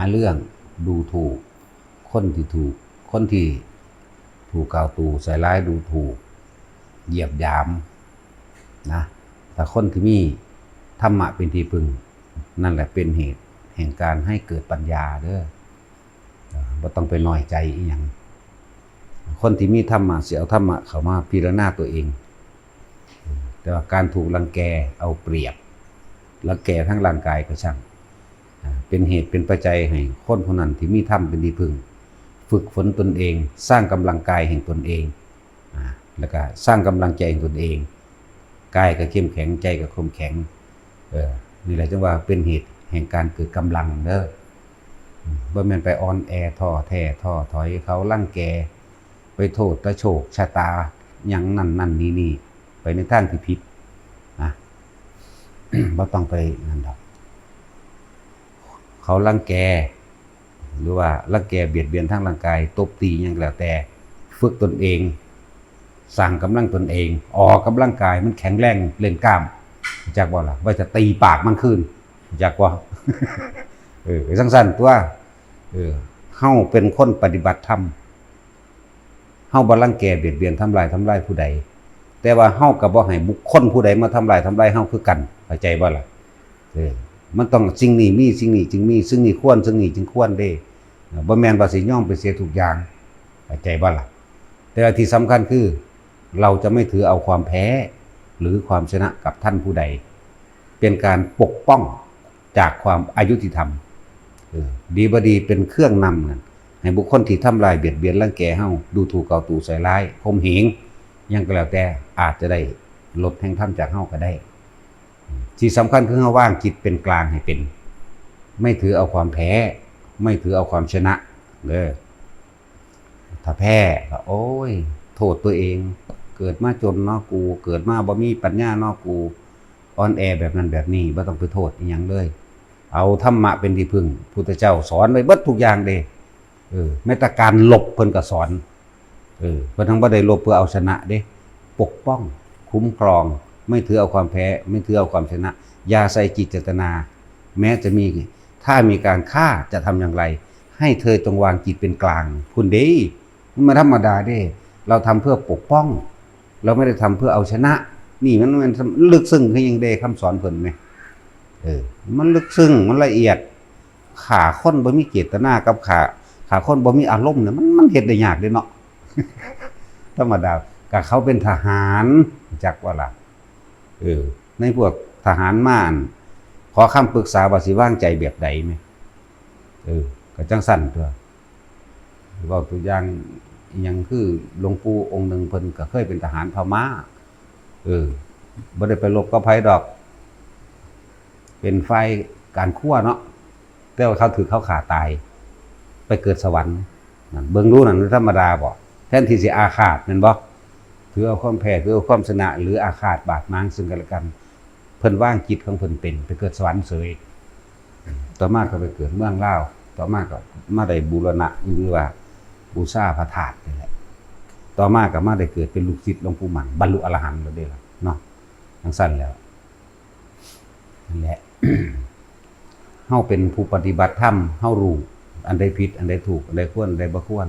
ເລື່ອງດູຖູກ ຄົນທີ່ຖືກ ຄົນທີ່ຖືກກ່າວຕູໃສ່ຮ້າຍ ດູຖູກ ຢຽບຢາມນະ. ຖ້າຄົນທີ່ມີທຳມະເປັນທີ່ເພິ່ງ ນັ້ນແຫຼະເປັນເຫດແຫ່ງການໃຫ້ເກີດປັນຍາເດີ້. ບໍ່ຕ້ອງໄປນ້ອຍໃຈອີ່ຫຍັງ. ຄົນທີ່ມີທຳມະ ຊິເອົາທຳມະເຂົ້າມາພິຈາລະນາຕົວເອງ. ແຕ່ວ່າການຖືກລັງແກເອົາປຽບ ລັງແກທາງຮ່າງກາຍກໍຊ່າງ ເປັນເຫດເປັນປັດໄຈໃຫ້ຄົນຜູ້ນັ້ນທີ່ມີທຳເປັນທີ່ເພິ່ງ ຝຶກຝົນຕົນເອງ, ສ້າງກຳລັງກາຍແຫ່ງຕົນເອງ ແລ້ວກໍສ້າງກຳລັງໃຈແຫ່ງຕົນເອງ. ກາຍກໍເຂັ້ມແຂງ, ໃຈກໍເຂັ້ມແຂງ. ເອີ ນີ້ແຫຼະຈຶ່ງວ່າເປັນເຫດແຫ່ງການເກີດກຳລັງເດີ້. ບໍ່ແມ່ນໄປອ່ອນແອ ທໍ້ແທ້ ທໍ້ຖອຍ, ເຂົາລັງແກ, ໄປໂທດແຕ່ໂຊກຊະຕາຫຍັງນັ້ນໆນີ້ໆ ໄປໃນທາງທີ່ຜິດນະ. ບໍ່ຕ້ອງໄປນັ້ນດອກ. ເຂົາລັງແກ ຫຼືວ່າລັງແກບຽດບຽນທາງຮ່າງກາຍ, ຕົບຕີຫຍັງກໍແລ້ວແຕ່, ຝຶກຕົນເອງ, ສ້າງກຳລັງຕົນເອງ, ອອກກຳລັງກາຍໃຫ້ມັນແຂງແຮງ, ເລ່ນກ້າມ, ຮູ້ຈັກບໍ່ລະ? ໄວ້ຈະຕີປາກມັນຄືນ, ຮູ້ຈັກບໍ່? ເອີ ຈັ່ງຊັ້ນຕົວະ. ເອີ ເຮົາເປັນຄົນປະຕິບັດທຳ, ເຮົາບໍ່ລັງແກບຽດບຽນທຳລາຍ ທຳລາຍຜູ້ໃດ, ແຕ່ວ່າເຮົາກໍບໍ່ໃຫ້ບຸກຄົນຜູ້ໃດມາທຳລາຍ ທຳລາຍເຮົາຄືກັນ, ເຂົ້າໃຈບໍ່ລະ? ເອີ ມັນຕ້ອງ ສິ່ງນີ້ມີ ສິ່ງນີ້ຈຶ່ງມີ, ສິ່ງນີ້ຄວນ ສິ່ງນີ້ຈຶ່ງຄວນເດ້. ບໍ່ແມ່ນວ່າຊິຍອມໄປເສຍທຸກຢ່າງ, ເຂົ້າໃຈບໍ່ລະ? ແຕ່ທີ່ສຳຄັນຄື ເຮົາຈະໄມ່ຖືເອົາຄວາມແພ້ ຫຼື ຄວາມຊະນະກັບທ່ານຜູ້ໃດ, ເປັນການປົກປ້ອງຈາກຄວາມອາຍຸຕິທຳ. ເອີ ດີບໍ່ດີເປັນເຄື່ອງນຳນັ້ນ ໃຫ້ບຸກຄົນທີ່ທຳລາຍ ບຽດບຽນ ລັງແກເຮົາ, ດູຖູກ ເກົາຕູໃສ່ຮ້າຍ, ຂົ່ມເຫງ ຫຍັງກໍແລ້ວແຕ່, ອາດຈະໄດ້ລົດແຫ່ງທຳຈາກເຮົາກໍໄດ້. ທີ່ສຳຄັນຄືເຮົາວາງຈິດເປັນກາງໃຫ້ເປັນ, ໄມ່ຖືເອົາຄວາມແພ້ ໄມ່ຖືເອົາຄວາມຊະນະເດີ້. ຖ້າແພ້ກໍ ໂອ້ຍ ໂທດຕົວເອງ, ເກີດມາຈົນເນາະກູ, ເກີດມາບໍ່ມີປັນຍາເນາະກູ, ອ່ອນແອແບບນັ້ນແບບນີ້, ບໍ່ຕ້ອງໄປໂທດອີ່ຫຍັງເລີຍ. ເອົາທຳມະເປັນທີ່ເພິ່ງ, ພຸດທະເຈົ້າສອນໄວ້ເບິດທຸກຢ່າງເດ້. ເອີ ແມ້ແຕ່ການລົບເພິ່ນກໍສອນ. ເອີ ເພິ່ນທັງບໍ່ໄດ້ລົບເພື່ອເອົາຊະນະເດ້, ປົກປ້ອງ, ຄຸ້ມຄອງ, ໄມ່ຖືເອົາຄວາມແພ້, ໄມ່ຖືເອົາຄວາມຊະນະ, ຢ່າໃສ່ຈິດເຈດຕະນາ. ແມ້ຈະມີ, ຖ້າມີການຂ້າຈະທຳຢ່າງໄລ, ໃຫ້ເທີຕົງວາງຈິດເປັນກາງພຸ້ນເດ້. ມັນບໍ່ທຳມະດາເດ້, ເຮົາທຳເພື່ອປົກປ້ອງ, ເຮົາໄມ່ໄດ້ທຳເພື່ອເອົາຊະນະ. ນີ້ມັນ ມັນ ມັນເລິກເຊິ່ງຄືຫຍັງເດ້ ຄຳສອນເພິ່ນແມ. ເອີ ມັນເລິກເຊິ່ງ, ມັນລະອຽດ. ຂ້າຄົນບໍ່ມີເຈດຕະນາກັບຂ້າ, ຂ້າຄົນບໍ່ມີອາລົມນີ້ ມັນ ມັນເຮັດໄດ້ຍາກເດ້ເນາະ. ທຳມະດາ ກະເຂົາເປັນທະຫານ, ຮູ້ຈັກບໍ່ລະ? ເອີ ໃນພວກທະຫານມາ ອັນ ຂໍຄຳປຶກສາວ່າຊິວາງໃຈແບບໃດແມ. ເອີ ກະຈັ່ງຊັ້ນຕົວະ. ເວົ້າຕົວຢ່າງອີ່ຫຍັງ ຄືຫຼວງປູ່ອົງໜຶ່ງ ເພິ່ນກໍເຄີຍເປັນທະຫານພະມ້າ. ເອີ ບໍ່ໄດ້ໄປລົບກັບໃຜດອກ, ເປັນຝ່າຍການຄົວເນາະ, ແຕ່ວ່າເຂົາຖືກເຂົາຂ້າຕາຍ, ໄປເກີດສະຫວັນ. ນັ້ນ ເບິ່ງດູນັ້ນ ມັນທຳມະດາບໍ? ແທນທີ່ຊິອາຄາດແມ່ນບໍ່? ຖືເອົາຄວາມແພ້ ຖືເອົາຄວາມຊະນະ ຫຼື ອາຄາດບາດໝາງເຊິ່ງກັນແລະກັນ. ເພິ່ນວາງຈິດຂອງເພິ່ນເປັນ, ໄປເກີດສະຫວັນເສີຍ. ຕໍ່ມາກໍໄປເກີດເມືອງລາວ, ຕໍ່ມາກໍມາໄດ້ບູລະນະ ຫຼືວ່າບູຊາພະທາດນີ້ແຫຼະ. ຕໍ່ມາກໍມາໄດ້ເກີດເປັນລູກສິດຫຼວງປູ່ໝັ່ນ, ບັນລຸອະລະຫັນແລ້ວເດ້ລະເນາະ. ຈັ່ງຊັ້ນແລ້ວ ນັ້ນແຫຼະ ເຮົາເປັນຜູ້ປະຕິບັດທຳ, ເຮົາຮູ້ອັນໃດຜິດ ອັນໃດຖືກ ອັນໃດຄວນ ອັນໃດບໍ່ຄວນ,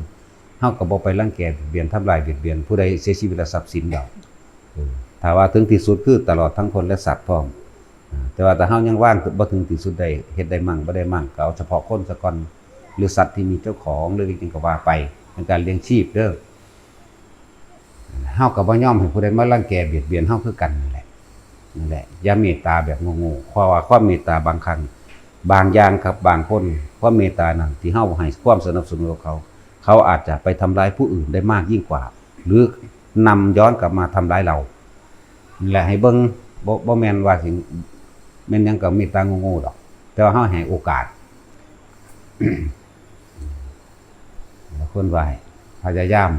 ເຮົາກໍບໍ່ໄປລັງແກບຽດບຽນ ທຳລາຍບຽດບຽນຜູ້ໃດເສຍຊີວິດ ແລະ ຊັບສິນດອກ. ເອີ ຖ້າວ່າເຖິງທີ່ສຸດ ຄືຕະຫຼອດທັງຄົນ ແລະ ສັດພ້ອມ. ອາ ແຕ່ວ່າຖ້າເຮົາຍັງວາງບໍ່ເຖິງທີ່ສຸດໄດ້, ເຮັດໄດ້ໝັ່ງ ບໍ່ໄດ້ໝັ່ງ ກໍເອົາສະເພາະຄົນສາກ່ອນ ຫຼື ສັດທີ່ມີເຈົ້າຂອງ ຫຼື ຫຍັງກໍວ່າໄປ, ເປັນການລ້ຽງຊີບເດີ້. ເຮົາກໍບໍ່ຍອມໃຫ້ຜູ້ໃດມາລັງແກບຽດບຽນເຮົາຄືກັນນັ້ນແຫຼະ. ນັ້ນແຫຼະ ຢ່າເມດຕາແບບໂງ່ໆ, ເພາະວ່າຄວາມເມດຕາບາງຄັ້ງ, ບາງຢ່າງກັບບາງຄົນ, ຄວາມເມດຕານັ້ນທີ່ເຮົາໃຫ້ຄວາມສະໜັບສະໜູນກັບເຂົາ, ເຂົາອາດຈະໄປທຳລາຍຜູ້ອື່ນໄດ້ມາກຍິ່ງກວ່າ ຫຼື ນຳຍ້ອນກັບມາທຳລາຍເຮົາ. ແລະ ໃຫ້ເບິ່ງ, ບໍ່, ບໍ່ແມ່ນວ່າຊິແມ່ນຫຍັງກໍເມດຕາໂງ່ໆດອກ, ແຕ່ວ່າເຮົາໃຫ້ໂອກາດ. ແລະ ຄວນວ່າໃຫ້ພະຍາຍາມ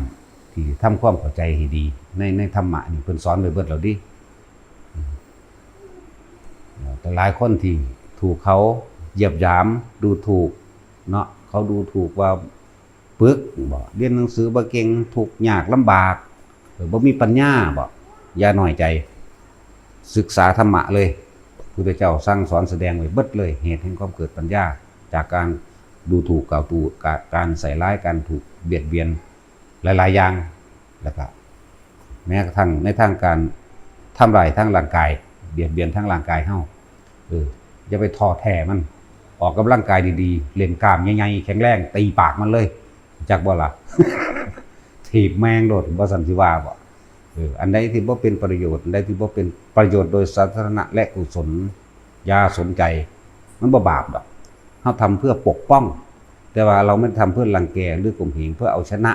ທີ່ທຳຄວາມເຂົ້າໃຈໃຫ້ດີ ໃນ, ໃນທຳມະນີ້ ເພິ່ນສອນໄວ້ເບິດແລ້ວເດ້. ແຕ່ຫຼາຍຄົນທີ່ຖືກເຂົາຢຽບຢາມ ດູຖູກເນາະ, ເຂົາດູຖູກວ່າ ປຶກບໍ, ຮຽນໜັງສືບໍ່ເກັ່ງ, ທຸກຍາກລຳບາກ, ເອີ ບໍ່ມີປັນຍາບໍ, ຢ່ານ້ອຍໃຈ, ສຶກສາທຳມະເລີຍ. ພຸດທະເຈົ້າສັ່ງສອນສະແດງໄວ້ເບິດເລີຍ, ເຫດແຫ່ງຄວາມເກີດປັນຍາ ຈາກການ ດູຖູກ ກ່າວຕູການໃສ່ຮ້າຍ ການຖືກບຽດບຽນຫຼາຍໆຢ່າງ ແລ້ວກະແມ້ກະທັ່ງໃນທາງການທຳລາຍທາງຮ່າງກາຍ ບຽດບຽນທາງຮ່າງກາຍເຮົາ. ເອີ ຢ່າໄປທໍ້ແທ້ມັນ ອອກກຳລັງກາຍດີໆ ເຫຼັ້ນກ້າມໃຫຍ່ໆແຂງແຮງ ຕີປາກມັນເລີຍ ຮູ້ຈັກບໍ່ລະ? ຖີບແມງໂລດ ບໍ່ຊັ້ນຊິວ່າບໍ່? ເອີ ອັນໃດທີ່ບໍ່ເປັນປະໂຫຍດ ອັນໃດທີ່ບໍ່ເປັນປະໂຫຍດໂດຍສາທາລະນະ ແລະ ກຸສົນ ຢ່າສົນໃຈ ມັນບໍ່ບາບດອກ. ເຮົາທຳເພື່ອປົກປ້ອງ ແຕ່ວ່າເຮົາບໍ່ໄດ້ທຳເພື່ອລັງແກ ຫຼື ຂົ່ມເຫງ ເພື່ອເອົາຊະນະ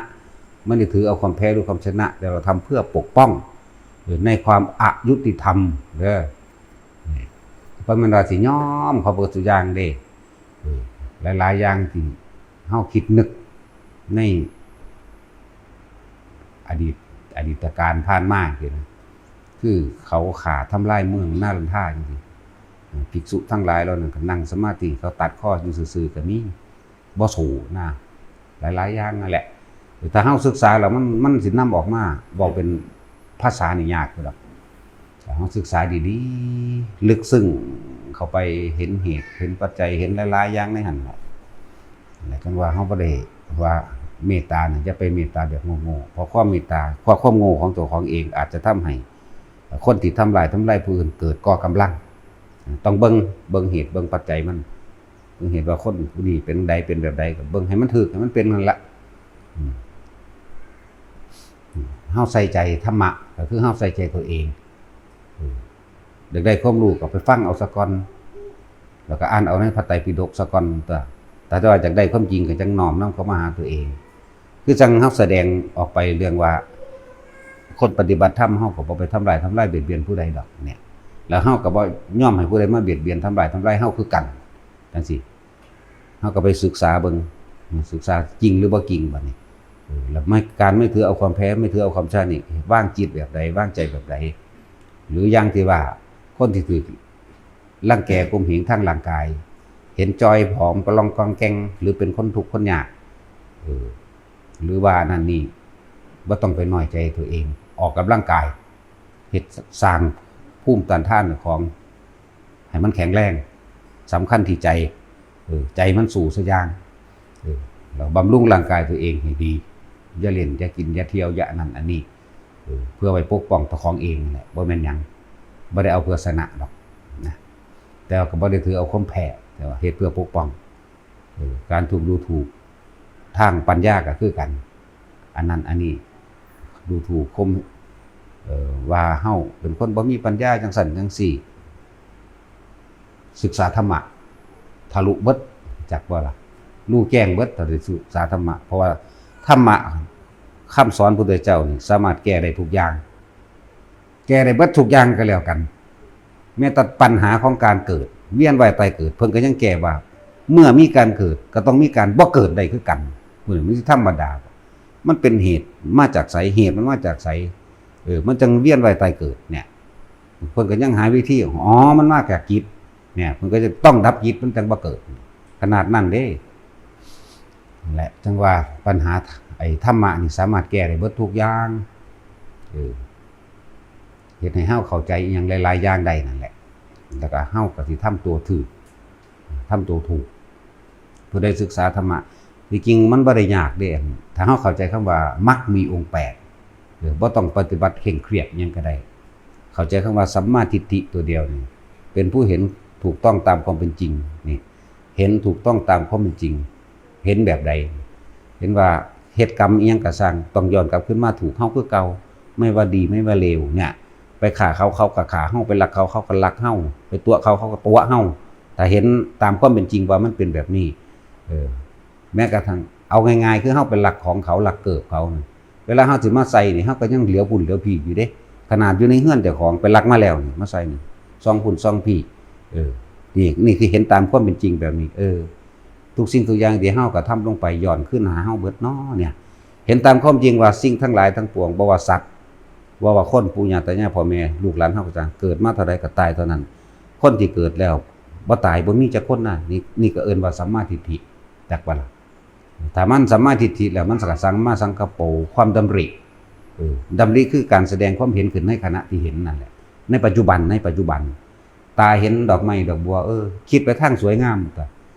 ບໍ່ໄດ້ຖືເອົາຄວາມແພ້ ຫຼື ຄວາມຊະນະ ແຕ່ເຮົາທຳເພື່ອປົກປ້ອງ ເອີ ໃນຄວາມອະຍຸຕິທຳເດີ. ບໍ່ແມ່ນວ່າຊິຍອມເຂົາເບິດທຸກຢ່າງເດ້. ເອີ ຫຼາຍໆຢ່າງທີ່ເຮົາຄິດນຶກໃນອະດີດ ອະດີດຕະການຜ່ານມາຈັ່ງຊີ້ນະ ຄືເຂົາຂ້າທຳລາຍເມືອງນາລັນທາຈັ່ງຊີ້ ເອີ ພິກສຸທັງຫຼາຍເຫຼົ່ານັ້ນກໍນັ່ງສະມາທິ ເຂົາຕັດຄໍຢູ່ຊື່ໆກໍມີ ບໍ່ສູ້ນະ ຫຼາຍໆຢ່າງນັ້ນແຫຼະ. ເອີ ຖ້າເຮົາສຶກສາແລ້ວ ມັນ ມັນຊິນຳອອກມາເວົ້າເປັນພາສານີ້ຍາກຢູ່ດອກ. ຖ້າເຮົາສຶກສາດີໆ ເລິກເຊິ່ງເຂົ້າໄປ ເຫັນເຫດເຫັນປັດໄຈ ເຫັນຫຼາຍໆຢ່າງໃນຫັ້ນແຫຼະ ແລ້ວຈັ່ງວ່າເຮົາບໍ່ໄດ້ວ່າເມດຕານະ ຢ່າໄປເມດຕາແບບໂງ່ໆ ເພາະຄວາມເມດຕາ ເພາະຄວາມໂງ່ຂອງເຈົ້າຂອງເອງ ອາດຈະທຳໃຫ້ຄົນທີ່ທຳລາຍ ທຳລາຍຜູ້ອື່ນເກີດກໍ່ກຳລັງ. ຕ້ອງເບິ່ງ ເບິ່ງເຫດເບິ່ງປັດໄຈມັນ ເບິ່ງເຫດວ່າຄົນຜູ້ນີ້ເປັນໃດ ເປັນແບບໃດ ກໍເບິ່ງໃຫ້ມັນຖືກ ໃຫ້ມັນເປັນຫັ້ນລະ. ເຮົາໃສ່ໃຈທຳມະ ກໍຄືເຮົາໃສ່ໃຈຕົວເອງ. ເອີ ຢາກໄດ້ຄວາມຮູ້ກໍໄປຟັງເອົາສາກ່ອນ ແລ້ວກໍອ່ານເອົາໃນພະໄຕປິດົກສາກ່ອນຕົວະ. ຖ້າວ່າຢາກໄດ້ຄວາມຈິງກໍຈັ່ງນ້ອມນຳເຂົ້າມາຫາຕົວເອງ. ຄືຈັ່ງເຮົາສະແດງອອກໄປເລື່ອງວ່າ ຄົນປະຕິບັດທຳ ເຮົາກໍບໍ່ໄປທຳລາຍ ທຳລາຍບຽດບຽນຜູ້ໃດດອກເນຍ ແລ້ວເຮົາກໍບໍ່ຍອມໃຫ້ຜູ້ໃດມາບຽດບຽນ ທຳລາຍ ທຳລາຍເຮົາຄືກັນ ຈັ່ງຊີ້. ເຮົາກໍໄປສຶກສາເບິ່ງ ສຶກສາຈິງຫຼືບໍ່ຈິງບາດນີ້. ເອີ ແລ້ວ ການໄມ່ຖືເອົາຄວາມແພ້ ໄມ່ຖືເອົາຄວາມຊະນີ້ ວາງຈິດແບບໃດ ວາງໃຈແບບໃດ? ຫຼືຢ່າງທີ່ວ່າ ຄົນທີ່ຖືກລັງແກຂົ່ມເຫງທາງຮ່າງກາຍ ເຫັນຈ່ອຍຜອມກະລ່ອງກອງແກງ ຫຼືເປັນຄົນທຸກຄົນຍາກ ເອີ ຫຼືວ່ານັ້ນນີ້ ບໍ່ຕ້ອງໄປນ້ອຍໃຈຕົວເອງ ອອກກຳລັງກາຍ ເຮັດ ສ້າງພູມຕ້ານທານຂອງ ໃຫ້ມັນແຂງແຮງ ສຳຄັນທີ່ໃຈ ເອີ ໃຈມັນສູ້ຊະຢ່າງ ເອີ ແລ້ວບຳລຸງຮ່າງກາຍຕົວເອງໃຫ້ດີ ຢ່າຫຼິ້ນ ຢ່າກິນ ຢ່າທ່ຽວ ຢ່າອັນນັ້ນອັນນີ້ ເອີ ເພື່ອໄວ້ປົກປ້ອງຕົວຂອງເອງນັ້ນແຫຼະ ບໍ່ແມ່ນຫຍັງ ບໍ່ໄດ້ເອົາເພື່ອຊະນະດອກນະ ແຕ່ວ່າກໍບໍ່ໄດ້ຖືເອົາຄວາມແພ້ ແຕ່ວ່າເຮັດເພື່ອປົກປ້ອງ. ເອີ ການຖືກດູຖູກທາງປັນຍາກໍຄືກັນ ອັນນັ້ນອັນນີ້ ດູຖູກຂົ່ມ ເອີ ວ່າເຮົາເປັນຄົນບໍ່ມີປັນຍາ ຈັ່ງຊັ້ນຈັ່ງຊີ້. ສຶກສາທຳມະທະລຸເບິດ ຈັກບໍ່ລະ? ຮູ້ແຈ້ງເບິດ ຖ້າໄດ້ສຶກສາທຳມະ ເພາະວ່າທຳມະ ຄຳສອນພຸດທະເຈົ້ານີ້ ສາມາດແກ້ໄດ້ທຸກຢ່າງ. ແກ້ໄດ້ເບິດທຸກຢ່າງກໍແລ້ວກັນ ແມ້ແຕ່ປັນຫາຂອງການເກີດ ວຽນວ່າຍຕາຍເກີດ ເພິ່ນກໍຍັງແກ້ວ່າ ເມື່ອມີການເກີດ ກໍຕ້ອງມີການບໍ່ເກີດໄດ້ຄືກັນ. ເອີ ມັນຊິທຳມະດາ ມັນເປັນເຫດມາຈາກໃສ? ເຫດມັນມາຈາກໃສ? ເອີ ມັນຈັ່ງວຽນວ່າຍຕາຍເກີດເນຍ ເພິ່ນກໍຍັງຫາວິທີ ອໍ ມັນມາຈາກຈິດເນຍ ເພິ່ນກໍຈະຕ້ອງດັບຈິດ ມັນຈັ່ງບໍ່ເກີດ ຂະໜາດນັ້ນເດ້. ແຫຼະ ຈັ່ງວ່າປັນຫາ ໄອ້ທຳມະນີ້ສາມາດແກ້ໄດ້ເບິດທຸກຢ່າງ ເອີ ເຮັດໃຫ້ເຮົາເຂົ້າໃຈອີ່ຫຍັງຫຼາຍໆຢ່າງໄດ້ນັ້ນແຫຼະ ແລ້ວກໍເຮົາກໍຊິທຳຕົວຖືກ ທຳຕົວຖືກ. ຜູ້ໃດສຶກສາທຳມະ ທີ່ຈິງມັນບໍ່ໄດ້ຍາກເດ້ ຖ້າເຮົາເຂົ້າໃຈຄຳວ່າມັກມີອົງແປດ ເອີ ບໍ່ຕ້ອງປະຕິບັດເຄັ່ງຄຽດຫຍັງກໍໄດ້ ເຂົ້າໃຈຄຳວ່າສຳມາທິດຖິຕົວດຽວນີ້ ເປັນຜູ້ເຫັນຖືກຕ້ອງຕາມຄວາມເປັນຈິງ ນີ້ ເຫັນຖືກຕ້ອງຕາມຄວາມເປັນຈິງ. ເຫັນແບບໃດ? ເຫັນວ່າເຮັດກຳອີ່ຫຍັງກໍຊ່າງ ຕ້ອງຍ້ອນກັບຄືນມາຖືກເຮົາຄືເກົ່າ ໄມ່ວ່າດີໄມ່ວ່າເລວເນຍ ໄປຂ້າເຂົາ ເຂົາກໍຂ້າເຮົາ ໄປລັກເຂົາ ເຂົາກໍລັກເຮົາ ໄປຕົວະເຂົາ ເຂົາກໍຕົວະເຮົາ. ຖ້າເຫັນຕາມຄວາມເປັນຈິງວ່າມັນເປັນແບບນີ້ ເອີ ແມ້ກະທັ່ງເອົາງ່າຍໆ ຄືເຮົາໄປລັກຂອງເຂົາ ລັກເກີບເຂົາ ເວລາເຮົາຊິມາໃສ່ນີ້ ເຮົາກໍຍັງຫຼຽວພຸ້ນຫຼຽວພີ້ຢູ່ເດ້ ຂະໜາດຢູ່ໃນເຮືອນເຈົ້າຂອງໄປລັກມາແລ້ວນີ້ ມາໃສ່ນີ້ ຊອງພຸ້ນຊອງພີ້ ເອີ ນີ້ ນີ້ຄືເຫັນຕາມຄວາມເປັນຈິງແບບນີ້ ເອີ ທຸກສິ່ງທຸກຢ່າງທີ່ເຮົາກະທຳລົງໄປ ຍ້ອນຄືນຫາເຮົາເບິດເນາະເນຍ. ເຫັນຕາມຄວາມຈິງວ່າສິ່ງທັງຫຼາຍທັງປວງ ບໍ່ວ່າສັດ ບໍ່ວ່າຄົນ ປູ່ຍ່າຕາຍາຍ ພໍ່ແມ່ ລູກຫຼານເຮົາກໍຊ່າງ ເກີດມາເທົ່າໃດກໍຕາຍເທົ່ານັ້ນ ຄົນທີ່ເກີດແລ້ວບໍ່ຕາຍ ບໍ່ມີຈັກຄົນນະ ນີ້ ນີ້ກໍເອີ້ນວ່າສຳມາທິດຖິ ຈັກບໍ່ລະ? ຖ້າມັນສຳມາທິດຖິແລ້ວ ມັນກໍສຳມາສັງກັບໂປ ຄວາມດຳລິ ເອີ ດຳລິຄືການສະແດງຄວາມເຫັນຂຶ້ນໃນຂະນະທີ່ເຫັນນັ້ນແຫຼະ ໃນປັດຈຸບັນ ໃນປັດຈຸບັນ ຕາເຫັນດອກໄມ້ດອກບົວ ເອີ ຄິດໄປທາງສວຍງາມ ກໍ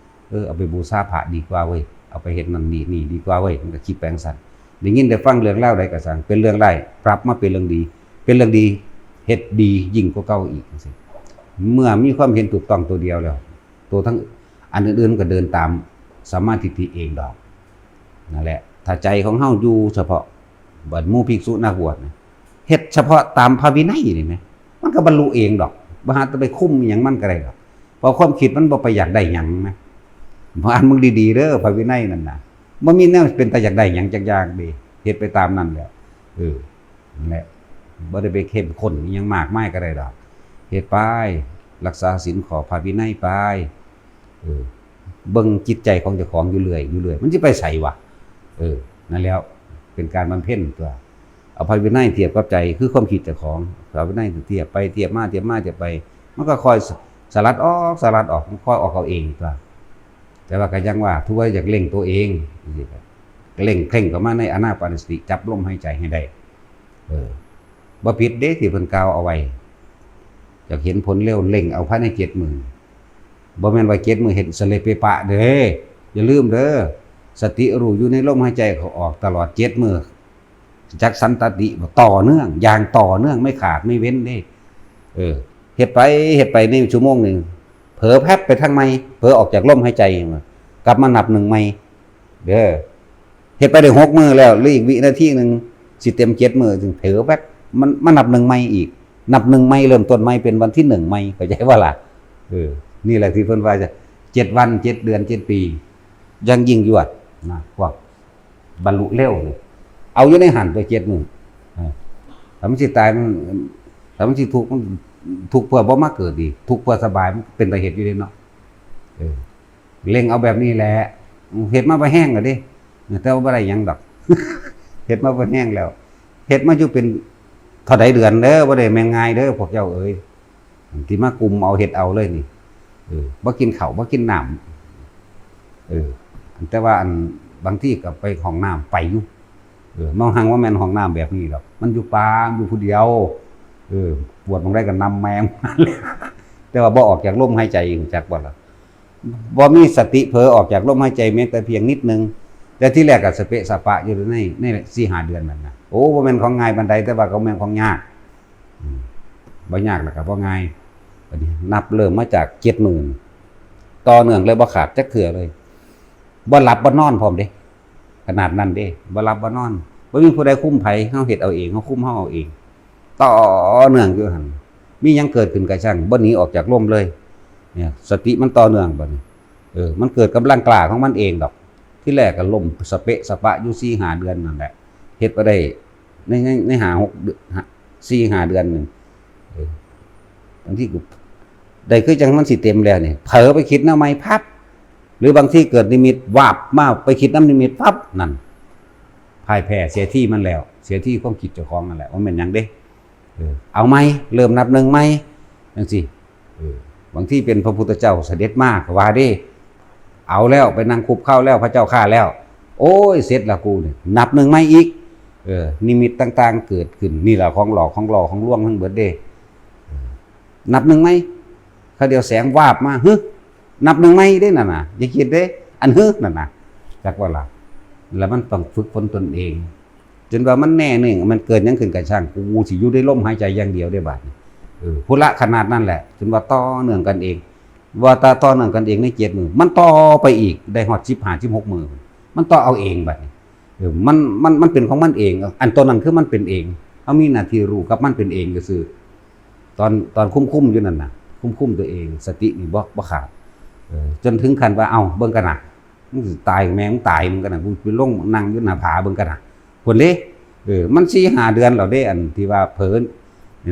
ເອີ ເອົາໄປບູຊາພະດີກວ່າເວີຍ ເອົາໄປເຮັດນັ້ນນີ້ນີ້ດີກວ່າເວີຍ ມັນກໍຄິດໄປຈັ່ງຊັ້ນ. ໄດ້ຍິນໄດ້ຟັງເລື່ອງລາວໃດກໍຊ່າງ ເປັນເລື່ອງຮ້າຍ ປັບມາເປັນເລື່ອງດີ ເປັນເລື່ອງດີ ເຮັດດີຍິ່ງກວ່າເກົ່າອີກ ຈັ່ງຊີ້. ເມື່ອມີຄວາມເຫັນຖືກຕ້ອງຕົວດຽວແລ້ວ ຕົວທັງອັນອື່ນໆມັນກໍເດີນຕາມສຳມາທິດຖິເອງດອກ. ນັ້ນແຫຼະ ຖ້າໃຈຂອງເຮົາຢູ່ສະເພາະ ບັດໝູ່ພິກສຸນັກບວດນະ ເຮັດສະເພາະຕາມພະວິໄນນີ້ແໝ ມັນກໍບັນລຸເອງດອກ ບໍ່ຫາແຕ່ໄປຄຸມອີ່ຫຍັງມັນກໍໄດ້ດອກ ເພາະຄວາມຄິດມັນບໍ່ໄປຢາກໄດ້ຫຍັງນະ ເພາະ ອ່ານເບິ່ງດີໆເດີ ພະວິໄນນັ້ນນະ ບໍ່ມີແນວເປັນຕາຢາກໄດ້ຫຍັງຈັກຢ່າງເດ ເຮັດໄປຕາມນັ້ນແຫຼະ. ເອີ ນັ້ນແຫຼະ ບໍ່ໄດ້ໄປເຂັ້ມຂຸ້ນອີ່ຫຍັງມາກມາຍກໍໄດ້ດອກ ເຮັດໄປ ລັກສາສິນຂໍ້ພະວິໄນໄປ ເອີ ເບິ່ງຈິດໃຈຂອງເຈົ້າຂອງຢູ່ເລື້ອຍ ຢູ່ເລື້ອຍ ມັນຊິໄປໃສວະ? ເອີ ນັ້ນແຫຼ້ວ ເປັນການບຳເພັນຕົວະ ເອົາພະວິໄນທຽບກັບໃຈ ຄືຄວາມຄິດເຈົ້າຂອງ ພະວິໄນທຽບໄປທຽບມາ ທຽບມາທຽບໄປ ມັນກໍຄ່ອຍສະ ສະຫຼັດອອກ ສະຫຼັດອອກ ມັນຄ່ອຍອອກເອົາເອງຕົວະ. ແຕ່ວ່າກໍຍັງວ່າ ຖືວ່າຢາກເລັ່ງຕົວເອງ ຈັ່ງຊີ້ກໍເລັ່ງເຄັ່ງເຂົ້າມາໃນອານາປານສະຕິ ຈັບລົມຫາຍໃຈໃຫ້ໄດ້. ເອີ ບໍ່ຜິດເດ້ທີ່ເພິ່ນກ່າວເອົາໄວ້ ຢາກເຫັນຜົນເລັວ ເລັ່ງເອົາພາຍໃນເຈັດມື້. ບໍ່ແມ່ນວ່າເຈັດມື້ເຮັດສະເລະເປະປະເດ້ ຢ່າລືມເດີ ສະຕິຮູ້ຢູ່ໃນລົມຫາຍໃຈເຂົ້າອອກຕະຫຼອດເຈັດມື້ ຈັກສັນຕະຕິ ຕໍ່ເນື່ອງ ຢ່າງຕໍ່ເນື່ອງ ໄມ່ຂາດໄມ່ເວັ້ນເດ້. ເອີ ເຮັດໄປ ເຮັດໄປໃນຊົ່ວໂມງໜຶ່ງ ເຜີແພັບໄປທາງໃໝ່ ເຜີອອກຈາກລົມຫາຍໃຈ ກັບມານັບໜຶ່ງໃໝ່ ເດີ ເຮັດໄປໄດ້ຫົກມື້ແລ້ວ ຫຼືອີກວິນາທີໜຶ່ງ ຊິເຕັມເຈັດມື້ ຈຶ່ງເຜີແວັບ ມັນມານັບໜຶ່ງໃໝ່ອີກ ນັບໜຶ່ງໃໝ່ ເລີ່ມຕົ້ນໃໝ່ ເປັນວັນທີໜຶ່ງໃໝ່ ເຂົ້າໃຈບໍ່ລະ? ເອີ ນີ້ແຫຼະທີ່ເພິ່ນວ່າ ເຈັດວັນ ເຈັດເດືອນ ເຈັດປີ ຢ່າງຍິ່ງຍວດນະ ພວກບັນລຸເລັວນີ້ ເອົາຢູ່ໃນຫັ້ນຕົວະ ເຈັດມື້ ເອີ ຖ້າມັນຊິຕາຍ ມັນ ຖ້າມັນຊິທຸກ ມັນທຸກເພື່ອບໍ່ມາເກີດດີ ທຸກເພື່ອສະບາຍ ມັນເປັນຕາເຮັດຢູ່ເດ້ເນາະ ເອີ. ເລັ່ງເອົາແບບນີ້ແຫຼະ ເຮັດມາພໍແຮງແລ້ວເດ້ ແຕ່ວ່າບໍ່ໄດ້ຫຍັງດອກ ເຮັດມາພໍແຮງແລ້ວ ເຮັດມາຢູ່ເປັນເທົ່າໃດເດືອນເດີ ບໍ່ໄດ້ແມ່ນງ່າຍເດີພວກເຈົ້າເອີຍ ທີ່ມາກຸມເອົາເຮັດເອົາເລີຍນີ້ ເອີ ບໍ່ກິນເຂົ້າບໍ່ກິນນ້ຳ ເອີ ແຕ່ວ່າອັນ ບາງທີກໍໄປຫ້ອງນ້ຳໄປຢູ່ ເອີ ມາງຮັ່ງວ່າແມ່ນຫ້ອງນ້ຳແບບນີ້ດອກ ມັນຢູ່ປ່າ ມັນຢູ່ຜູ້ດຽວ ເອີ ປວດໝ່ອງໃດກໍນຳແມ່ງ ແຕ່ວ່າບໍ່ອອກຈາກລົມຫາຍໃຈ ຮູ້ຈັກບໍ່ລະ? ບໍ່ມີສະຕິເຜີອອກຈາກລົມຫາຍໃຈແມ້ແຕ່ພຽງນິດໜຶ່ງ ແຕ່ທີແລກກໍສະເປະສະປະຢູ່ໃນ ໃນສີ່ຫ້າເດືອນນັ້ນນະ ໂອ້ ບໍ່ແມ່ນຂອງງ່າຍປານໃດ ແຕ່ວ່າກໍແມ່ນຂອງຍາກ ອືມ ບໍ່ຍາກແລ້ວກໍບໍ່ງ່າຍ ບັດນີ້ນັບເລີ່ມມາຈາກເຈັດໝື່ນ ຕໍ່ເນື່ອງເລີຍ ບໍ່ຂາດຈັກເທື່ອເລີຍ ບໍ່ຫຼັບບໍ່ນອນພ້ອມເດ້ ຂະໜາດນັ້ນເດ້ ບໍ່ຫຼັບບໍ່ນອນ ບໍ່ມີຜູ້ໃດຄຸມໃຜ ເຮົາເຮັດເອົາເອງ ເຮົາຄຸມເຮົາເອົາເອງ ຕໍ່ເນື່ອງຢູ່ຫັ້ນ ມີຫຍັງເກີດຂຶ້ນກໍຊ່າງ ບໍ່ໜີອອກຈາກລົມເລີຍ ເນຍ ສະຕິມັນຕໍ່ເນື່ອງບັດນີ້ ເອີ ມັນເກີດກຳລັງກລ້າຂອງມັນເອງດອກ ທີແລກກໍລົ້ມສະເປະສະປະຢູ່ສີ່ຫ້າເດືອນນັ້ນແຫຼະ ເຮັດບໍ່ໄດ້ ໃນ ໃນ ໃນຫ້າຫົກເດືອນ ສີ່ຫ້າເດືອນໜຶ່ງ ເອີ ບາງທີກໍໄດ້ຄືຈັ່ງມັນຊິເຕັມແລ້ວນີ້ ເຜີໄປຄິດແນວໃໝ່ພັບ ຫຼືບາງທີເກີດນິມິດວາບມາ ໄປຄິດນຳນິມິດປັບ ນັ້ນ ພ່າຍແພ້ ເສຍທີມັນແລ້ວ ເສຍທີຄວາມຄິດເຈົ້າຂອງນັ້ນແຫຼະ ບໍ່ແມ່ນຫຍັງເດ້ ເອີ ເອົາໃໝ່ ເລີ່ມນັບໜຶ່ງໃໝ່ ຈັ່ງຊີ້ ເອີ ບາງທີເປັນພະພຸດທະເຈົ້າສະເດັດມາກໍວ່າເດ້ ເອົາແລ້ວ ໄປນັ່ງຄຸບເຄົ້າແລ້ວ ພະເຈົ້າຂ້າແລ້ວ ໂອ້ຍ ເສັດລະກູນີ້ ນັບໜຶ່ງໃໝ່ອີກ ເອີ ນິມິດຕ່າງໆເກີດຂຶ້ນ ນີ້ລະຂອງຫຼອກ ຂອງຫຼອກ ຂອງລວງທັງເບິດເດ້ ເອີ ນັບໜຶ່ງໃໝ່ ຄາວດຽວແສງວາບມາ ຮຶ ນັບໜຶ່ງໃໝ່ເດ້ນັ້ນນະ ຢ່າຄິດເດ້ ອັນຮຶນັ້ນນະ ຈັກວ່າລະ ລະມັນຕ້ອງຝຶກຝົນຕົນເອງ ຈົນວ່າມັນແນ່ໜຶ່ງ ມັນເກີດຫຍັງຂຶ້ນກະຊ່າງ ກູຊິຢູ່ໃນລົມຫາຍໃຈຢ່າງດຽວເດ້ບາດນີ້ ເອີ ພຸ້ນລະ ຂະໜາດນັ້ນແຫຼະ ຈົນວ່າຕໍ່ເນື່ອງກັນເອງ ວ່າແຕ່ຕໍ່ເນື່ອງກັນເອງໃນເຈັດມື້ ມັນຕໍ່ໄປອີກໄດ້ຮອດສິບຫ້າ ສິບຫົກມື້ ມັນຕໍ່ເອົາເອງບາດນີ້ ເອີ ມັນ ມັນ ມັນເປັນຂອງມັນເອງ ອັນຕົວນັ້ນຄືມັນເປັນເອງ ເຮົາມີໜ້າທີ່ຮູ້ກັບມັນເປັນເອງຊື່ໆ ຕອນ ຕອນຄຸມໆຢູ່ນັ້ນນະ ຄຸມໆຕົວເອງ ສະຕິນີ້ບໍ່ ບໍ່ຂາດ ເອີ ຈົນເຖິງຂັ້ນວ່າ ເອົ້າ ເບິ່ງກັນນະ ມຶງຊິຕາຍແມ່ມຶງຕາຍ ເບິ່ງກັນນະ ກູໄປລົງນັ່ງຢູ່ໜ້າຜາເບິ່ງກັນນະ ພຸ້ນເດ້ ເອີ ມັນສີ່ຫ້າເດືອນແລ້ວເດ້ ອັນທີ່ວ່າເຜີ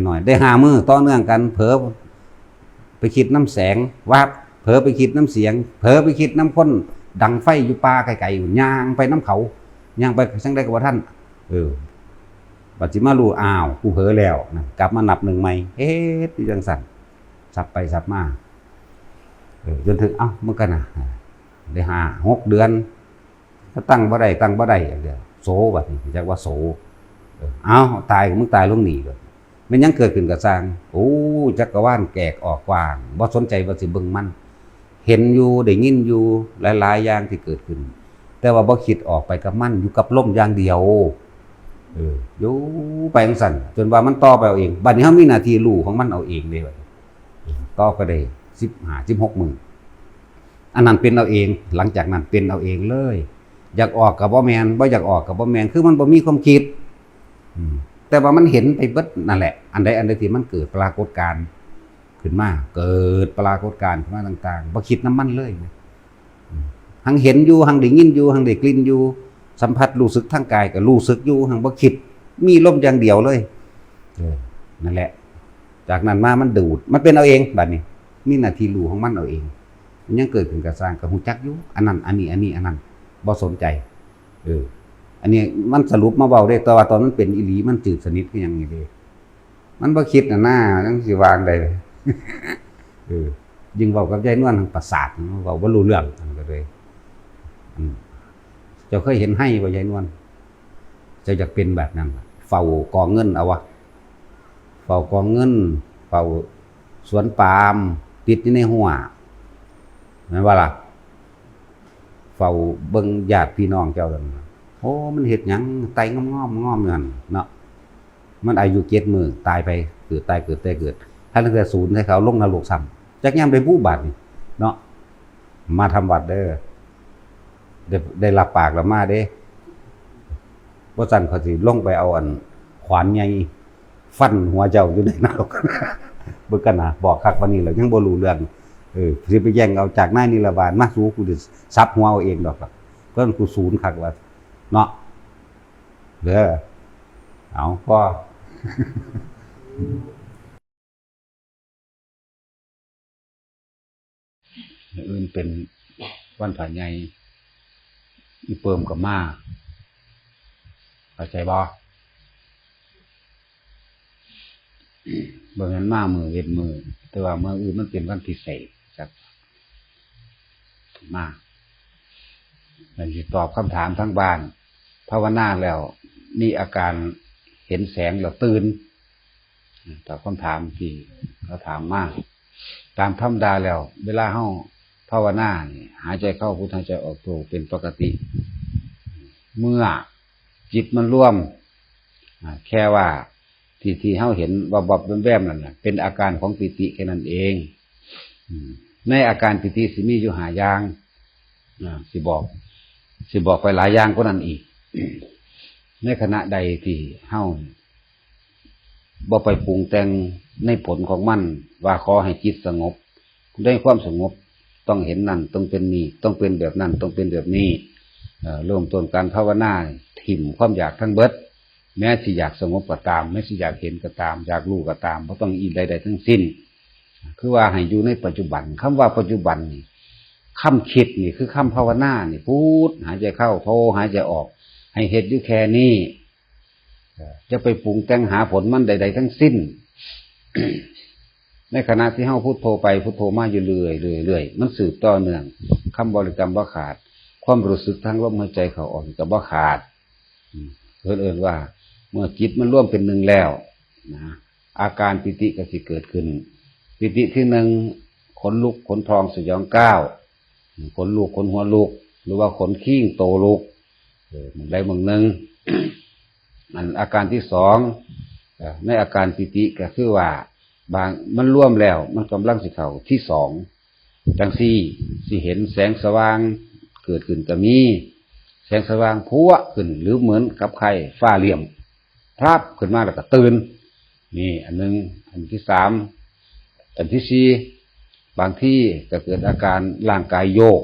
ໜ້ອຍໆ ໄດ້ຫ້າມື້ຕໍ່ເນື່ອງກັນ ເຜີໄປຄິດນຳແສງ ວາບ ເຜີໄປຄິດນຳສຽງ ເຜີໄປຄິດນຳຄົນດັງໄຟຢູ່ປ່າໄກໆ ຍ່າງໄປນຳເຂົາ ຍ່າງໄປຈັ່ງໃດກໍບໍ່ທັນ ເອີ ບັດຊິມາຮູ້ ອ້າວ ກູເຜີແລ້ວ ນັ້ນ ກັບມານັບໜຶ່ງໃໝ່ ເຮັດຢູ່ຈັ່ງຊັ້ນ ສັບໄປສັບມາ ເອີ ຈົນເຖິງ ເອົ້າ ມັນກໍນະ ໄດ້ຫ້າຫົກເດືອນ ກໍຕັ້ງບໍ່ໄດ້ ຕັ້ງບໍ່ໄດ້ ໂສ ບັດນີ້ ຈັກວ່າໂສ ເອີ ເອົ້າ ຕາຍກໍມຶງຕາຍລົງນີ້ ແມ່ນຫຍັງເກີດຂຶ້ນກໍຊ່າງ ໂອ້ ຈັກກະວານແກກອອກກວ້າງ ບໍ່ສົນໃຈວ່າຊິເບິ່ງມັນ ເຫັນຢູ່ ໄດ້ຍິນຢູ່ ຫຼາຍໆຢ່າງທີ່ເກີດຂຶ້ນ ແຕ່ວ່າບໍ່ຄິດອອກໄປກັບມັນ ຢູ່ກັບລົມຢ່າງດຽວ ເອີ ຢູ່ໄປຈັ່ງຊັ້ນ ຈົນວ່າມັນຕໍ່ໄປເອົາເອງ. ບັດນີ້ເຮົາມີໜ້າທີ່ຮູ້ຂອງມັນເອົາເອງເດ້ ບັດນີ້ ເອີ ຕໍ່ໄປໄດ້ສິບຫ້າ ສິບຫົກມື້ ອັນນັ້ນເປັນເອົາເອງ. ຫຼັງຈາກນັ້ນເປັນເອົາເອງເລີຍ ຢາກອອກກໍບໍ່ແມ່ນ ບໍ່ຢາກອອກກໍບໍ່ແມ່ນ ຄືມັນບໍ່ມີຄວາມຄິດ ອືມ ແຕ່ວ່າມັນເຫັນໄປເບິດນັ້ນແຫຼະ. ອັນໃດອັນໃດທີ່ມັນເກີດປາກົດການຂຶ້ນມາ ເກີດປາກົດການຂຶ້ນມາຕ່າງໆ ບໍ່ຄິດນຳມັນເລີຍ ອືມ ທັງເຫັນຢູ່ ທັງໄດ້ຍິນຢູ່ ທັງໄດ້ກິ່ນຢູ່ ສຳຜັດຮູ້ສຶກທາງກາຍກໍຮູ້ສຶກຢູ່ ທັງບໍ່ຄິດ ມີລົມຢ່າງດຽວເລີຍ ເອີ ນັ້ນແຫຼະ. ຈາກນັ້ນມາມັນດູດ ມັນເປັນເອົາເອງ ບັດນີ້ມີໜ້າທີ່ຮູ້ຂອງມັນເອົາເອງ. ມັນຫຍັງເກີດຂຶ້ນກໍຊ່າງ ກໍຮູ້ຈັກຢູ່ ອັນນັ້ນ ອັນນີ້ ອັນນີ້ ອັນນັ້ນ ບໍ່ສົນໃຈ ເອີ ອັນນີ້ມັນສະຫຼຸບມາເວົ້າເດ້ ແຕ່ວ່າຕອນມັນເປັນອີ່ຫຼີ ມັນຈືດສະໜິດຄືຫຍັງນີ້ເດ້ ມັນບໍ່ຄິດນະນາ ມັນຊິວ່າຈັ່ງໃດ ເອີ ຍິ່ງເວົ້າກັບຍາຍນວນ ປະສາດ ເວົ້າບໍ່ຮູ້ເລື່ອງ ມັນກໍເລີຍ ອືມ ເຈົ້າເຄີຍເຫັນໄຮ່ບໍ່ ຍາຍນວນ? ເຈົ້າຢາກເປັນແບບນັ້ນ ເຝົ້າກອງເງິນເອົາວະ ເຝົ້າກອງເງິນ ເຝົ້າສວນປາມ ຕິດຢູ່ໃນຮົ້ວ ແມ່ນບໍ່ລະ? ເຝົ້າເບິ່ງຍາດພີ່ນ້ອງເຈົ້ານັ້ນ ໂອ້ ມັນເຮັດຫຍັງ ໄຕ່ງອມໆ ງອມຢູ່ຫັ້ນເນາະ. ມັນອາຍຸເຈັດມື້ ຕາຍໄປ ເກີດ ຕາຍ ເກີດ ຕາຍ ເກີດ ທັງແຕ່ສູນໃຫ້ເຂົາລົງນະລົກຊ້ຳ ຈັກຍາມໃດບຸບາດນີ້ເນາະ. ມາທຳວັດເດີ ໄດ້ ໄດ້ຮັບປາກແລ້ວມາເດ້ ບໍ່ຊັ້ນຂ້ອຍຊິລົງໄປເອົາອັນຂວານໃຫຍ່ຟັນຫົວເຈົ້າຢູ່ໃນນະລົກ ເບິ່ງກັນນະ. ບອກຄັກປານນີ້ແລ້ວຍັງບໍ່ຮູ້ເລື່ອງ ເອີ ຊິໄປແຍ່ງເອົາຈາກນາຍນິລະບານມາ ສູ ກູຊິສັບຫົວເອົາເອງດອກ ເພິ່ນກູສູນຄັກວ່າເນາະ ເດີ ເອົາ ພໍ. ມື້ອື່ນເປັນວັນພະໃຫຍ່ ອີເປີມກໍມາ ເຂົ້າໃຈບໍ່? ບໍ່ແມ່ນມາມື້ເວັ້ນມື້ ແຕ່ວ່າມື້ອື່ນມັນເປັນວັນພິເສດ ຈັກມາ ແລ້ວຊິຕອບຄຳຖາມທາງບ້ານ ພາວະນາແລ້ວມີອາການເຫັນແສງແລ້ວຕື່ນ? ຕອບຄຳຖາມທີ່ເຂົາຖາມມາ. ຕາມທຳມະດາແລ້ວ ເວລາເຮົາພາວະນານີ້ ຫາຍໃຈເຂົ້າພຸດ ຫາຍໃຈອອກໂທເປັນປົກກະຕິ. ເມື່ອຈິດມັນລວມ ອາ ແຄ່ວ່າທີ່ ທີ່ເຮົາເຫັນວັບໆແວມໆນັ້ນນະ ເປັນອາການຂອງປີຕິແຄ່ນັ້ນເອງ. ອາ ໃນອາການປີຕິຊິມີຢູ່ຫ້າຢ່າງ ອາ ຊິບອກ ຊິບອກໄປຫຼາຍຢ່າງກວ່ານັ້ນອີກ. ໃນຂະນະໃດທີ່ເຮົາບໍ່ໄປປຸງແຕ່ງໃນຜົນຂອງມັນ ວ່າຂໍໃຫ້ຈິດສະຫງົບ ໃນຄວາມສະຫງົບຕ້ອງເຫັນນັ້ນ ຕ້ອງເປັນນີ້ ຕ້ອງເປັນແບບນັ້ນ ຕ້ອງເປັນແບບນີ້ ເລີ່ມຕົ້ນການພາວະນາ ຖິ້ມຄວາມຢາກທັງເບິດ ແມ້ຊິຢາກສະຫງົບກໍຕາມ ແມ້ຊິຢາກເຫັນກໍຕາມ ຢາກຮູ້ກໍຕາມ ບໍ່ຕ້ອງອີງໃດໆທັງສິ້ນ ຄືວ່າໃຫ້ຢູ່ໃນປັດຈຸບັນ. ຄຳວ່າປັດຈຸບັນນີ້ ຄຳຄິດນີ້ຄືຄຳພາວະນານີ້ ພຸດ ຫາຍໃຈເຂົ້າ ໂທ ຫາຍໃຈອອກ ໃຫ້ເຮັດຢູ່ແຄ່ນີ້ ຢ່າໄປປຸງແຕ່ງຫາຜົນມັນໃດໆທັງສິ້ນ. ໃນຂະນະທີ່ເຮົາພຸດໂທໄປ ພຸດໂທມາຢູ່ເລື້ອຍໆ ມັນສືບຕໍ່ເນື່ອງ ຄຳບໍລິກຳບໍ່ຂາດ ຄວາມຮູ້ສຶກທາງລົມຫາຍໃຈເຂົ້າອອກກໍບໍ່ຂາດ. ເພິ່ນເອີ້ນວ່າ ເມື່ອຈິດມັນລວມເປັນໜຶ່ງແລ້ວນະ ອາການປີຕິກໍຊິເກີດຂຶ້ນ. ປີຕິທີໜຶ່ງ ຂົນລຸກ ຂົນພອງ ສະຫຍອງກ້າວ ຂົນລຸກ ຂົນຫົວລຸກ ຫຼືວ່າຂົນຄີງໂຕລຸກ ເອີ ໝ່ອງໃດໝ່ອງໜຶ່ງ. ອັນອາການທີສອງ ເອີ ໃນອາການປີຕິກໍຄືວ່າ ບາງ ມັນລວມແລ້ວ ມັນກຳລັງຊິເຂົ້າທີສອງ ຈັ່ງຊີ້ ຊິເຫັນແສງສະຫວ່າງເກີດຂຶ້ນກໍມີ ແສງສະຫວ່າງພວດຂຶ້ນ ຫຼືເໝືອນກັບໄຄຟ້າຫຼ່ຽມ ພລັບຂຶ້ນມາແລ້ວກໍຕື່ນ ນີ້ອັນໜຶ່ງ. ອັນທີສາມ ອັນທີສີ່ ບາງທີກໍເກີດອາການຮ່າງກາຍໂຍກ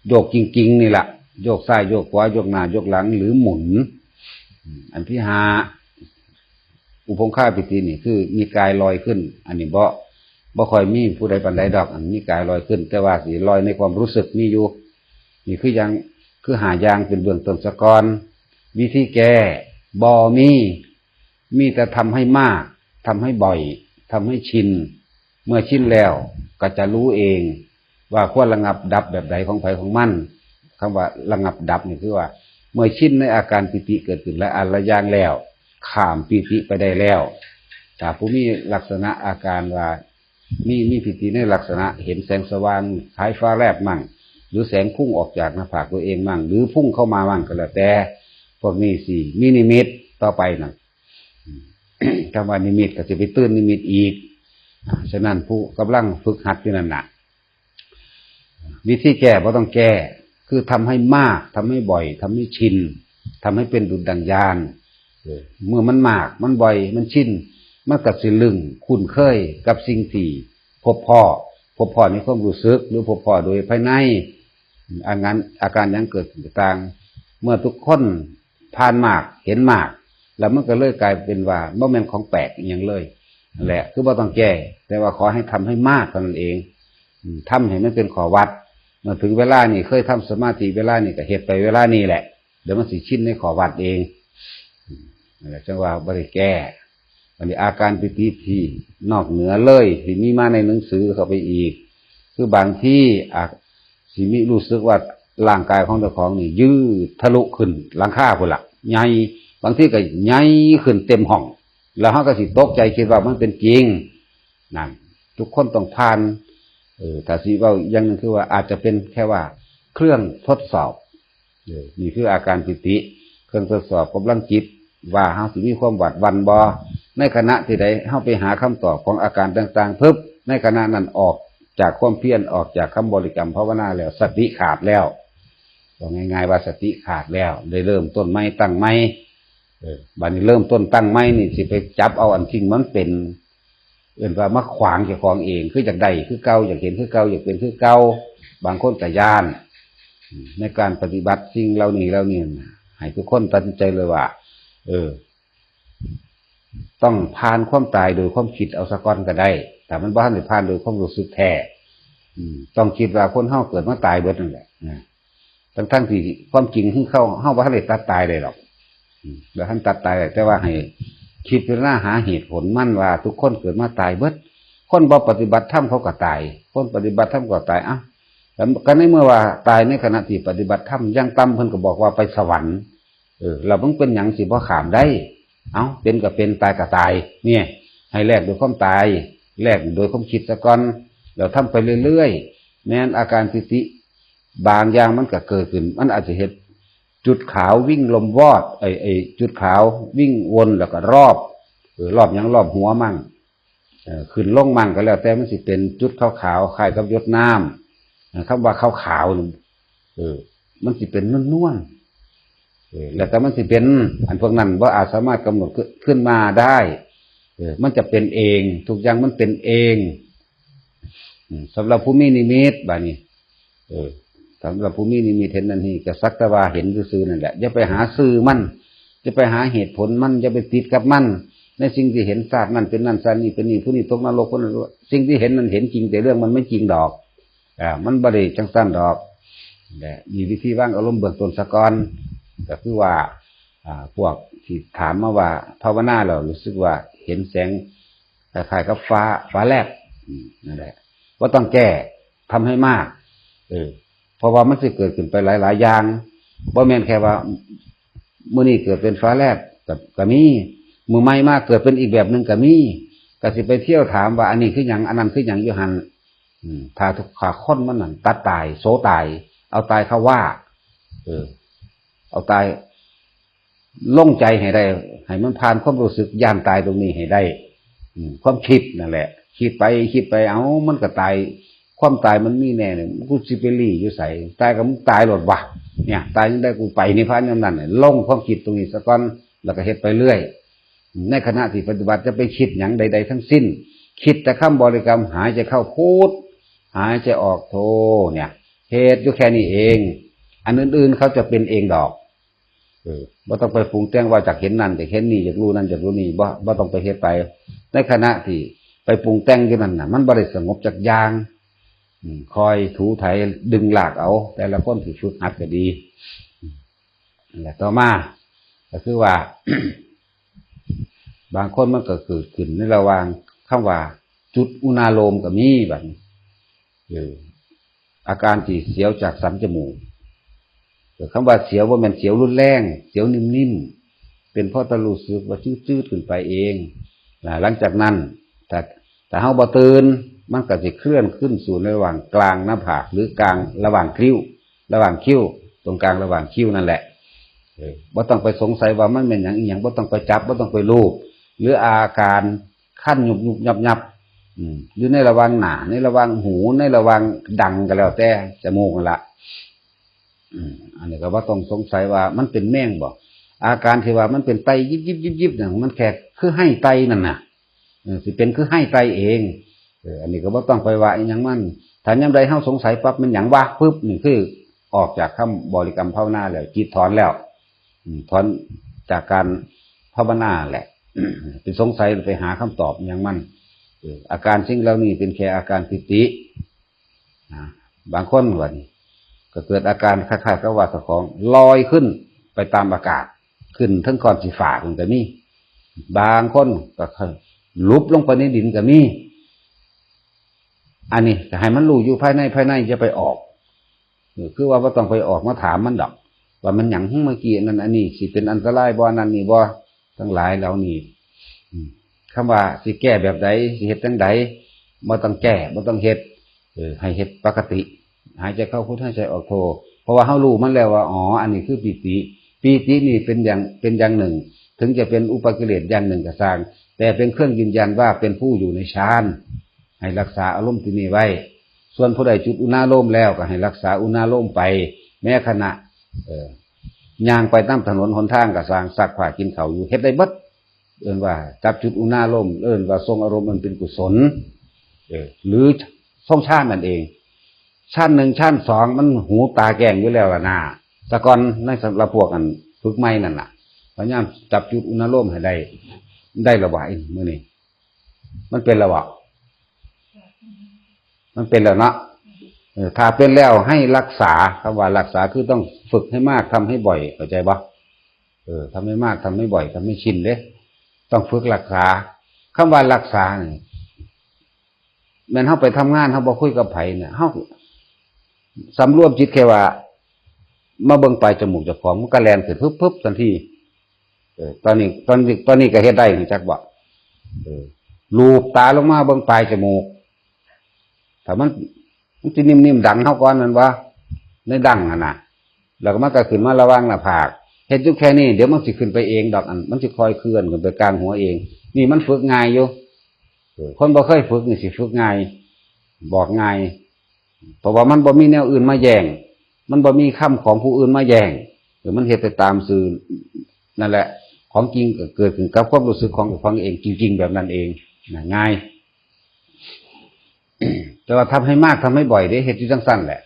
ໂຍກກິງໆນີ້ລະ ໂຍກຊ້າຍໂຍກຂວາ ໂຍກໜ້າໂຍກຫຼັງ ຫຼືໝູນ. ອັນທີຫ້າ ອຸພົງຄາປີຕິນີ້ຄືມີກາຍລອຍຂຶ້ນ ອັນນີ້ບໍ່ ບໍ່ຄ່ອຍມີຜູ້ໃດປານໃດດອກ ອັນມີກາຍລອຍຂຶ້ນ ແຕ່ວ່າຊິລອຍໃນຄວາມຮູ້ສຶກມີຢູ່. ນີ້ຄືຢ່າງ ຄືຫ້າຢ່າງເປັນເບື້ອງຕົ້ນສາກ່ອນ. ວິທີແກ້ບໍ່ມີ ມີແຕ່ທຳໃຫ້ມາກ ທຳໃຫ້ບ່ອຍ ທຳໃຫ້ຊິນ. ເມື່ອຊິນແລ້ວກໍຈະຮູ້ເອງວ່າຄວນລະງັບດັບແບບໃດຂອງໃຜຂອງມັນ. ຄຳວ່າລະງັບດັບນີ້ຄືວ່າ ເມື່ອຊິນໃນອາການປີຕິເກີດຂຶ້ນຫຼາຍອັນຫຼາຍຢ່າງແລ້ວ ຂ້າມປີຕິໄປໄດ້ແລ້ວ. ຖ້າຜູ້ມີລັກສະນະອາການວ່າ ມີ ມີພິທີໃນລັກສະນະເຫັນແສງສະຫວ່າງຂາຍຟ້າແລບມັ້ງ ຫຼືແສງພຸ່ງອອກຈາກໜ້າຜາກຕົວເອງມັ້ງ ຫຼືພຸ່ງເຂົ້າມາມັ້ງ ກໍແລ້ວແຕ່. ພວກນີ້ຊິມີນິມິດຕໍ່ໄປນັ້ນ ຄຳວ່ານິມິດກໍຊິໄປຕື່ນນິມິດອີກ. ສະນັ້ນຜູ້ກຳລັງຝຶກຫັດຢູ່ນັ້ນນະ ວິທີແກ້ບໍ່ຕ້ອງແກ້ ຄືທຳໃຫ້ມາກ ທຳໃຫ້ບ່ອຍ ທຳໃຫ້ຊິນ ທຳໃຫ້ເປັນດຸດດັ່ງຍານ. ເອີ ເມື່ອມັນມາກ ມັນບ່ອຍ ມັນຊິນ ມັນກໍຊິລຶ້ງຄຸ້ນເຄີຍກັບສິ່ງທີ່ພົບພໍ້ ພົບພໍ້ໃນຄວາມຮູ້ສຶກ ຫຼືພົບພໍ້ໂດຍພາຍໃນ. ອາການ ອາການຫຍັງເກີດຂຶ້ນກໍຕາມ ເມື່ອທຸກຄົນຜ່ານມາກ ເຫັນມາກ ແລ້ວມັນກໍເລີຍກາຍເປັນວ່າບໍ່ແມ່ນຂອງແປກອີ່ຫຍັງເລີຍ. ນັ້ນແຫຼະ ຄືບໍ່ຕ້ອງແກ້ ແຕ່ວ່າຂໍໃຫ້ທຳໃຫ້ມາກເທົ່ານັ້ນເອງ. ອືມ ທຳໃຫ້ມັນເປັນຂໍ້ວັດ ເມື່ອເຖິງເວລານີ້ ເຄີຍທຳສະມາທິເວລານີ້ ກໍເຮັດໄປເວລານີ້ແຫຼະ ດຽວມັນຊິຊິນໃນຂໍ້ວັດເອງ. ອືມ ນັ້ນແຫຼະ ຈັ່ງວ່າບໍ່ໄດ້ແກ້. ອັນນີ້ອາການປີຕິທີ່ນອກເໜືອເລີຍ ທີ່ມີມາໃນໜັງສືເຂົ້າໄປອີກ ຄືບາງທີອາດຊິມີຮູ້ສຶກວ່າຮ່າງກາຍຂອງເຈົ້າຂອງນີ້ຍືດທະລຸຂຶ້ນຫຼັງຄາພຸ້ນລະ ໃຫຍ່ ບາງທີກໍໃຫຍ່ຂຶ້ນເຕັມຫ້ອງ ແລ້ວເຮົາກໍຊິຕົກໃຈຄິດວ່າມັນເປັນຈິງ. ນັ້ນ ທຸກຄົນຕ້ອງຜ່ານ. ເອີ ຖ້າຊິເວົ້າອີກຢ່າງໜຶ່ງ ຄືວ່າອາດຈະເປັນແຄ່ວ່າເຄື່ອງທົດສອບ. ເອີ ນີ້ຄືອາການປີຕິ ເຄື່ອງທົດສອບກຳລັງຈິດ ວ່າເຮົາຊິມີຄວາມຫວາດຫວັ່ນບໍ່. ໃນຂະນະທີ່ໃດເຮົາໄປຫາຄຳຕອບຂອງອາການຕ່າງໆ ປຶບ ໃນຂະນະນັ້ນອອກຈາກຄວາມພຽນ ອອກຈາກຄຳບໍລິກຳພາວະນາແລ້ວ ສະຕິຂາດແລ້ວ. ເວົ້າງ່າຍໆວ່າສະຕິຂາດແລ້ວ ໄດ້ເລີ່ມຕົ້ນໃໝ່ຕັ້ງໃໝ່. ເອີ ບາດນີ້ເລີ່ມຕົ້ນຕັ້ງໃໝ່ນີ້ ຊິໄປຈັບເອົາອັນສິ່ງມັນເປັນ ເອີ້ນວ່າມາຂວາງເຈົ້າຂອງເອງ ຄືຢາກໄດ້ຄືເກົ່າ ຢາກເຫັນຄືເກົ່າ ຢາກເປັນຄືເກົ່າ. ບາງຄົນກໍຢ້ານ. ໃນການປະຕິບັດສິ່ງເຫຼົ່ານີ້ ເຫຼົ່ານີ້ ໃຫ້ທຸກຄົນຕັດສິນໃຈເລີຍວ່າ ເອີ ຕ້ອງຜ່ານຄວາມຕາຍໂດຍຄວາມຄິດເອົາສາກ່ອນກໍໄດ້ ຖ້າມັນບໍ່ທັນໄດ້ຜ່ານໂດຍຄວາມຮູ້ສຶກແທ້. ອືມ ຕ້ອງຄິດວ່າຄົນເຮົາເກີດມາຕາຍເບິດນັ້ນແຫຼະ ນະ. ທັງໆທີ່ຄວາມຈິງຄືເຮົາ ເຮົາບໍ່ທັນໄດ້ຕັດຕາຍໄດ້ດອກ. ອືມ ບໍ່ທັນຕັດຕາຍໄດ້ ແຕ່ວ່າໃຫ້ຄິດພິຈາລະນາຫາເຫດຜົນມັນວ່າ ທຸກຄົນເກີດມາຕາຍເບິດ. ຄົນບໍ່ປະຕິບັດທຳເຂົາກໍຕາຍ ຄົນປະຕິບັດທຳກໍຕາຍ. ເອົ້າ ກໍໃນເມື່ອວ່າຕາຍໃນຂະນະທີ່ປະຕິບັດທຳ ຢ່າງຕ່ຳເພິ່ນກໍບອກວ່າໄປສະຫວັນ. ເອີ ແລ້ວມັນເປັນຫຍັງຊິບໍ່ຂ້າມໄດ້? ເອົ້າ ເປັນກໍເປັນ ຕາຍກໍຕາຍ. ນີ້ ໃຫ້ແລກດ້ວຍຄວາມຕາຍ ແລກໂດຍຄວາມຄິດສາກ່ອນ ແລ້ວທຳໄປເລື້ອຍໆ. ແມ່ນອາການປີຕິບາງຢ່າງມັນກໍເກີດຂຶ້ນ ມັນອາດຈະເຮັດຈຸດຂາວວິ່ງລົມວອດ ໄອ້ ໄອ້ຈຸດຂາວວິ່ງວົນ ແລ້ວກໍລອບ ເອີ ລອບຫຍັງ ລອບຫົວມັ້ງ ເອີ ຂຶ້ນລົງມັ້ງ ກໍແລ້ວແຕ່ມັນຊິເປັນຈຸດຂາວໆ ຄ້າຍກັບຢົດນ້ຳ. ເອີ ຄຳວ່າຂາວໆນີ້ ເອີ ມັນຊິເປັນນວນໆ ເອີ ແລ້ວແຕ່ມັນຊິເປັນ ອັນພວກນັ້ນບໍ່ອາດສາມາດກຳນົດຄືນ ຄືນມາໄດ້. ເອີ ມັນຈະເປັນເອງ ທຸກຢ່າງມັນເປັນເອງ. ອືມ ສຳລັບຜູ້ມີນິມິດ ບາດນີ້ ເອີ ສຳລັບຜູ້ມີນິມິດເຫັນນັ້ນນີ້ ກໍສັກແຕ່ວ່າເຫັນຊື່ໆນັ້ນແຫຼະ ຢ່າໄປຫາຊື່ມັນ ຢ່າໄປຫາເຫດຜົນມັນ ຢ່າໄປຕິດກັບມັນ ໃນສິ່ງທີ່ເຫັນ ຊາດນັ້ນເປັນນັ້ນ ຊາດນີ້ເປັນນີ້ ຜູ້ນີ້ຕົກນະລົກ ຜູ້ນັ້ນ ສິ່ງທີ່ເຫັນນັ້ນເຫັນຈິງ ແຕ່ເລື່ອງມັນບໍ່ຈິງດອກ. ອ່າ ມັນບໍ່ໄດ້ຈັ່ງຊັ້ນດອກ. ແລະ ມີວິທີວາງອາລົມເບື້ອງຕົ້ນສາກ່ອນ ກໍຄືວ່າ ອ່າ ພວກທີ່ຖາມມາວ່າ ພາວະນາແລ້ວຮູ້ສຶກວ່າເຫັນແສງຄ້າຍໆກັບຟ້າ ຟ້າແລບ ອືມ ນັ້ນແຫຼະ ບໍ່ຕ້ອງແກ້ ທຳໃຫ້ມາກ. ເອີ ເພາະວ່າມັນຊິເກີດຂຶ້ນໄປຫຼາຍໆຢ່າງ ບໍ່ແມ່ນແຄ່ວ່າ ມື້ນີ້ເກີດເປັນຟ້າແລບ ກໍ ກໍມີ ມື້ໃໝ່ມາເກີດເປັນອີກແບບໜຶ່ງກໍມີ. ກໍຊິໄປທ່ຽວຖາມວ່າ ອັນນີ້ຄືຫຍັງ ອັນນັ້ນຄືຫຍັງຢູ່ຫັ້ນ. ອືມ ຖ້າທຸກ ຖ້າຄົນມັນນັ້ນຕັດຕາຍ ໂຊຕາຍ ເອົາຕາຍເຂົ້າວ່າ ເອີ ເອົາຕາຍລົງໃຈໃຫ້ໄດ້ ໃຫ້ມັນຜ່ານຄວາມຮູ້ສຶກຢ້ານຕາຍຕົງນີ້ໃຫ້ໄດ້. ອືມ ຄວາມຄິດນັ້ນແຫຼະ ຄິດໄປຄິດໄປ ເອົ້າ ມັນກໍຕາຍ ຄວາມຕາຍມັນມີແນ່ນີ້ ກູຊິໄປຫຼີ້ຢູ່ໃສ? ຕາຍກໍມຶງຕາຍໂລດວະ ເນີ້ຍ ຕາຍຍາມໃດກູໄປນິບພານຍາມນັ້ນ. ລົງຄວາມຄິດຕົງນີ້ສາກ່ອນ ແລ້ວກໍເຮັດໄປເລື້ອຍ. ໃນຂະນະທີ່ປະຕິບັດ ຢ່າໄປຄິດຫຍັງໃດໆທັງສິ້ນ ຄິດແຕ່ຄຳບໍລິກຳ ຫາຍໃຈເຂົ້າພຸດ ຫາຍໃຈອອກໂທ ເນີ້ຍ ເຮັດຢູ່ແຄ່ນີ້ເອງ ອັນອື່ນໆເຂົາຈະເປັນເອງດອກ. ເອີ ບໍ່ຕ້ອງໄປປຸງແຕ່ງວ່າຢາກເຫັນນັ້ນ ຢາກເຫັນນີ້ ຢາກຮູ້ນັ້ນ ຢາກຮູ້ນີ້ ບໍ່ ບໍ່ຕ້ອງໄປເຮັດໄປ. ໃນຂະນະທີ່ໄປປຸງແຕ່ງຢູ່ນັ້ນນະ ມັນບໍ່ໄດ້ສະຫງົບຈັກຢ່າງ. ອືມ ຄອຍຖູໄຖດຶງລາກເອົາ ແຕ່ລະຄົນທີ່ຝຶກຫັດກໍດີ. ອືມ ແລະ ຕໍ່ມາກໍຄືວ່າ ບາງຄົນມັນກໍເກີດຂຶ້ນໃນລະຫວ່າງຄຳວ່າຈຸດອຸນາໂລມກໍມີບັດນີ້ ເອີ ອາການທີ່ສຽວຈາກສັນຈະມູກ ເອີ ຄຳວ່າສຽວບໍ່ແມ່ນສຽວຮຸນແຮງ ສຽວນິ້ມໆ ເປັນເພາະແຕ່ຮູ້ສຶກວ່າຈືດໆຂຶ້ນໄປເອງ. ນະ ຫຼັງຈາກນັ້ນ ຖ້າ ຖ້າເຮົາບໍ່ຕື່ນ ມັນກໍຊິເຄື່ອນຂຶ້ນສູ່ໃນລະຫວ່າງກາງໜ້າຜາກ ຫຼື ກາງລະຫວ່າງຄິ້ວ ລະຫວ່າງຄິ້ວ ຕົງກາງລະຫວ່າງຄິ້ວນັ້ນແຫຼະ. ເອີ ບໍ່ຕ້ອງໄປສົງໄສວ່າມັນແມ່ນຫຍັງອີ່ຫຍັງ, ບໍ່ຕ້ອງໄປຈັບ, ບໍ່ຕ້ອງໄປລູບ ຫຼື ອາການຄັນຍຸບໆຍັບໆ ອືມ ຢູ່ໃນລະຫວ່າງໜ້າ, ໃນລະຫວ່າງຫູ, ໃນລະຫວ່າງດັງກໍແລ້ວແຕ່, ຈະມູກນັ້ນລະ. ອືມ ອັນນີ້ກໍບໍ່ຕ້ອງສົງໄສວ່າມັນເປັນແມງບໍ. ອາການທີ່ວ່າມັນເປັນໄຕຢິບໆໆໆນັ້ນ ມັນແຄ່ຄືໄຫ້ໄຕນັ້ນນະ. ເອີ ຊິເປັນຄືໄຫ້ໄຕເອງ. ເອີ ອັນນີ້ກໍບໍ່ຕ້ອງໄປວ່າອີ່ຫຍັງມັນ. ຖ້າຍາມໃດເຮົາສົງໄສປັບ ແມ່ນຫຍັງວະ ປຶບ ນີ້ຄືອອກຈາກຄຳບໍລິກຳພາວະນາແລ້ວ, ຈິດຖອນແລ້ວ. ອືມ ຖອນຈາກການພາວະນາແຫຼະ. ໄປສົງໄສ ໄປຫາຄຳຕອບອີ່ຫຍັງມັນ. ເອີ ອາການສິ່ງເຫຼົ່ານີ້ເປັນແຄ່ອາການປີຕິ. ນະ ບາງຄົນບັດນີ້ກໍເກີດອາການຄ້າຍໆກັບວ່າເຈົ້າຂອງລອຍຂຶ້ນໄປຕາມອາກາດ, ຂຶ້ນເທິງກ້ອນສີຟ້າພຸ້ນກໍມີ. ບາງຄົນກໍຫຼຸບລົງໄປໃນດິນກໍມີ. ອັນນີ້ກໍໃຫ້ມັນຮູ້ຢູ່ພາຍໃນ, ພາຍໃນຢ່າໄປອອກ. ເອີ ຄືວ່າບໍ່ຕ້ອງໄປອອກມາຖາມມັນດອກ ວ່າມັນຫຍັງ ເມື່ອກີ້ອັນນັ້ນອັນນີ້ ຊິເປັນອັນຕະລາຍບໍ່ ອັນນັ້ນນີ້ບໍ່ ທັງຫຼາຍເຫຼົ່ານີ້. ອືມ ຄຳວ່າຊິແກ້ແບບໃດ ຊິເຮັດຈັ່ງໃດ ບໍ່ຕ້ອງແກ້ ບໍ່ຕ້ອງເຮັດ. ເອີ ໃຫ້ເຮັດປົກກະຕິ ຫາຍໃຈເຂົ້າພຸດ ຫາຍໃຈອອກໂທ. ເພາະວ່າເຮົາຮູ້ມັນແລ້ວວ່າ ອໍ ອັນນີ້ຄືປີຕິ. ປີຕິນີ້ເປັນຢ່າງ ເປັນຢ່າງໜຶ່ງ, ເຖິງຈະເປັນອຸປະກິເລດຢ່າງໜຶ່ງກໍຊ່າງ, ແຕ່ເປັນເຄື່ອງຢືນຢັນວ່າເປັນຜູ້ຢູ່ໃນฌານ. ໃຫ້ລັກສາອາລົມທີ່ນີ້ໄວ້. ສ່ວນຜູ້ໃດຈຸດອຸນາໂລມແລ້ວ ກໍໃຫ້ລັກສາອຸນາໂລມໄປ. ແມ້ຂະນະ ເອີ ຍ່າງໄປຕາມຖະໜົນຫົນທາງກໍຊ່າງ, ຊັກຜ້າກິນເຂົ້າຢູ່ ເຮັດໄດ້ເບິດ. ເອີ້ນວ່າຈັບຈຸດອຸນາໂລມ, ເອີ້ນວ່າຊົງອາລົມອັນເປັນກຸສົນ ເອີ ຫຼື ຊົງຊານນັ້ນເອງ. ຊານໜຶ່ງ ຊານສອງ ມັນຫູຕາແຈ້ງຢູ່ແລ້ວລະນາ. ແຕ່ກ່ອນໃນສຳລັບພວກອັນຝຶກໃໝ່ນັ້ນລະ ພະຍາຍາມຈັບຈຸດອຸນາໂລມໃຫ້ໄດ້. ໄດ້ລະຫວາ ມື້ນີ້ ມັນເປັນລະຫວາ? ມັນເປັນແລ້ວເນາະ. ເອີ ຖ້າເປັນແລ້ວໃຫ້ລັກສາ. ຄຳວ່າລັກສາຄືຕ້ອງຝຶກໃຫ້ມາກ, ທຳໃຫ້ບ່ອຍ, ເຂົ້າໃຈບໍ່? ເອີ ທຳໃຫ້ມາກ, ທຳໃຫ້ບ່ອຍ, ທຳໃຫ້ຊິນເດ້. ຕ້ອງຝຶກລັກສາ. ຄຳວ່າລັກສານີ້ ແມ່ນເຮົາໄປທຳງານ ເຮົາບໍ່ຄຸຍກັບໃຜນະ, ເຮົາສຳລວມຈິດແຄ່ວ່າມາເບິ່ງປາຍຈະມູກເຈົ້າຂອງ, ມັນກໍແລ່ນຂຶ້ນປຶບໆທັນທີ. ເອີ ຕອນນີ້ ຕອນນີ້ ຕອນນີ້ກໍເຮັດໄດ້ ຮູ້ຈັກບໍ່? ເອີ ລູບຕາລົງມາເບິ່ງປາຍຈະມູກ. ຖ້າມັນ ມັນຊິນິ້ມໆດັງເຮົາກ່ອນ ແມ່ນບໍ່? ໃນດັງຫັ້ນນະ, ແລ້ວກໍມັນກໍຂຶ້ນມາລະຫວ່າງໜ້າຜາກ. ເຮັດຢູ່ແຄ່ນີ້ ດຽວມັນຊິຂຶ້ນໄປເອງດອກ, ອັນ ມັນຊິຄ່ອຍເຄື່ອນຂຶ້ນໄປກາງຫົວເອງ. ນີ້ມັນຝຶກງ່າຍຢູ່. ເອີ ຄົນບໍ່ເຄີຍຝຶກນີ້ຊິຝຶກງ່າຍ, ບອກງ່າຍ, ເພາະວ່າມັນບໍ່ມີແນວອື່ນມາແຍ່ງ, ມັນບໍ່ມີຄຳຂອງຜູ້ອື່ນມາແຍ່ງ. ເອີ ມັນເຮັດໄປຕາມຊື່ນັ້ນແຫຼະ. ຂອງຈິງກໍເກີດຂຶ້ນກັບຄວາມຮູ້ສຶກຂອງເຈົ້າຂອງເອງ ຈິງໆແບບນັ້ນເອງນະ, ງ່າຍ. ແຕ່ວ່າທຳໃຫ້ມາກ ທຳໃຫ້ບ່ອຍເດ້, ເຮັດຢູ່ຈັ່ງຊັ້ນແຫຼະ.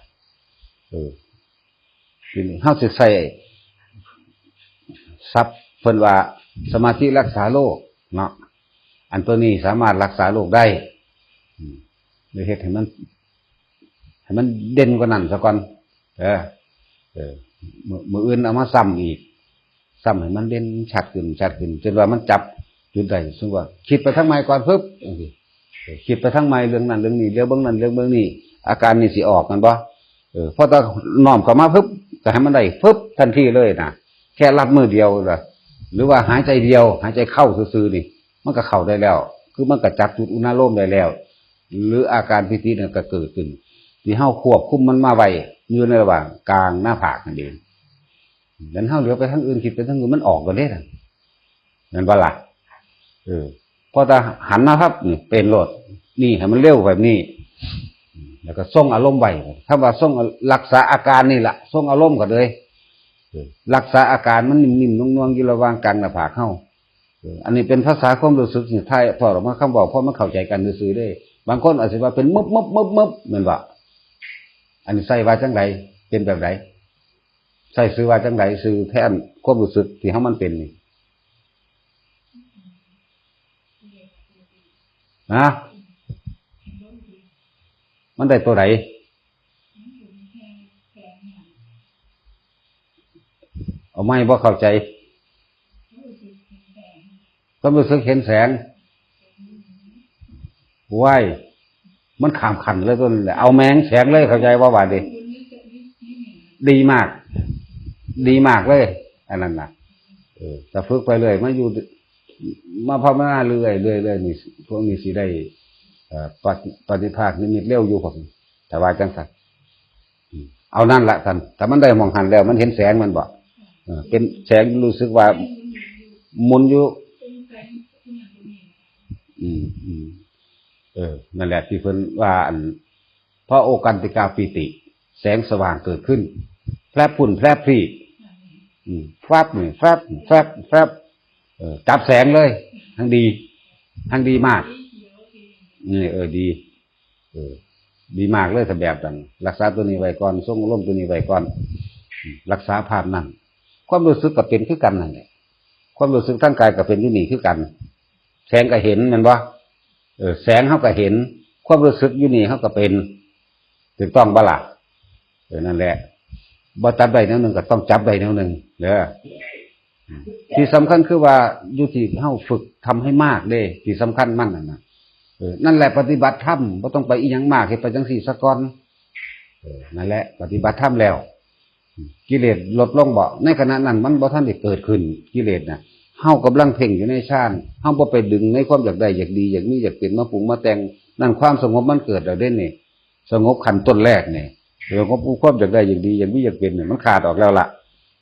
ເອີ ທີນີ້ເຮົາຊິໃຊ້ສັບເພິ່ນວ່າສະມາທິລັກສາໂລກເນາະ, ອັນໂຕນີ້ສາມາດລັກສາໂລກໄດ້. ອືມ ໄດ້ເຮັດໃຫ້ມັນ ໃຫ້ມັນເດັ່ນກວ່ານັ້ນຊະກ່ອນ. ເອີ ເອີ ມື້ ມື້ອື່ນເອົາມາຊ້ຳອີກ, ຊ້ຳໃຫ້ມັນເດັ່ນຊັດຂຶ້ນ ຊັດຂຶ້ນ ຈົນວ່າມັນຈັບຈຸດໄດ້. ສົມມຸດວ່າຄິດໄປທາງໃໝ່ກ່ອນ ປຶບ ຈັ່ງຊີ້, ເອີ ຄິດໄປທາງໃໝ່ ເລື່ອງນັ້ນເລື່ອງນີ້ ດຽວເບິ່ງນັ້ນ ດຽວເບິ່ງນີ້, ອາການນີ້ຊິອອກ ແມ່ນບໍ່? ເອີ ພໍຕານ້ອມເຂົ້າມາ ປຶບ ກໍໃຫ້ມັນໄດ້ ປຶບ ທັນທີເລີຍນະ, ແຄ່ລັດມືດຽວລະ ຫຼືວ່າຫາຍໃຈດຽວ ຫາຍໃຈເຂົ້າຊື່ໆນີ້ ມັນກໍເຂົ້າໄດ້ແລ້ວ, ຄືມັນກໍຈັບຈຸດອຸນາໂລມໄດ້ແລ້ວ. ຫຼືອາການປີຕິນັ້ນກໍເກີດຂຶ້ນ ທີ່ເຮົາຄວບຄຸມມັນມາໄວ້ຢູ່ໃນລະຫວ່າງກາງໜ້າຜາກນັ້ນເອງ. ແລ້ວເຮົາຫຼຽວໄປທາງອື່ນ ຄິດໄປທາງອື່ນ ມັນອອກໂລດເດ້ນັ້ນ, ແມ່ນບໍ່ລະ? ເອີ ພໍແຕ່ຫັນມາພັບ ນີ້ເປັນໂລດ, ນີ້ໃຫ້ມັນເລັວແບບນີ້, ແລ້ວກໍຊົງອາລົມໄວ້. ຄຳວ່າຊົງ ລັກສາອາການນີ້ລະ, ຊົງອາລົມກໍເລີຍ ເອີ ລັກສາອາການມັນນິ່ມໆນວງໆຢູ່ລະຫວ່າງກາງໜ້າຜາກເຮົາ. ເອີ ອັນນີ້ເປັນພາສາຄວາມຮູ້ສຶກທີ່ຖ່າຍທອດອອກມາຄຳເວົ້າ ເພາະມັນເຂົ້າໃຈກັນຊື່ໆເດ້. ບາງຄົນອາດຊິວ່າເປັນມຶບໆໆໆ ແມ່ນບໍ່? ອັນນີ້ໃຊ້ວ່າຈັ່ງໃດ? ເປັນແບບໃດ? ໃຊ້ຊື່ວ່າຈັ່ງໃດ? ຊື່ແທນຄວາມຮູ້ສຶກທີ່ເຮົາມັນເປັນນີ້ ຮະ? ມັນໄດ້ໂຕໃດ? ເອົາໃໝ່ ບໍ່ເຂົ້າໃຈ. ຄວາມຮູ້ສຶກເຫັນແສງ. ໂອ້ຍ ມັນຂ້າມຂັ້ນເລີຍຕົວນັ້ນແຫຼະ, ເອົາແມງແສງເລີຍ, ເຂົ້າໃຈບໍ່ບາດນີ້? ດີມາກ ດີມາກເລີຍ ອັນນັ້ນນະ. ເອີ ຖ້າຝຶກໄປເລື້ອຍ ມາຢູ່ ມາພາວະນາເລື້ອຍໆ ເລື້ອຍໆນີ້ ພວກນີ້ຊິໄດ້ ເອີ ປະຕິ ປະຕິພາກນິມິດເລັວຢູ່ ພວກນີ້ ຖ້າວ່າຈັ່ງຊັ້ນ ອືມ ເອົານັ້ນລະຊັ້ນ ຖ້າມັນໄດ້ໝ່ອງຫັ້ນແລ້ວ ມັນເຫັນແສງແມ່ນບໍ່? ເອີ ເປັນແສງ ຮູ້ສຶກວ່າໝູນຢູ່ ອືມ ອືມ ເອີ ນັ້ນແຫຼະທີ່ເພິ່ນວ່າ ອັນ ພະໂອກັນຕິກາປີຕິ ແສງສະຫວ່າງເກີດຂຶ້ນ ແຟບພຸ້ນແຟບພີ້ ອືມ ແຟບນີ້ ແຟບ ແຟບ ແຟບ ເອີ ຈັບແສງເລີຍ ທັງດີ ທັງດີມາກ ນີ້ ເອີ ດີ ເອີ ດີມາກເລີຍ ຖ້າແບບນັ້ນ ລັກສາຕົວນີ້ໄວ້ກ່ອນ ຊົງອາລົມຕົວນີ້ໄວ້ກ່ອນ ອືມ ລັກສາພາບນັ້ນ ຄວາມຮູ້ສຶກກໍເປັນຄືກັນນັ້ນແຫຼະ ຄວາມຮູ້ສຶກທາງກາຍກໍເປັນຢູ່ນີ້ຄືກັນ ແສງກໍເຫັນແມ່ນບໍ່? ເອີ ແສງເຮົາກໍເຫັນ ຄວາມຮູ້ສຶກຢູ່ນີ້ເຮົາກໍເປັນ ຖືກຕ້ອງບໍ່ລະ? ເອີ ນັ້ນແຫຼະ ບໍ່ຈັບໄດ້ແນວໜຶ່ງກໍຕ້ອງຈັບໄດ້ແນວໜຶ່ງເດີ ທີ່ສຳຄັນຄືວ່າຢູ່ທີ່ເຮົາຝຶກທຳໃຫ້ມາກເດ້ ທີ່ສຳຄັນມັນນັ້ນນະ ເອີ ນັ້ນແຫຼະປະຕິບັດທຳ ບໍ່ຕ້ອງໄປອີ່ຫຍັງມາກ ເຮັດໄປຈັ່ງຊີ້ສາກ່ອນ ເອີ ນັ້ນແຫຼະປະຕິບັດທຳແລ້ວ ກິເລດລົດລົງບໍ່? ໃນຂະນະນັ້ນມັນບໍ່ທັນໄດ້ເກີດຂຶ້ນ ກິເລດນະ ເຮົາກຳລັງເພັ່ງຢູ່ໃນฌານ ເຮົາບໍ່ໄປດຶງໃນຄວາມຢາກໄດ້ ຢາກດີ ຢາກມີ ຢາກເປັນ ມາປຸງມາແຕ່ງ ນັ້ນຄວາມສະຫງົບມັນເກີດແລ້ວເດ້ນີ້ ສະຫງົບຂັ້ນຕົ້ນແລກນີ້ ສະຫງົບຄວາມຢາກໄດ້ ຢາກດີ ຢາກມີ ຢາກເປັນນີ້ ມັນຂາດອອກແລ້ວລະ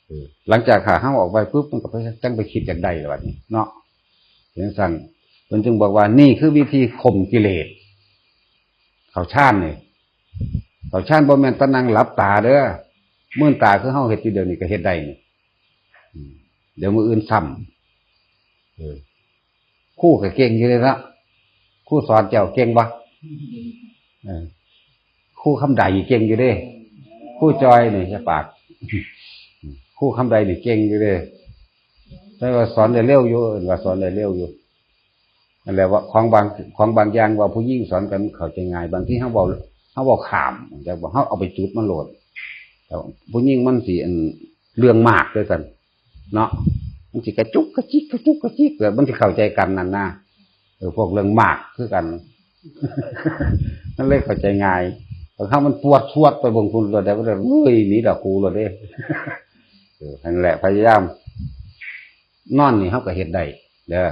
ເອີ ຫຼັງຈາກຂາດເຮົາອອກໄປປຶບ ມັນກໍໄປ ຈັ່ງໄປຄິດຢາກໄດ້ລະບັດນີ້ເນາະ ເປັນຈັ່ງຊັ້ນ ເພິ່ນຈຶ່ງບອກວ່າ ນີ້ຄືວິທີຂົ່ມກິເລດ ເຂົ້າฌານນີ້ ເຂົ້າຊານບໍ່ແມ່ນແຕ່ນັ່ງຫຼັບຕາເດີ ມືນຕາຄືເຮົາເຮັດຢູ່ດຽວນີ້ກໍເຮັດໄດ້ນີ້ ອືມ ດຽວມື້ອື່ນຊ້ຳ ເອີ ຄູກໍເກັ່ງຢູ່ເດ້ເນາະ ຄູສອນເຈົ້າເກັ່ງບໍ່? ເອີ ຄູຄຳໃດເກັ່ງຢູ່ເດ້ ຄູຈອຍນີ້ຢ່າປາກ ຄູຄຳໃດນີ້ເກັ່ງຢູ່ເດ້ ແຕ່ວ່າສອນໄດ້ເລັວຢູ່ ເອີ້ນວ່າສອນໄດ້ເລັວຢູ່. ນັ້ນແຫຼະ ວ່າຂອງບາງ ຂອງບາງຢ່າງເວົ້າຜູ້ຍິງສອນກັນເຂົ້າໃຈງ່າຍ ບາງທີເຮົາເວົ້າ ເຮົາເວົ້າຂ້າມ ເຮົາເອົາໄປຈຸດມັນໂລດ ແຕ່ຜູ້ຍິງມັນຊິ ອັນ ເລື່ອງມາກເດ້ຊັ້ນເນາະ ມັນຊິກະຈຸກກະຈິກ ກະຈຸກກະຈິກ ແລ້ວມັນຊິເຂົ້າໃຈກັນນັ້ນນະ ເອີ ພວກເລື່ອງມາກຄືກັນ ມັນເລີຍເຂົ້າໃຈງ່າຍ ບາງຄັ້ງມັນປວດຊວດໄປເບິ່ງພຸ້ນໂລດ ແລ້ວກໍເລີຍ ເອີຍ ໜີດອກຄູໂລດເດ້ ເອີ ຫັ້ນແຫຼະ ພະຍາຍາມ ນອນນີ້ເຮົາກໍເຮັດໄດ້ເດີ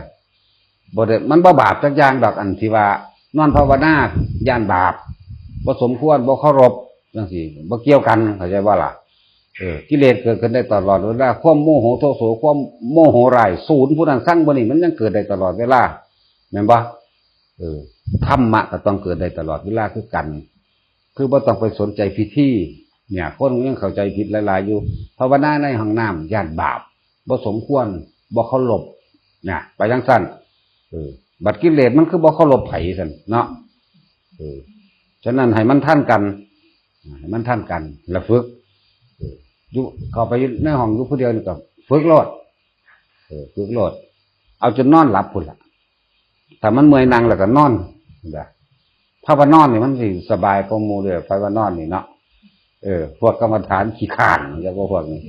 ບໍ່ໄດ້ ມັນບໍ່ບາບຈັກຢ່າງດອກ ອັນທີ່ວ່ານອນພາວະນາຢ້ານບາບ ບໍ່ສົມຄວນ ບໍ່ເຄົາລົບ ຈັ່ງຊີ້ ບໍ່ກ່ຽວກັນ ເຂົ້າໃຈບໍ່ລະ? ເອີ ກິເລດເກີດຂຶ້ນໄດ້ຕະຫຼອດເວລາ ຄວາມໂມໂຫໂທໂສ ຄວາມໂມໂຫຮ້າຍ ສູນຜູ້ນັ້ນຊັງຜູ້ນີ້ ມັນຍັງເກີດໄດ້ຕະຫຼອດເວລາ ແມ່ນບໍ່? ເອີ ທຳມະກໍຕ້ອງເກີດໄດ້ຕະຫຼອດເວລາຄືກັນ ຄືບໍ່ຕ້ອງໄປສົນໃຈພິທີ ເນີ້ຍ ຄົນຍັງເຂົ້າໃຈຜິດຫຼາຍໆຢູ່ ພາວະນາໃນຫ້ອງນ້ຳຢ້ານບາບ ບໍ່ສົມຄວນ ບໍ່ເຄົາລົບ ນະ ໄປຈັ່ງຊັ້ນ ເອີ ບັດກິເລດມັນຄືບໍ່ເຄົາລົບໃຜຊັ້ນເນາະ ເອີ ສະນັ້ນໃຫ້ມັນທັນກັນ ໃຫ້ມັນທັນກັນ ລະຝຶກ ເອີ ຢູ່ ເຂົ້າໄປຢູ່ໃນຫ້ອງຢູ່ຜູ້ດຽວນີ້ກໍຝຶກໂລດ ເອີ ຝຶກໂລດ ເອົາຈົນນອນຫຼັບພຸ້ນລະ ຖ້າມັນເມື່ອຍນັ່ງແລ້ວກໍນອນ ເຫັນບໍ່? ພາວະນອນນີ້ມັນຊິສະບາຍກວ່າໝູ່ເດ້ ພາວະນອນນີ້ເນາະ ເອີ ພວກກຳມະຖານຂີ້ຄ້ານ ເອີ້ນວ່າພວກນີ້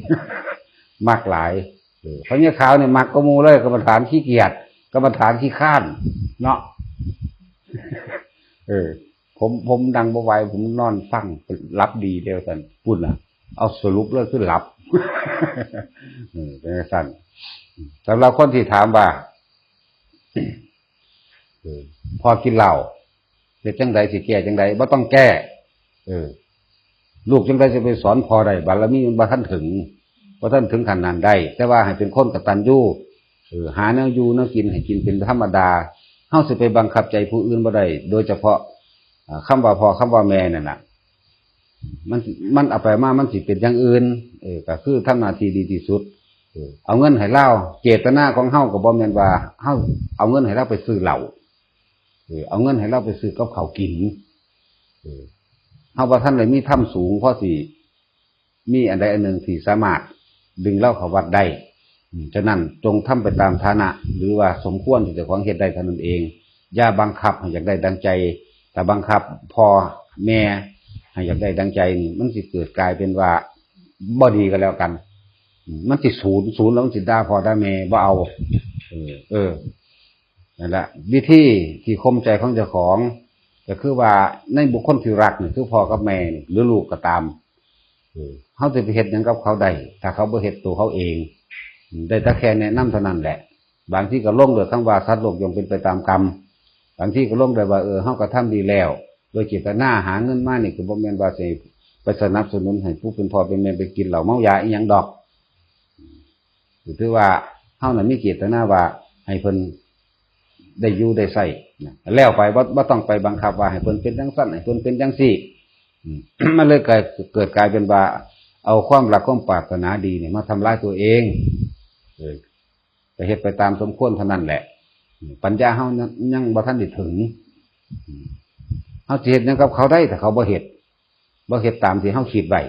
ມັກຫຼາຍ ເອີ ພະຍາຂາວນີ້ມັກກວ່າໝູ່ເລີຍ ກຳມະຖານຂີ້ກຽດ ກຳມະຖານຂີ້ຄ້ານເນາະ ເອີ ຜົມ ຜົມນັ່ງບໍ່ໄຫວ ຜົມນອນຟັງ ຫຼັບດີເດ້ວ່າຊັ້ນ ພຸ້ນນະ ເອົາສະຫຼຸບເລີຍຄືຫຼັບ ເອີ ເປັນຈັ່ງຊັ້ນ ສຳລັບຄົນທີ່ຖາມວ່າ ເອີ ພໍ່ກິນເຫຼົ້າ ເຮັດຈັ່ງໃດ ຊິແກ້ຈັ່ງໃດ? ບໍ່ຕ້ອງແກ້ ເອີ ລູກຈັ່ງໃດຊິໄປສອນພໍ່ໄດ້? ບາລະມີມັນບໍ່ທັນເຖິງ ບໍ່ທັນເຖິງຂັ້ນນັ້ນໄດ້ ແຕ່ວ່າໃຫ້ເປັນຄົນກະຕັນຍູ ເອີ ຫາແນວຢູ່ແນວກິນໃຫ້ກິນເປັນທຳມະດາ ເຮົາຊິໄປບັງຄັບໃຈຜູ້ອື່ນບໍ່ໄດ້ ໂດຍສະເພາະ ເອີ ຄຳວ່າພໍ່ ຄຳວ່າແມ່ນັ້ນນະ ມັນ ມັນເອົາໄປມາ ມັນຊິເປັນຢ່າງອື່ນ ເອີ ກໍຄືທຳໜ້າທີ່ດີທີ່ສຸດ ເອີ ເອົາເງິນໃຫ້ລາວ ເຈດຕະນາຂອງເຮົາກໍບໍ່ແມ່ນວ່າເຮົາເອົາເງິນໃຫ້ລາວໄປຊື້ເຫຼົ້າ ເອີ ເອົາເງິນໃຫ້ລາວໄປຊື້ກັບເຂົ້າກິນ ເອີ ເຮົາບໍ່ທັນໄດ້ມີທຳສູງພໍຊິມີອັນໃດອັນໜຶ່ງທີ່ສາມາດດຶງລາວເຂົ້າວັດໄດ້ ອືມ ສະນັ້ນຈົ່ງທຳໄປຕາມຖານະ ຫຼືວ່າສົມຄວນທີ່ເຈົ້າຂອງເຮັດໄດ້ເທົ່ານັ້ນເອງ ຢ່າບັງຄັບໃຫ້ຢາກໄດ້ດັ່ງໃຈ ຖ້າບັງຄັບພໍ່ແມ່ໃຫ້ຢາກໄດ້ດັ່ງໃຈນີ້ ມັນຊິເກີດກາຍເປັນວ່າບໍ່ດີກັນແລ້ວກັນ ອືມ ມັນຊິສູນ ສູນແລ້ວມັນຊິດ່າພໍ່ດ່າແມ່ ບໍ່ເອົາ ເອີ ເອີ ນັ້ນລະ ວິທີທີ່ຂົ່ມໃຈຂອງເຈົ້າຂອງ ກໍຄືວ່າໃນບຸກຄົນທີ່ຮັກນີ້ ຄືພໍ່ກັບແມ່ນີ້ ຫຼືລູກກໍຕາມ ເອີ ເຮົາຊິໄປເຮັດຫຍັງກັບເຂົາໄດ້ ຖ້າເຂົາບໍ່ເຮັດໂຕເຂົາເອງ ໄດ້ແຕ່ແຄ່ແນະນຳເທົ່ານັ້ນແຫຼະ ບາງທີກໍລົງດ້ວຍຄຳວ່າ ສັດໂລກຍ່ອມເປັນໄປຕາມກຳ ບາງທີກໍລົງໄດ້ວ່າ ເອີ ເຮົາກໍທຳດີແລ້ວ ໂດຍເຈດຕະນາຫາເງິນມານີ້ ກໍບໍ່ແມ່ນວ່າຊິໄປສະໜັບສະໜູນໃຫ້ຜູ້ເປັນພໍ່ເປັນແມ່ໄປກິນເຫຼົ້າເມົາຢາອີ່ຫຍັງດອກ. ກໍຖືວ່າເຮົານັ້ນມີເຈດຕະນາວ່າໃຫ້ເພິ່ນໄດ້ຢູ່ໄດ້ໃຊ້ນະ ແລ້ວໄປ ບໍ່ ບໍ່ຕ້ອງໄປບັງຄັບວ່າໃຫ້ເພິ່ນເປັນຈັ່ງຊັ້ນ ໃຫ້ເພິ່ນເປັນຈັ່ງຊີ້. ອືມ ມັນເລີຍເກີດ ເກີດກາຍເປັນວ່າເອົາຄວາມລັກຄວາມປາດຖະໜາດີນີ້ມາທຳລາຍຕົວເອງ. ເອີ ກໍເຮັດໄປຕາມສົມຄວນເທົ່ານັ້ນແຫຼະ. ປັນຍາເຮົາຍັງ ຍັງບໍ່ທັນໄດ້ເຖິງ. ເຮົາຊິເຮັດຫຍັງກັບເຂົາໄດ້ ຖ້າເຂົາບໍ່ເຮັດ ບໍ່ເຮັດຕາມທີ່ເຮົາຄິດໄວ້?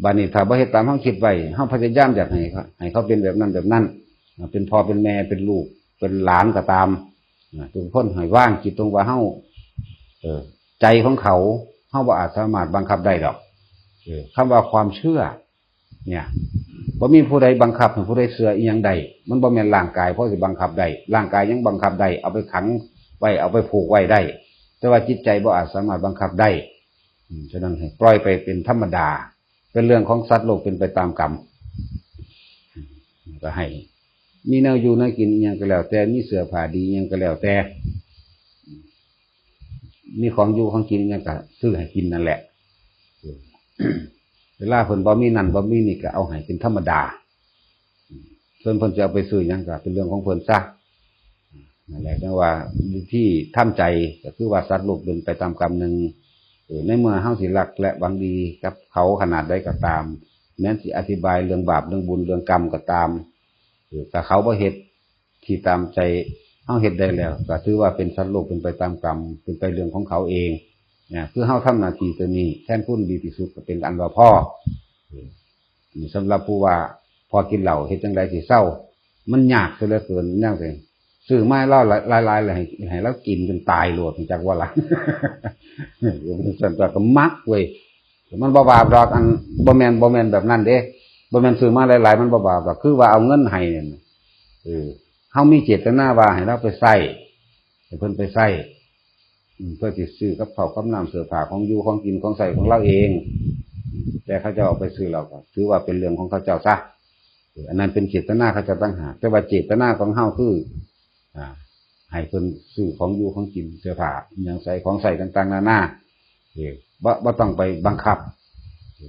ບາດນີ້ຖ້າບໍ່ເຮັດຕາມເຮົາຄິດໄວ້ ເຮົາພະຍາຍາມຢາກໃຫ້ ໃຫ້ເຂົາເປັນແບບນັ້ນແບບນັ້ນ ເປັນພໍ່ເປັນແມ່ ເປັນລູກເປັນຫຼານກໍຕາມ ທຸກຄົນໃຫ້ວາງຈິດລົງວ່າເຮົາ ເອີ ໃຈຂອງເຂົາ ເຮົາບໍ່ອາດສາມາດບັງຄັບໄດ້ດອກ. ເອີ ຄຳວ່າຄວາມເຊື່ອ ເນຍ ບໍ່ມີຜູ້ໃດບັງຄັບໃຫ້ຜູ້ໃດເຊື່ອອີ່ຫຍັງໄດ້. ມັນບໍ່ແມ່ນຮ່າງກາຍພໍຊິບັງຄັບໄດ້. ຮ່າງກາຍຍັງບັງຄັບໄດ້ ເອົາໄປຂັງໄວ້ ເອົາໄປຜູກໄວ້ໄດ້ ແຕ່ວ່າຈິດໃຈບໍ່ອາດສາມາດບັງຄັບໄດ້. ອືມ ສະນັ້ນໃຫ້ປ່ອຍໄປເປັນທຳມະດາ ເປັນເລື່ອງຂອງສັດໂລກ ເປັນໄປຕາມກຳ. ກໍໃຫ້ມີແນວຢູ່ແນວກິນອີ່ຫຍັງກໍແລ້ວແຕ່ ມີເສື້ອຜ້າດີອີ່ຫຍັງກໍແລ້ວແຕ່ ມີຂອງຢູ່ຂອງກິນຫຍັງກໍຊື້ໃຫ້ກິນນັ້ນແຫຼະ. ເວລາເພິ່ນບໍ່ມີນັ້ນບໍ່ມີນີ້ ກໍເອົາໃຫ້ເປັນທຳມະດາ. ສ່ວນເພິ່ນຈະເອົາໄປຊື້ຫຍັງ ກໍເປັນເລື່ອງຂອງເພິ່ນຊະ. ນັ້ນແຫຼະ ຈັ່ງວ່າວິທີທຳໃຈ ກໍຄືວ່າສັດໂລກເປັນໄປຕາມກຳໜຶ່ງ. ເອີ ໃນເມື່ອເຮົາຊິຮັກ ແລະ ຫວັງດີກັບເຂົາຂະໜາດໃດກໍຕາມ, ແມ່ນຊິອະທິບາຍເລື່ອງບາບ ເລື່ອງບຸນ ເລື່ອງກຳກໍຕາມ, ເອີ ຖ້າເຂົາບໍ່ເຮັດ ທີ່ຕາມໃຈເຮົາເຮັດໄດ້ແລ້ວ ກໍຖືວ່າເປັນສັດໂລກ ເປັນໄປຕາມກຳ ເປັນໄປເລື່ອງຂອງເຂົາເອງນະ. ຄືເຮົາທຳໜ້າທີ່ຕົວນີ້ແທນຄຸນດີທີ່ສຸດ ກໍເປັນອັນວ່າພໍ. ເອີ ນີ້ສຳລັບຜູ້ວ່າພໍກິນເຫຼົ້າ ເຮັດຈັ່ງໃດຊິເຊົາ? ມັນຍາກເສຍເຫຼືອເກີນ. ແນວໃດ? ຊື້ມາໃຫ້ລາວຫຼາຍໆ ແລ້ວໃຫ້ ໃຫ້ລາວກິນຈົນຕາຍໂລດ ຮູ້ຈັກບໍ່ລະ? ເອີ ຈັ່ງຊັ້ນຕົວະ ກໍມັກເວີຍ. ມັນບໍ່ບາບດອກ ອັນ ບໍ່ແມ່ນ ບໍ່ແມ່ນແບບນັ້ນເດ້. ບໍ່ແມ່ນຊື້ມາຫຼາຍໆ ມັນບໍ່ບາບດອກ. ຄືວ່າເອົາເງິນໃຫ້ນັ້ນ ເອີ ເຮົາມີເຈດຕະນາວ່າໃຫ້ລາວໄປໃຊ້ ໃຫ້ເພິ່ນໄປໃຊ້ ອືມ ເພື່ອຊິຊື້ກັບເຂົ້າກັບນ້ຳ ເສື້ອຜ້າ ຂອງຢູ່ຂອງກິນ ຂອງໃຊ້ຂອງລາວເອງ. ແຕ່ເຂົາເຈົ້າເອົາໄປຊື້ແລ້ວ ກໍຖືວ່າເປັນເລື່ອງຂອງເຂົາເຈົ້າຊະ. ເອີ ອັນນັ້ນເປັນເຈດຕະນາເຂົາເຈົ້າຕ່າງຫາກ. ແຕ່ວ່າເຈດຕະນາຂອງເຮົາຄື ອ່າ ໃຫ້ເພິ່ນຊື້ຂອງຢູ່ຂອງກິນ ເສື້ອຜ້າ ອີ່ຫຍັງໃສ່ ຂອງໃຊ້ຕ່າງໆນານາ. ເອີ ບໍ່ ບໍ່ຕ້ອງໄປບັງຄັບ. ເອີ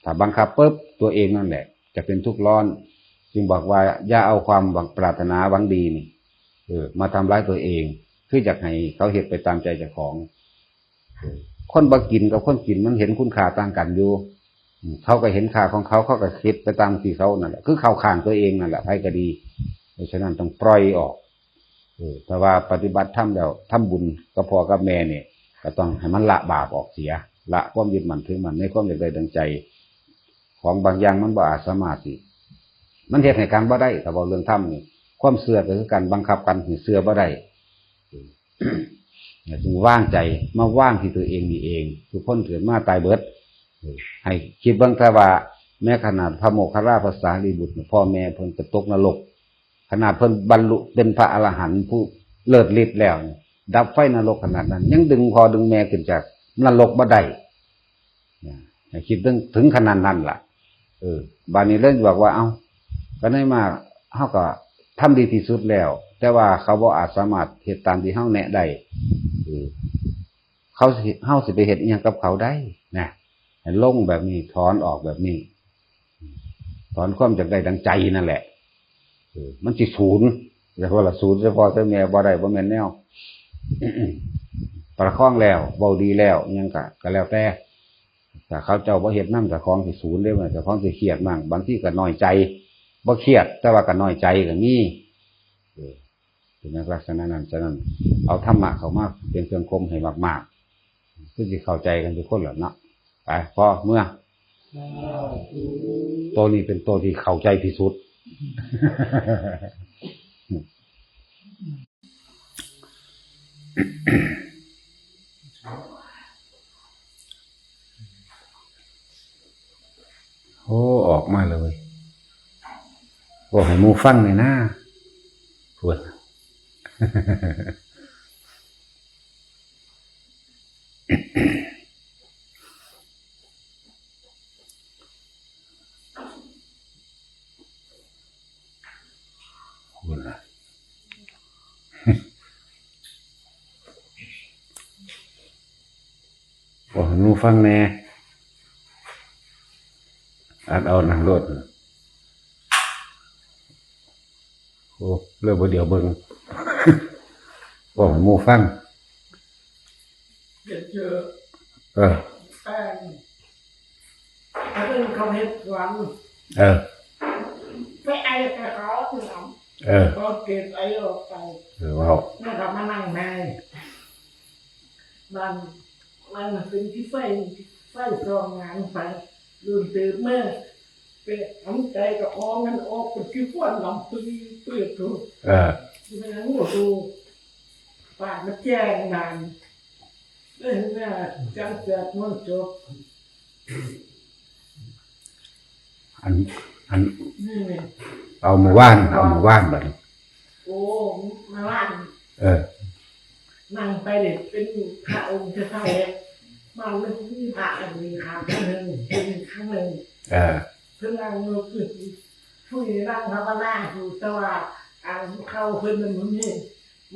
ຖ້າບັງຄັບປຶບ ຕົວເອງນັ້ນແຫຼະຈະເປັນທຸກຮ້ອນ. ຈຶ່ງບອກວ່າ ຢ່າເອົາຄວາມຫວັງ ປາດຖະໜາຫວັງດີນີ້ ເອີ ມາທຳລາຍຕົວເອງ ຄືຢາກໃຫ້ເຂົາເຮັດໄປຕາມໃຈເຈົ້າຂອງ. ເອີ ຄົນບໍ່ກິນກັບຄົນກິນ ມັນເຫັນຄຸນຄ່າຕ່າງກັນຢູ່. ອືມ ເຂົາກໍເຫັນຄ່າຂອງເຂົາ ເຂົາກໍຄິດໄປຕາມທີ່ເຂົານັ້ນແຫຼະ ຄືເຂົ້າຂ້າງຕົວເອງນັ້ນແຫຼະ ໃຜກໍດີ. ເພາະສະນັ້ນຕ້ອງປ່ອຍອອກ. ເອີ ຖ້າວ່າປະຕິບັດທຳແລ້ວ ທຳບຸນກັບພໍ່ກັບແມ່ນີ້ ກໍຕ້ອງໃຫ້ມັນລະບາບອອກເສຍ ລະຄວາມຍຶດໝັ້ນຖືໝັ້ນໃນຄວາມຢາກໄດ້ດັ່ງໃຈ. ຂອງບາງຢ່າງມັນບໍ່ອາດສາມາດຊິ ມັນເຮັດໃຫ້ກັນບໍ່ໄດ້. ຖ້າເວົ້າເລື່ອງທຳນີ້ ຄວາມເຊື່ອກໍຄືກັນ ບັງຄັບກັນໃຫ້ເຊື່ອບໍ່ໄດ້. ເອີ ຈຶ່ງວາງໃຈ ມາວາງທີ່ຕົວເອງນີ້ເອງ. ທຸກຄົນເກີດມາຕາຍເບິດ. ເອີ ໃຫ້ຄິດເບິ່ງ ຖ້າວ່າແມ້ຂະໜາດພະໂມກຂະລາ ພະສາລີບຸດ ພໍ່ແມ່ເພິ່ນໄປຕົກນະລົກ ຂະໜາດເພິ່ນບັນລຸເປັນພະອະລະຫັນຜູ້ເລີດລິດແລ້ວ ດັບໄຟນະລົກຂະໜາດນັ້ນ ຍັງດຶງພໍ່ດຶງແມ່ຂຶ້ນຈາກນະລົກບໍ່ໄດ້ນະ. ໃຫ້ຄິດເຖິງ ເຖິງຂະໜາດນັ້ນລະ. ເອີ ບາດນີ້ເລີຍບອກວ່າ ເອົ້າ ກໍໃນເມື່ອເຮົາກໍທຳດີທີ່ສຸດແລ້ວ ແຕ່ວ່າເຂົາບໍ່ອາດສາມາດເຮັດຕາມທີ່ເຮົາແນະໄດ້ ເອີ ເຂົາຊິ ເຮົາຊິໄປເຮັດອີ່ຫຍັງກັບເຂົາໄດ້ນະ. ໃຫ້ລົງແບບນີ້ ຖອນອອກແບບນີ້ ຖອນຄວາມຢາກໄດ້ດັ່ງໃຈນັ້ນແຫຼະ. ເອີ ມັນຊິສູນ ແຕ່ວ່າລະສູນໃສ່ພໍ່ໃສ່ແມ່ບໍ່ໄດ້ ບໍ່ແມ່ນແນວ. ປະຄອງແລ້ວ ເວົ້າດີແລ້ວ ຫຍັງກະ ກະແລ້ວແຕ່ ຖ້າເຂົາເຈົ້າບໍ່ເຮັດນຳ ເຈົ້າຂອງຊິສູນເດ້ ເຈົ້າຂອງຊິຄຽດໝັ້ງ ບາງທີກໍນ້ອຍໃຈ. ບໍ່ຄຽດ ແຕ່ວ່າກໍນ້ອຍໃຈກໍມີ. ເອີ ເປັນລັກສະນະນັ້ນ. ສະນັ້ນ ເອົາທຳມະເຂົ້າມາເປັນເຄື່ອງຂົ່ມໃຫ້ມາກໆ ຄືຊິເຂົ້າໃຈກັນທຸກຄົນແຫຼະເນາະ. ໄປ ພໍ ເມືອ. ໂຕນີ້ເປັນໂຕທີ່ເຂົ້າໃຈທີ່ສຸດ. ໂອ້ ອອກມາເລີຍ ເວົ້າໃຫ້ໝູ່ຟັງແດ່ນາ ພຸ້ນ ພຸ້ນລະ. ຟັງແດ່ ອັດເອົານຳໂລດ. ໂອ້ ເລີກບໍ່ດຽວເບິ່ງ ເວົ້າໃຫ້ໝູ່ຟັງ. ເອີ ເອີ ເຂົາເຮັດສວນ ເອີ ໄປໄອໃສ່ເຂົາ ເອີ ເຂົາເກັບໄອອອກໄປ ເອີ ເວົ້າ ແລ້ວກໍມານັ່ງໃນ ມັນ ມັນເປັນທີ່ໄຟ ໄຟສ່ອງງານໄປ ໂດນເຕີບມາ ໄປຫາຍໃຈກໍອອກ ມັນອອກເປັນທີ່ຄວັນດຳປຶດໆໂຕ ເອີ ມັນຍັງບໍ່ໂຕ ປາກມັນແຈ້ງບາດນີ້ ເອີ ເມື່ອຈັງເກີດມັນຈົບ ອັນ ອັນ ນີ້ແມ່ນ ເອົາມື້ວານ ເອົາມື້ວານບາດນີ້ ໂອ້ ມາວານ ເອີ ນັ່ງໄປເດ້ ເປັນພະອົງແທ້ໆ ມາມັນມີພະອັນນີ້ຂ້າງໜຶ່ງ ເປັນຂ້າງໜຶ່ງ ເອີ ເພິ່ນນັ່ງຢູ່ ຜູ້ນີ້ນັ່ງພາວະນາຢູ່ ແຕ່ວ່າອັນເຂົາເພິ່ນມັນບໍ່ມີ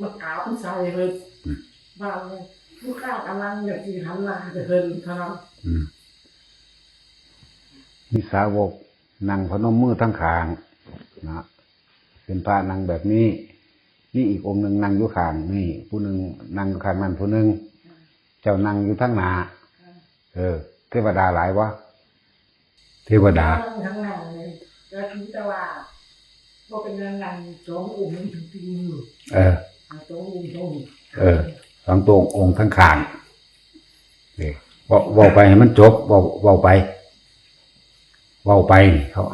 ມັນກາວມັນໃສ່ເພິ່ນ ອືມ ບາດນີ້ລູກຄ້າກຳລັງຈະຊິຫັນໜ້າໃສ່ເພິ່ນເທົ່ານັ້ນ ອືມ ມີສາວົກ ນັ່ງພະນົມມືທັງຂ້າງນະ ເປັນພະນັ່ງແບບນີ້ ມີອີກອົງໜຶ່ງນັ່ງຢູ່ຂ້າງນີ້ ຜູ້ໜຶ່ງນັ່ງຢູ່ຂ້າງນັ້ນຜູ້ໜຶ່ງ ເຈົ້ານັ່ງຢູ່ທາງໜ້າ ເອີ ເທວະດາຫຼາຍບໍ່? ເທວະດາ ນັ່ງທາງໜ້ານີ້ ກໍຄືແຕ່ວ່າບໍ່ເປັນຫຍັງ ນັ່ງສອງອົງມັນຖືກຕີນຢູ່ ເອີ ສອງອົງ ສອງອົງ ເອີ ສອງຕົວອົງທາງຂ້າງ ເອີ ເວົ້າ ເວົ້າໄປໃຫ້ມັນຈົບ ເວົ້າ ເວົ້າໄປ ເວົ້າໄປ ເຂົາ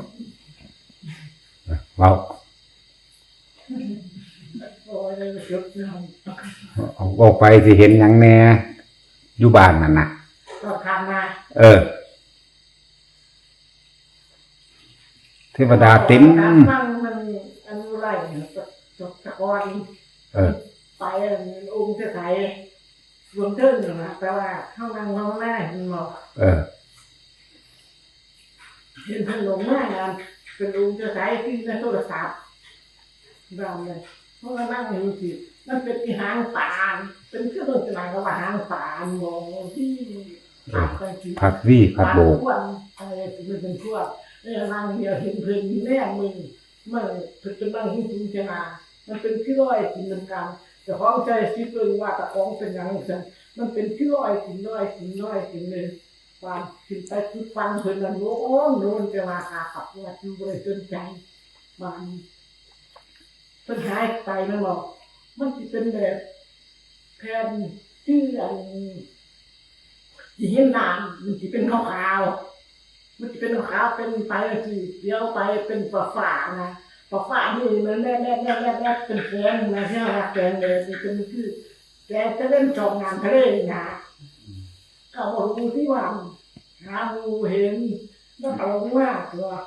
ເອີ ເວົ້າ ເວົ້າໄປຊິເຫັນຫຍັງແດ່ ຢູ່ບ້ານນັ້ນນະ ເອີ ເທວະດາເຕັມ ມັນ ມັນ ອັນຢູ່ໄລ່ ຕະ ຕະກອນ ເອີ ໄປອັນອົງແທ້ໆ ເບື້ອງເທິງນັ້ນນະ ແຕ່ວ່າເຮົານັ່ງພາວະນາ ເຫັນບໍ່ ເອີ ເຫັນເພິ່ນລົງມາ ເປັນອົງແທ້ໆ ຄືໃນໂທລະສັບ ບາດນີ້ ເພາະວ່ານັ່ງຢູ່ຊີ້ ມັນເປັນອີຫາງປານ ເປັນຄືເບິ່ງຈະໜ້ອຍກໍວ່າຫາງປານບໍ່ ທີ່ ເອີ ພັດວີພັດໂບກ ເອີ ເປັນຄົນ ເອີ ນັ່ງດຽວເຫັນເພິ່ນແນມເບິ່ງ ມັນ ເພິ່ນກຳລັງເຫັນສູງຈະໜ້າ ມັນເປັນຄືລອຍຂຶ້ນນຳກັນ ເຈົ້າຂອງໃສ່ຊິເບິ່ງວ່າເຈົ້າຂອງເປັນຫຍັງຊັ້ນ ມັນເປັນຄືລອຍຂຶ້ນ ລອຍຂຶ້ນ ລອຍຂຶ້ນເລີຍ ວ່າຂຶ້ນໄປຈຸດຝັງເພິ່ນນັ້ນ ໂອ້ ໂດນ ແຕ່ວ່າຂ້າກັບວ່າຢູ່ບໍ່ໄດ້ສົນໃຈ ບາດນີ້ ເພິ່ນຫາຍໄປແມ່ນບໍ່ ມັນຊິເປັນແບບແຜ່ນຄືອັນທີ່ເຫັນນ້ຳ ມັນຊິເປັນຂາວໆ ມັນຊິເປັນຂາວໆ ເປັນໄປຈັ່ງຊີ້ ດຽວໄປເປັນຟ້າໆນະ ຟ້າໆນີ້ແມ່ນແບບໆໆ ເປັນແສງນະ ເຮົາວ່າແສງແດດນີ້ເປັນຄືແສງຕາເວັນສ່ອງນ້ຳທະເລນະ ກໍບໍ່ຮູ້ທີ່ວ່າຫາໝູ່ເຫັນ ແລ້ວກໍລົງມາຕົວະ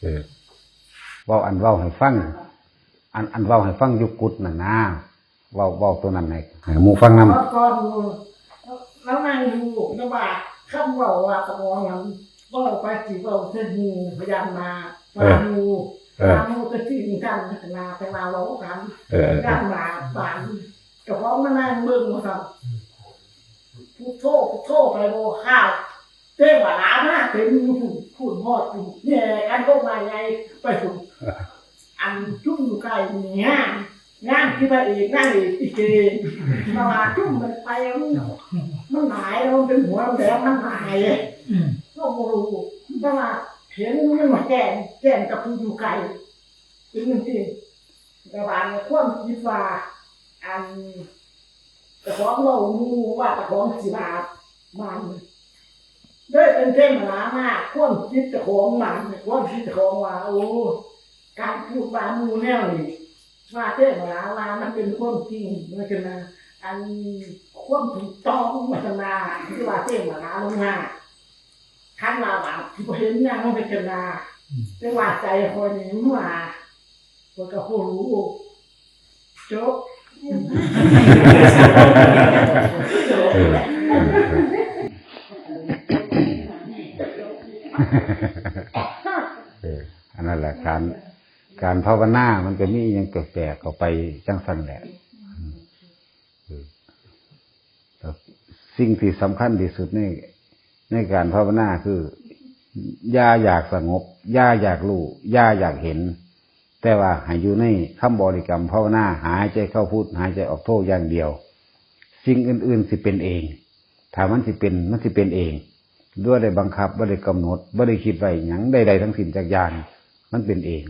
ເອີ ເວົ້າ ອັນເວົ້າໃຫ້ຟັງ ອັນ ອັນເວົ້າໃຫ້ຟັງຢູ່ກຸດນັ້ນນາ ເວົ້າ ເວົ້າຕົວນັ້ນໃຫ້ ໃຫ້ໝູ່ຟັງນຳ ກ່ອນໝູ່ ລາວນັ່ງຢູ່ ແລ້ວວ່າຄຳເວົ້າວ່າຕະບອງນັ້ນ ເວົ້າໄປຊິເວົ້າໃສ່ໝູ່ ພະຍາມາ ເອີ ວ່າໝູ່ ເອີ ວ່າໝູ່ກໍຊິມີການພັດທະນາ ແຕ່ວ່າເວົ້າກັນ ເອີ ເອີ ພະຍາມາ ບາດນີ້ ເຈົ້າຂອງມານັ່ງເບິ່ງວ່າຊັ້ນ ພຸດໂທ ພຸດໂທໄປບໍ່ຄາວ ເທວະດາມາເຕັມຢູ່ພຸ້ນ ພຸ້ນຮອດພຸ້ນ ແຫ່ກັນລົງມາໃຫຍ່ໄປພຸ້ນ ອັນຊຸມຢູ່ໃກ້ນີ້ງາມ ງາມຄືພະເອກນາງເອກລິເກ ແຕ່ວ່າຊຸມມັນໄປ ມັນ ມັນຫຼາຍ ແລ້ວມັນເປັນຫົວແຫຼມ ມັນຫຼາຍ ເຮົາບໍ່ຮູ້ ແຕ່ວ່າເຫັນມັນແຈ້ງ ແຈ້ງກັບຜູ້ຢູ່ໄກ ເປັນຈັ່ງຊີ້ ແຕ່ບາດນີ້ຄວາມຄິດວ່າ ອັນ ເຈົ້າຂອງເວົ້າໝູ່ວ່າເຈົ້າຂອງຊິບາບ ບາດນີ້ເລີຍເປັນເທວະດາມາ ຄວາມຄິດເຈົ້າຂອງ ບາດນີ້ຄວາມຄິດເຈົ້າຂອງວ່າ ໂອ້ ການພູດວ່າໝູ່ແນວນີ້ ວ່າເທວະດາວ່າມັນເປັນຄວາມຈິງ ວ່າຊັ້ນນະ ອັນຄວາມຖືກຕ້ອງ ວ່າຊັ້ນນະ ຄືວ່າເທວະດາລົງມາ ຄັນວ່າບາບຊິບໍ່ເຫັນຫຍັງ ວ່າຊັ້ນນະ ແຕ່ວ່າໃຈຂ້ອຍນີ້ມັນວ່າ ຂ້ອຍກໍບໍ່ຮູ້ ຈົບ ເອີ ເອີ ເອີ ອັນນັ້ນແຫຼະ ການ ການພາວະນາມັນກໍມີອີ່ຫຍັງແປກໆເຂົ້າໄປຈັ່ງຊັ້ນແຫຼະ ເອີ ເອີ ແລ້ວ ສິ່ງທີ່ສຳຄັນທີ່ສຸດໃນ ໃນການພາວະນາຄື ຢ່າຢາກສະຫງົບ, ຢ່າຢາກຮູ້, ຢ່າຢາກເຫັນ, ແຕ່ວ່າໃຫ້ຢູ່ໃນຄຳບໍລິກຳພາວະນາ, ຫາຍໃຈເຂົ້າພຸດ, ຫາຍໃຈອອກໂທຢ່າງດຽວ. ສິ່ງອື່ນໆຊິເປັນເອງ. ຖ້າມັນຊິເປັນ, ມັນຊິເປັນເອງ, ບໍ່ໄດ້ບັງຄັບ, ບໍ່ໄດ້ກຳນົດ, ບໍ່ໄດ້ຄິດໄວ້ຫຍັງໃດໆທັງສິ້ນຈັກຢ່າງ, ມັນເປັນເອງ.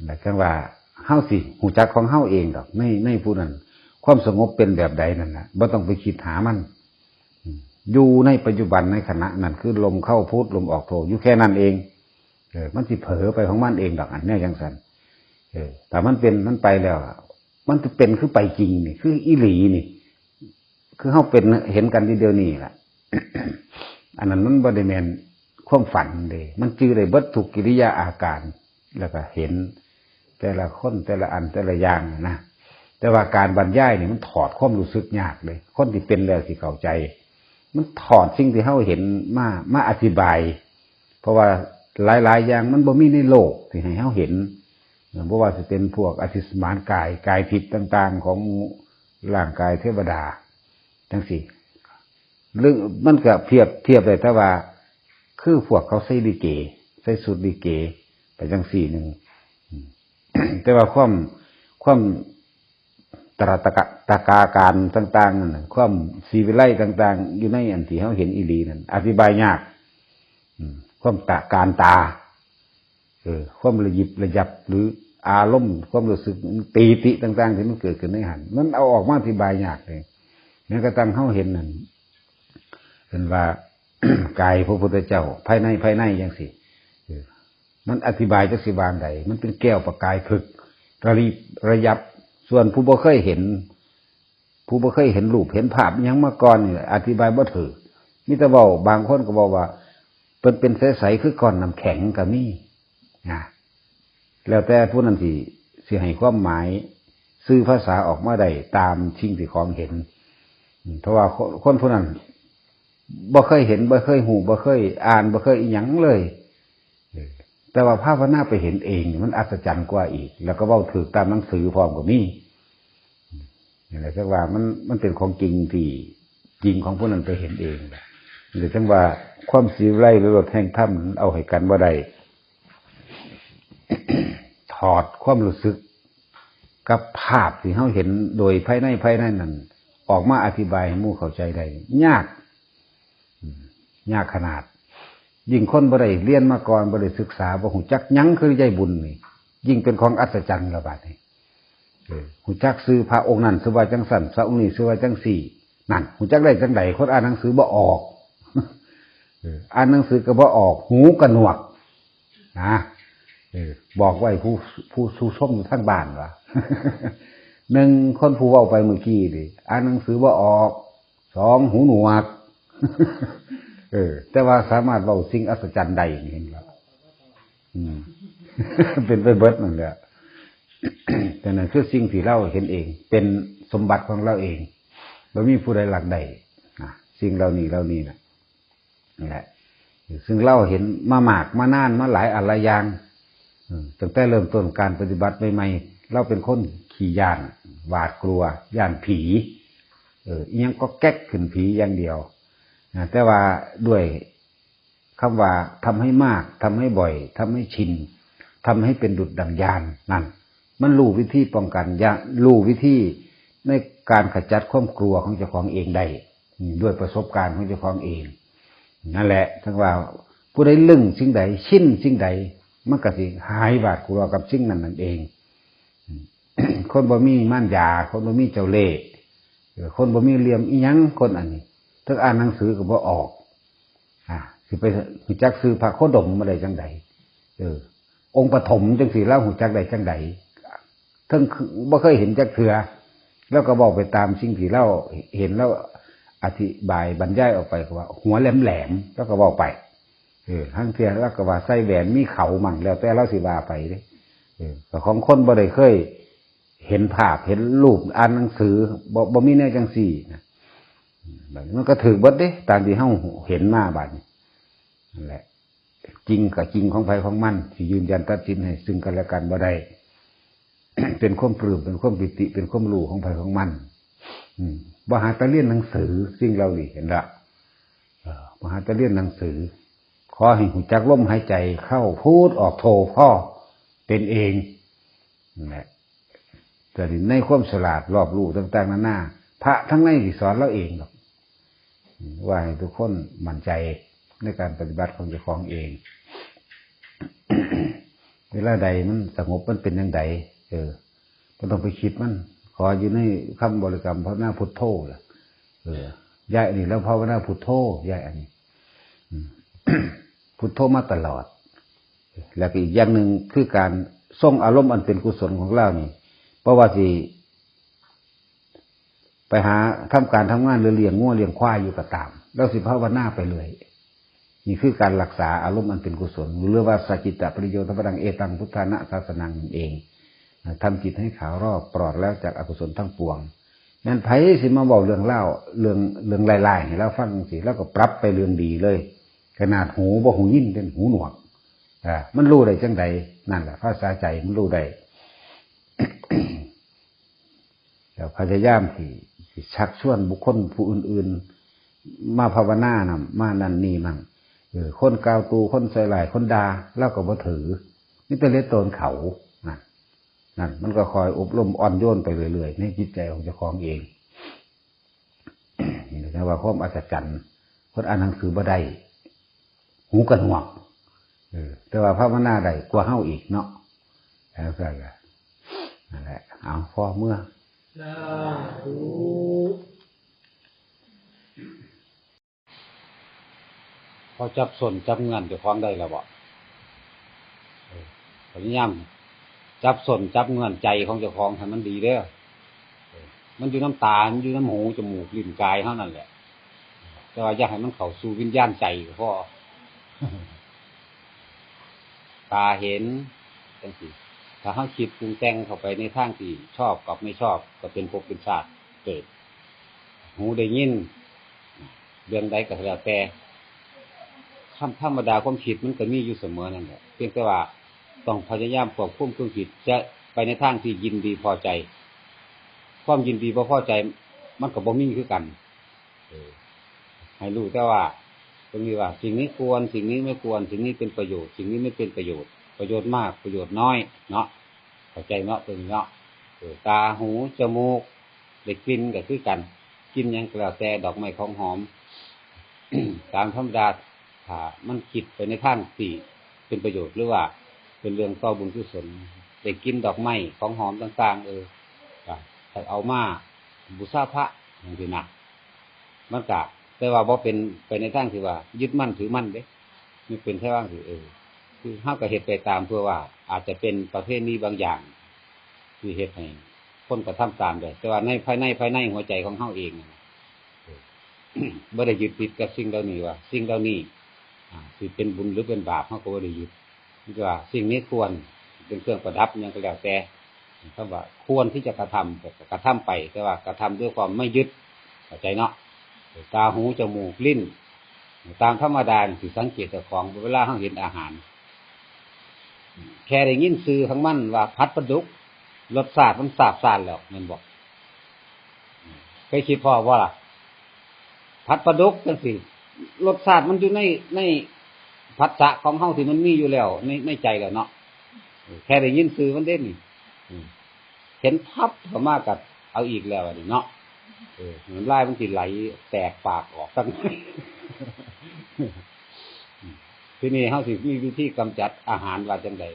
ແລະ ຈັ່ງວ່າເຮົາຊິຮູ້ຈັກຂອງເຮົາເອງດອກ ໃນ ໃນຜູ້ນັ້ນ ຄວາມສະຫງົບເປັນແບບໃດນັ້ນນະ ບໍ່ຕ້ອງໄປຄິດຫາມັນ. ອືມ ຢູ່ໃນປັດຈຸບັນ ໃນຂະນະນັ້ນ ຄືລົມເຂົ້າພຸດ ລົມອອກໂທ ຢູ່ແຄ່ນັ້ນເອງ. ເອີ ມັນຊິເຜີໄປຂອງມັນເອງດອກ ອັນແນວຈັ່ງຊັ້ນ. ເອີ ຖ້າມັນເປັນ ມັນໄປແລ້ວ ມັນຈະເປັນຄືໄປຈິງນີ້ ຄືອີ່ຫຼີນີ້ ຄືເຮົາເປັນເຫັນກັນຢູ່ດຽວນີ້ລະ. ອັນນັ້ນມັນບໍ່ໄດ້ແມ່ນຄວາມຝັນເດ້ ມັນຈື່ໄດ້ເບິດທຸກກິລິຍາອາການ ແລ້ວກໍເຫັນແຕ່ລະຄົນ ແຕ່ລະອັນ ແຕ່ລະຢ່າງນະ. ແຕ່ວ່າການບັນຍາຍນີ້ມັນຖອດຄວາມຮູ້ສຶກຍາກເດ້ ຄົນທີ່ເປັນແລ້ວຊິເຂົ້າໃຈ. ມັນຖອດສິ່ງທີ່ເຮົາເຫັນມາ ມາອະທິບາຍ ເພາະວ່າຫຼາຍໆຢ່າງມັນບໍ່ມີໃນໂລກທີ່ໃຫ້ເຮົາເຫັນ. ບໍ່ວ່າຊິເປັນພວກອາທິສະໝານກາຍ ກາຍທິບຕ່າງໆຂອງຮ່າງກາຍເທວະດາ ຈັ່ງຊີ້ ຫຼືມັນກໍປຽບທຽບໄດ້ ແຕ່ວ່າຄືພວກເຂົາໃສ່ລິເກ ໃສ່ຊຸດລິເກໄປຈັ່ງຊີ້ໜຶ່ງ. ແຕ່ວ່າຄວາມ ຄວາມຕະລະຕະກະ ຕະກາການຕ່າງໆນັ້ນນະ ຄວາມສີວິໄລຕ່າງໆ ຢູ່ໃນອັນທີ່ເຮົາເຫັນອີ່ຫຼີນັ້ນ ອະທິບາຍຍາກ. ອືມ ຄວາມຕະການຕາ ເອີ ຄວາມລະຢິບລະຍັບ ຫຼື ອາລົມ ຄວາມຮູ້ສຶກ ປີຕິຕ່າງໆ ທີ່ມັນເກີດຂຶ້ນໃນຫັ້ນ ມັນເອົາອອກມາອະທິບາຍຍາກເດ້. ແມ້ກະທັ່ງເຮົາເຫັນນັ້ນ ເພິ່ນວ່າ ກາຍພະພຸດທະເຈົ້າ ພາຍໃນ ພາຍໃນຈັ່ງຊີ້ ເອີ ມັນອະທິບາຍຈັກຊິວ່າໃດ ມັນເປັນແກ້ວປະກາຍພຶກ ລະລິບລະຍັບ. ສ່ວນຜູ້ບໍ່ເຄີຍເຫັນ ຜູ້ບໍ່ເຄີຍເຫັນຮູບເຫັນພາບອີ່ຫຍັງມາກ່ອນນີ້ ອະທິບາຍບໍ່ຖືກ. ມີແຕ່ເວົ້າ ບາງຄົນກໍເວົ້າວ່າ ເພິ່ນເປັນໃສໆຄືກ້ອນນ້ຳແຂງກໍມີນະ. ແລ້ວແຕ່ຜູ້ນັ້ນຊິ ຊິໃຫ້ຄວາມໝາຍ ສື່ພາສາອອກມາໄດ້ຕາມສິ່ງທີ່ຂອງເຫັນ. ເພາະວ່າຄົນ ຄົນຜູ້ນັ້ນບໍ່ເຄີຍເຫັນ ບໍ່ເຄີຍຮູ້ ບໍ່ເຄີຍອ່ານ ບໍ່ເຄີຍອີ່ຫຍັງເລີຍ. ເອີ ແຕ່ວ່າພາວະນາໄປເຫັນເອງນີ້ ມັນອັດສະຈັນກວ່າອີກ ແລ້ວກໍເວົ້າຖືກຕາມໜັງສືພ້ອມກໍມີ. ນີ້ແຫຼະ ຈັ່ງວ່າມັນ ມັນເປັນຂອງຈິງທີ່ຈິງຂອງຜູ້ນັ້ນໄປເຫັນເອງ. ນີ້ແຫຼະ ຈັ່ງວ່າຄວາມສີວິໄລ ຫຼື ລົດແຫ່ງທຳ ມັນເອົາໃຫ້ກັນບໍ່ໄດ້. ຖອດຄວາມຮູ້ສຶກກັບພາບທີ່ເຮົາເຫັນໂດຍພາຍໃນ ພາຍໃນນັ້ນ ອອກມາອະທິບາຍໃຫ້ໝູ່ເຂົ້າໃຈໄດ້ຍາກ. ອືມ ຍາກຂະໜາດ. ຍິ່ງຄົນບໍ່ໄດ້ຮຽນມາກ່ອນ ບໍ່ໄດ້ສຶກສາ ບໍ່ຮູ້ຈັກຫຍັງ ຄືຍາຍບຸນນີ້ ຍິ່ງເປັນຂອງອັດສະຈັນລະບາດນີ້. ເອີ ຮູ້ຈັກຊື່ພະອົງນັ້ນຊື່ວ່າຈັ່ງຊັ້ນ ພະອົງນີ້ຊື່ວ່າຈັ່ງຊີ້. ນັ້ນ ຮູ້ຈັກໄດ້ຈັ່ງໃດ? ຄົນອ່ານໜັງສືບໍ່ອອກ. ເອີ ອ່ານໜັງສືກໍບໍ່ອອກ ຫູກໍໜວກນະ. ເອີ ບອກໄວ້ຜູ້ ຜູ້ ຜູ້ຊົມຢູ່ທາງບ້ານວ່າ ໜຶ່ງ ຄົນຜູ້ເວົ້າໄປມື້ກີ້ນີ້ ອ່ານໜັງສືບໍ່ອອກ. ສອງ ຫູໜວກ. ເອີ ແຕ່ວ່າສາມາດເວົ້າສິ່ງອັດສະຈັນໄດ້ ເຫັນບໍ່? ອືມ ເປັນໄປເບິດນັ້ນແຫຼະ. ແຕ່ນັ້ນຄືສິ່ງທີ່ລາວເຫັນເອງ ເປັນສົມບັດຂອງລາວເອງ ບໍ່ມີຜູ້ໃດລັກໄດ້ນະ ສິ່ງເຫຼົ່ານີ້ ເຫຼົ່ານີ້ນະ. ນັ້ນແຫຼະ ຊຶ່ງລາວເຫັນມາມາກມານານ ມາຫຼາຍອັນຫຼາຍຢ່າງ. ເອີ ຕັ້ງແຕ່ເລີ່ມຕົ້ນການປະຕິບັດໃໝ່ໆ ລາວເປັນຄົນຂີ້ຢ້ານ ຫວາດກົວ ຢ້ານຜີ. ເອີ ອີ່ຫຍັງກໍແກັກຂຶ້ນຜີຢ່າງດຽວນະ. ແຕ່ວ່າດ້ວຍຄຳວ່າ ທຳໃຫ້ມາກ ທຳໃຫ້ບ່ອຍ ທຳໃຫ້ຊິນ ທຳໃຫ້ເປັນດຸດດັ່ງຍານນັ້ນ ມັນຮູ້ວິທີປ້ອງກັນ ຢາ ຮູ້ວິທີໃນການຂະຈັດຄວາມກົວຂອງເຈົ້າຂອງເອງໄດ້ ອືມ ດ້ວຍປະສົບການຂອງເຈົ້າຂອງເອງ. ນັ້ນແຫຼະ ເຖິງວ່າຜູ້ໃດລຶ້ງສິ່ງໃດ ຊິນສິ່ງໃດ ມັນກໍຊິຫາຍຫວາດກົວກັບສິ່ງນັ້ນນັ້ນເອງ. ຄົນບໍ່ມີມານຢາ ຄົນບໍ່ມີເຈົ້າເລ່ ເອີ ຄົນບໍ່ມີຫຼ່ຽມອີ່ຫຍັງ ຄົນອັນນີ້ ເຖິງອ່ານໜັງສືກໍບໍ່ອອກ. ອາ ຊິໄປຮູ້ຈັກຊື່ພະໂຄດົມມາໄດ້ຈັ່ງໃດ? ເອີ ອົງປະຖົມຈັ່ງຊີ້ ລາວຮູ້ຈັກໄດ້ຈັ່ງໃດ? ເຖິງບໍ່ເຄີຍເຫັນຈັກເທື່ອ ລາວກໍເວົ້າໄປຕາມສິ່ງທີ່ລາວເຫັນ ລາວອະທິບາຍບັນຍາຍອອກໄປ ກໍວ່າຫົວແຫຼມໆ ລາວກໍເວົ້າໄປ. ເອີ ລາງເທື່ອລາວກໍວ່າໃສ່ແຫວນມີເຂົາມັ້ງ ແລ້ວແຕ່ລາວຊິວ່າໄປເດ້. ເອີ ກໍຂອງຄົນບໍ່ໄດ້ເຄີຍເຫັນພາບເຫັນຮູບ ອ່ານໜັງສື ບໍ່ ບໍ່ມີແນວຈັ່ງຊີ້ນະ. ບັດນີ້ມັນກໍຖືກເບິດເດ້ ຕາມທີ່ເຮົາເຫັນມາບັດນີ້. ນັ້ນແຫຼະ ຈິງກໍຈິງຂອງໃຜຂອງມັນ ຊິຢືນຢັນຕັດສິນໃຫ້ຊຶ່ງກັນແລະກັນບໍ່ໄດ້. ເປັນຄວາມປຶ້ມ ເປັນຄວາມປີຕິ ເປັນຄວາມຮູ້ຂອງໃຜຂອງມັນ. ອືມ ບໍ່ຫາແຕ່ຮຽນໜັງສື ສິ່ງເຫຼົ່ານີ້ ເຫັນລະ ເອີ ບໍ່ຫາແຕ່ຮຽນໜັງສື ຂໍໃຫ້ຮູ້ຈັກລົມຫາຍໃຈເຂົ້າ ພຸດ ອອກໂທ ພໍເປັນເອງ ນັ້ນແຫຼະ ແຕ່ໃນຄວາມສະຫຼາດລອບຮູ້ຕ່າງໆນານາ ພະທັງໃນຊິສອນລາວເອງດອກ ວ່າໃຫ້ທຸກຄົນໝັ້ນໃຈໃນການປະຕິບັດຂອງເຈົ້າຂອງເອງ ເວລາໃດມັນສະຫງົບ ມັນເປັນຈັ່ງໃດ ເອີ ບໍ່ຕ້ອງໄປຄິດມັນ ຂໍຢູ່ໃນຄຳບໍລິກຳພາວະນາພຸດໂທລະ ເອີ ຍາຍອັນນີ້ລາວພາວະນາພຸດໂທ ຍາຍອັນນີ້ ອືມ ພຸດໂທມາຕະຫຼອດ ແລ້ວກໍອີກຢ່າງໜຶ່ງຄືການຊົງອາລົມອັນເປັນກຸສົນຂອງລາວນີ້ ບໍ່ວ່າຊິໄປຫາທຳການທຳງານ ຫຼື ລ້ຽງງົວລ້ຽງຄວາຍຢູ່ກໍຕາມ ລາວຊິພາວະນາໄປເລື້ອຍ ນີ້ຄືການຮັກສາອາລົມອັນເປັນກຸສົນ ຫຼືວ່າ Sacittapariyothapadaṃ etaṃ buddhāna sāsanaṃ ນັ້ນເອງ ທຳຈິດໃຫ້ຂາວລອກປລອດແລ້ວຈາກອະກຸສົນທັງປວງ ແມ່ນໃຜຊິມາເວົ້າເລື່ອງລາວ ເລື່ອງ ເລື່ອງຮ້າຍໆໃຫ້ລາວຟັງຈັ່ງຊີ້ ລາວກໍປັບໄປເລື່ອງດີເລີຍ ຂະໜາດຫູບໍ່ຫູຍິນເດ້ ຫູໜວກ ເອີ ມັນຮູ້ໄດ້ຈັ່ງໃດ? ນັ້ນແຫຼະ ພາສາໃຈມັນຮູ້ໄດ້ ແລ້ວພະຍາຍາມທີ່ ທີ່ຊັກຊວນບຸກຄົນຜູ້ອື່ນໆ ມາພາວະນານຳ ມານັ້ນນີ້ມັ້ງ ເອີ ຄົນກ່າວຕູ່ ຄົນໃສ່ຮ້າຍ ຄົນດ່າ ລາວກໍບໍ່ຖື ມີແຕ່ເລດໂຕນເຂົາ ນັ້ນ ນັ້ນ ມັນກໍຄ່ອຍອົບຮົມອ່ອນໂຍນໄປເລື້ອຍໆ ໃນຈິດໃຈຂອງເຈົ້າຂອງເອງ ນີ້ແຫຼະ ເອີ້ນວ່າຄວາມອັດສະຈັນ ຄົນອ່ານໜັງສືບໍ່ໄດ້ ຫູກໍໜວກ ເອີ ແຕ່ວ່າພາວະນາໄດ້ກວ່າເຮົາອີກເນາະ ຈັ່ງຊັ້ນລະ ນັ້ນແຫຼະ ເອົາ ພໍເມືອ ສາທຸ ພໍຈັບສົ້ນຈັບເງື່ອນເຈົ້າຂອງໄດ້ແລ້ວບໍ່? ເອີ ພະຍາຍາມຈັບສົ້ນຈັບເງື່ອນໃຈຂອງເຈົ້າຂອງໃຫ້ມັນດີເດີ້ ເອີ ມັນຢູ່ນຳຕາ ມັນຢູ່ນຳຫູ ຈະມູກ ລີ້ນ ກາຍເຮົານັ້ນແຫຼະ ແຕ່ວ່າຢ່າໃຫ້ມັນເຂົ້າສູ່ວິນຍານໃຈກໍພໍ ຕາເຫັນຈັ່ງຊີ້ ຖ້າເຮົາຄິດປຸງແຕ່ງເຂົ້າໄປໃນທາງທີ່ຊອບກັບໄມ່ຊອບ ກໍເປັນພົບເປັນຊາດເກີດ ຫູໄດ້ຍິນ ເລື່ອງໃດກໍແລ້ວແຕ່ ທຳ ທຳມະດາຄວາມຄິດມັນກໍມີຢູ່ສະເໝີນັ້ນແຫຼະ ພຽງແຕ່ວ່າຕ້ອງພະຍາຍາມຄວບຄຸມຄວາມຄິດ ຈະໄປໃນທາງທີ່ຍິນດີພໍໃຈ ຄວາມຍິນດີບໍ່ພໍໃຈມັນກໍບໍ່ມີຄືກັນ ເອີ ໃຫ້ຮູ້ແຕ່ວ່າ ຕົງນີ້ວ່າ ສິ່ງນີ້ຄວນ ສິ່ງນີ້ໄມ່ຄວນ ສິ່ງນີ້ເປັນປະໂຫຍດ ສິ່ງນີ້ໄມ່ເປັນປະໂຫຍດ ປະໂຫຍດມາກ ປະໂຫຍດນ້ອຍເນາະ ເຂົ້າໃຈເນາະ ຕົງນີ້ເນາະ ເອີ ຕາ ຫູ ຈະມູກ ໄດ້ກິ່ນກໍຄືກັນ ກິ່ນຫຍັງກໍແລ້ວແຕ່ ດອກໄມ້ຂອງຫອມ ຕາມທຳມະດາ ຖ້າມັນຄິດໄປໃນທາງທີ່ເປັນປະໂຫຍດ ຫຼືວ່າເປັນເລື່ອງຕໍ່ບຸນກຸສົນ ໄດ້ກິ່ນດອກໄມ້ຂອງຫອມຕ່າງໆ ເອີ ກໍໃຫ້ເອົາມາບູຊາພະ ຈັ່ງຊີ້ນະ ມັນກະ ແຕ່ວ່າບໍ່ເປັນໄປໃນທາງທີ່ວ່າຍຶດໝັ້ນຖືໝັ້ນເດ້ ມັນເປັນແຕ່ວ່າ ເອີ ຄືເຮົາກໍເຮັດໄປຕາມ ເພື່ອວ່າອາດຈະເປັນປະເພນີບາງຢ່າງ ທີ່ເຮັດໃຫ້ຄົນກະທຳຕາມໄດ້ ແຕ່ວ່າໃນພາຍໃນ ພາຍໃນຫົວໃຈຂອງເຮົາເອງນັ້ນນະ ເອີ ບໍ່ໄດ້ຍຶດຕິດກັບສິ່ງເຫຼົ່ານີ້ ວ່າສິ່ງເຫຼົ່ານີ້ ອາ ຊິເປັນບຸນ ຫຼື ເປັນບາບ ເຮົາກໍບໍ່ໄດ້ຍຶດ ມີແຕ່ວ່າສິ່ງນີ້ຄວນເປັນເຄື່ອງປະດັບຫຍັງກໍແລ້ວແຕ່ ຄຳວ່າຄວນທີ່ຈະກະທຳ ກໍກະທຳໄປ ແຕ່ວ່າກະທຳດ້ວຍຄວາມໄມ່ຍຶດ ເຂົ້າໃຈເນາະ ຕາ ຫູ ຈະມູກ ລີ້ນ ຕາມທຳມະດານີ້ຊິສັງເກດເຈົ້າຂອງ ເວລາເຮົາເຫັນອາຫານ ແຄ່ໄດ້ຍິນຊື່ຂອງມັນວ່າຜັດປາດຸກ ລົດຊາດມັນຊາບຊານແລ້ວ ແມ່ນບໍ່? ເຄີຍຄິດພໍ້ບໍ່ລະ? ຜັດປາດຸກຈັ່ງຊີ້ ລົດຊາດມັນຢູ່ໃນ ໃນຜັດສະຂອງເຮົາທີ່ມັນມີຢູ່ແລ້ວ ໃນ ໃນໃຈແລ້ວເນາະ ເອີ ແຄ່ໄດ້ຍິນຊື່ມັນເດ້ນີ້ ເຫັນພັບເຂົ້າມາກໍເອົາອີກແລ້ວ ອັນນີ້ເນາະ ເອີ ນ້ຳລາຍມັນຊິໄຫຼແຕກປາກອອກ ທັງ ທີນີ້ເຮົາຊິມີວິທີກຳຈັດອາຫານວ່າຈັ່ງໃດ?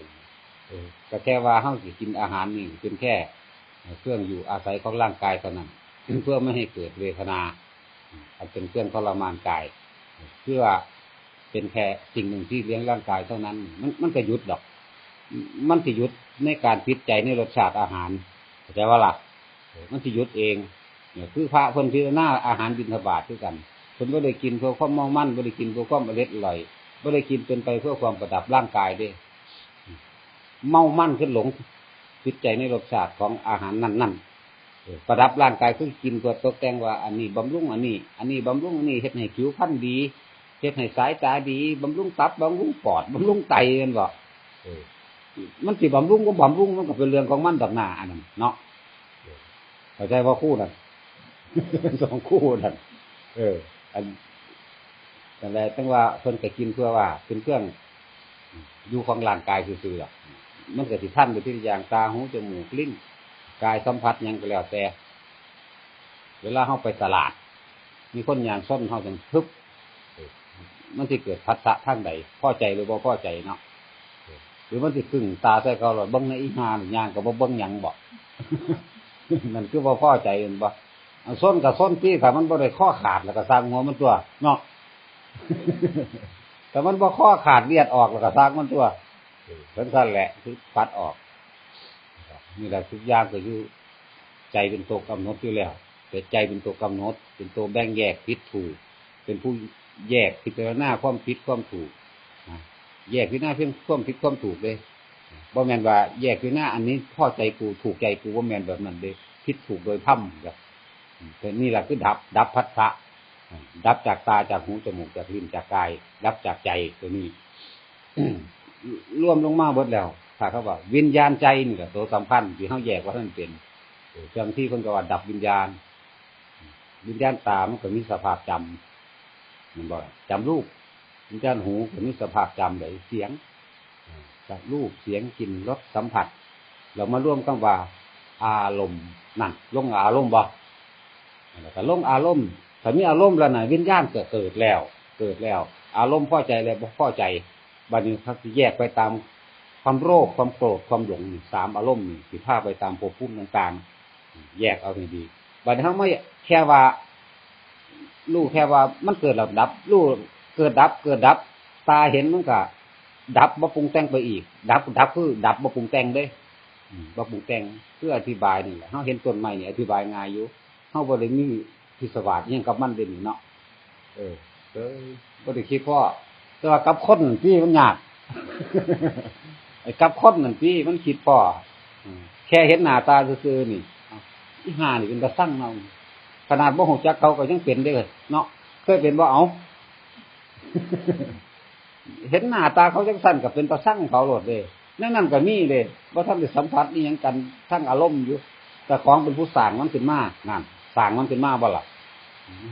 ເອີ ກໍແຄ່ວ່າເຮົາຊິກິນອາຫານນີ້ເປັນແຄ່ເຄື່ອງຢູ່ອາໄສຂອງຮ່າງກາຍເທົ່ານັ້ນ ເພື່ອບໍ່ໃຫ້ເກີດເວທະນາ ອັນເປັນເຄື່ອງທໍລະມານກາຍ ຄືວ່າເປັນແຄ່ສິ່ງໜຶ່ງທີ່ລ້ຽງຮ່າງກາຍເທົ່ານັ້ນ ມັນ ມັນກໍຢຸດດອກ ມັນຊິຢຸດໃນການຕິດໃຈໃນລົດຊາດອາຫານ ເຂົ້າໃຈບໍ່ລະ? ເອີ ມັນຊິຢຸດເອງ ເອີ ຄືພະເພິ່ນພິຈາລະນາອາຫານບິນທະບາດຄືກັນ ເພິ່ນບໍ່ໄດ້ກິນເພື່ອຄວາມເມົາມັນ ບໍ່ໄດ້ກິນເພື່ອຄວາມອະເລັດອະຫຼອຍ ບໍ່ໄດ້ກິນເປັນໄປເພື່ອຄວາມປະດັບຮ່າງກາຍເດ້ ເມົາມັນຄືຫຼົງຕິດໃຈໃນລົດຊາດຂອງອາຫານນັ້ນໆ ເອີ ປະດັບຮ່າງກາຍຄືກິນເພື່ອຕົກແຕ່ງວ່າ ອັນນີ້ບຳລຸງອັນນີ້ ອັນນີ້ບຳລຸງອັນນີ້ ເຮັດໃຫ້ຜິວພັນດີ ເຮັດໃຫ້ສາຍຕາດີ ບຳລຸງຕັບ ບຳລຸງປອດ ບຳລຸງໄຕ ແມ່ນບໍ່? ເອີ ມັນຊິບຳລຸງບໍ່ບຳລຸງ ມັນກໍເປັນເລື່ອງຂອງມັນດອກໜ້າ ອັນນັ້ນເນາະ ເອີ ເຂົ້າໃຈບໍ່ຄູນັ້ນ? ສອງຄູ່ນັ້ນ ເອີ ອັນ ນັ້ນແຫຼະ ຈັ່ງວ່າເພິ່ນກໍກິນເພື່ອວ່າເປັນເຄື່ອງຢູ່ຂອງຮ່າງກາຍຊື່ໆດອກ ມັນກໍຊິທັນໄປທີລະຢ່າງ ຕາ ຫູ ຈະມູກ ລີ້ນ ກາຍສຳຜັດຫຍັງກໍແລ້ວແຕ່ ເວລາເຮົາໄປຕະຫຼາດ ມີຄົນຍ່າງຊົນເຮົາຈັ່ງ ຮຶບ ມັນຊິເກີດພັດສະທາງໃດ ພໍໃຈຫຼືບໍ່ພໍໃຈເນາະ ຫຼືມັນຊິກຶ້ງຕາໃສ່ເຂົາ ແລ້ວເບິ່ງໃນອີຫ່ານີ້ຍ່າງກໍບໍ່ເບິ່ງຫຍັງບໍ ນັ້ນຄືບໍ່ພໍໃຈແມ່ນບໍ່? ອັນຊົນກໍຊົນຕິ ຖ້າມັນບໍ່ໄດ້ຄໍຂາດແລ້ວກໍຊ່າງຫົວມັນຕົວະເນາະ ຖ້າມັນບໍ່ຄໍຂາດເລືອດອອກແລ້ວກໍຊ່າງມັນຕົວະ ເອີ ຈັ່ງຊັ້ນແຫຼະ ຄືປັດອອກ ນີ້ແຫຼະ ທຸກຢ່າງກໍຢູ່ ໃຈເປັນໂຕກຳນົດຢູ່ແລ້ວ ແຕ່ໃຈເປັນໂຕກຳນົດ ເປັນໂຕແບ່ງແຍກຜິດຖືກ ເປັນຜູ້ແຍກພິຈາລະນາຄວາມຜິດຄວາມຖືກນະ ແຍກພິຈາລະນາເປັນຄວາມຜິດຄວາມຖືກເດ້ ບໍ່ແມ່ນວ່າແຍກພິຈາລະນາອັນນີ້ພໍໃຈກູ ຖືກໃຈກູ ບໍ່ແມ່ນແບບນັ້ນເດ້ ຜິດຖືກໂດຍທຳ ແຕ່ນີ້ລະຄືດັບ ດັບພັດສະ ດັບຈາກຕາ ຈາກຫູ ຈາກຈະມູກ ຈາກລີ້ນ ຈາກກາຍ ດັບຈາກໃຈ ໂຕນີ້ ລວມລົງມາເບິດແລ້ວ ຖ້າເຂົາວ່າວິນຍານໃຈນີ້ແຫຼະໂຕສຳຄັນ ທີ່ເຮົາແຍກບໍ່ທັນເປັນ ເອີ ບາງທີເພິ່ນກໍວ່າດັບວິນຍານ ວິນຍານຕາມັນກໍມີສະພາບຈຳ ແມ່ນບໍ່ລະ? ຈຳຮູບ ວິນຍານຫູກໍມີສະພາບຈຳໃດ ສຽງ ຈາກຮູບ ສຽງ ກິ່ນ ລົດ ສຳຜັດ ແລ້ວມາລວມຄຳວ່າອາລົມ ນັ້ນ ຫຼົງອາລົມບໍ່? ແລ້ວກໍຫຼົງອາລົມ ຖ້າມີອາລົມແລ້ວນະ ວິນຍານກໍເກີດແລ້ວ ເກີດແລ້ວ ອາລົມພໍໃຈແລະບໍ່ພໍໃຈ ບາດນີ້ເຂົາຊິແຍກໄປຕາມຄວາມໂລບ ຄວາມໂກດ ຄວາມຫຼົງ ສາມອາລົມນີ້ ຊິພາໄປຕາມພົບພູມຕ່າງໆ ແຍກເອົາໃຫ້ດີ ບາດນີ້ເຮົາມາແຄ່ວ່າ ຮູ້ແຄ່ວ່າມັນເກີດແລ້ວດັບ ຮູ້ເກີດດັບ ເກີດດັບ ຕາເຫັນມັນກໍດັບ ບໍ່ປຸງແຕ່ງໄປອີກ ດັບ ດັບຄືດັບບໍ່ປຸງແຕ່ງເດ້ ອືມ ບໍ່ປຸງແຕ່ງ ຄືອະທິບາຍນີ້ແຫຼະ ເຮົາເຫັນຕົ້ນໄມ້ນີ້ອະທິບາຍງ່າຍຢູ່ ເຮົາບໍ່ໄດ້ມີພິສວາດອີ່ຫຍັງກັບມັນເດ້ນີ້ເນາະ ເອີ ເອີ ບໍ່ໄດ້ຄິດພໍ້ ແຕ່ວ່າກັບຄົນນັ້ນຕິມັນຍາກ ໄອ້ກັບຄົນນັ້ນຕິມັນຄິດພໍ້ ອືມ ແຄ່ເຫັນໜ້າຕາຊື່ໆນີ້ ເອົ້າ ອີຫ່ານີ້ເປັນຕາຊັງເນາະ ຂະໜາດບໍ່ຮູ້ຈັກເຂົາກໍຍັງເປັນເດ້ເນາະ ເຄີຍເປັນບໍ່? ເອົ້າ ເຫັນໜ້າຕາເຂົາຈັ່ງຊັ້ນກໍເປັນຕາຊັງເຂົາໂລດເດ້ ແນວນັ້ນກໍມີເດ້ ບໍ່ທັນໄດ້ສຳຜັດອີ່ຫຍັງກັນທາງອາລົມຢູ່ ເຈົ້າຂອງເປັນຜູ້ສ້າງມັນຂຶ້ນມາ ນັ້ນ ສ້າງມັນຂຶ້ນມາບໍ່ລະ?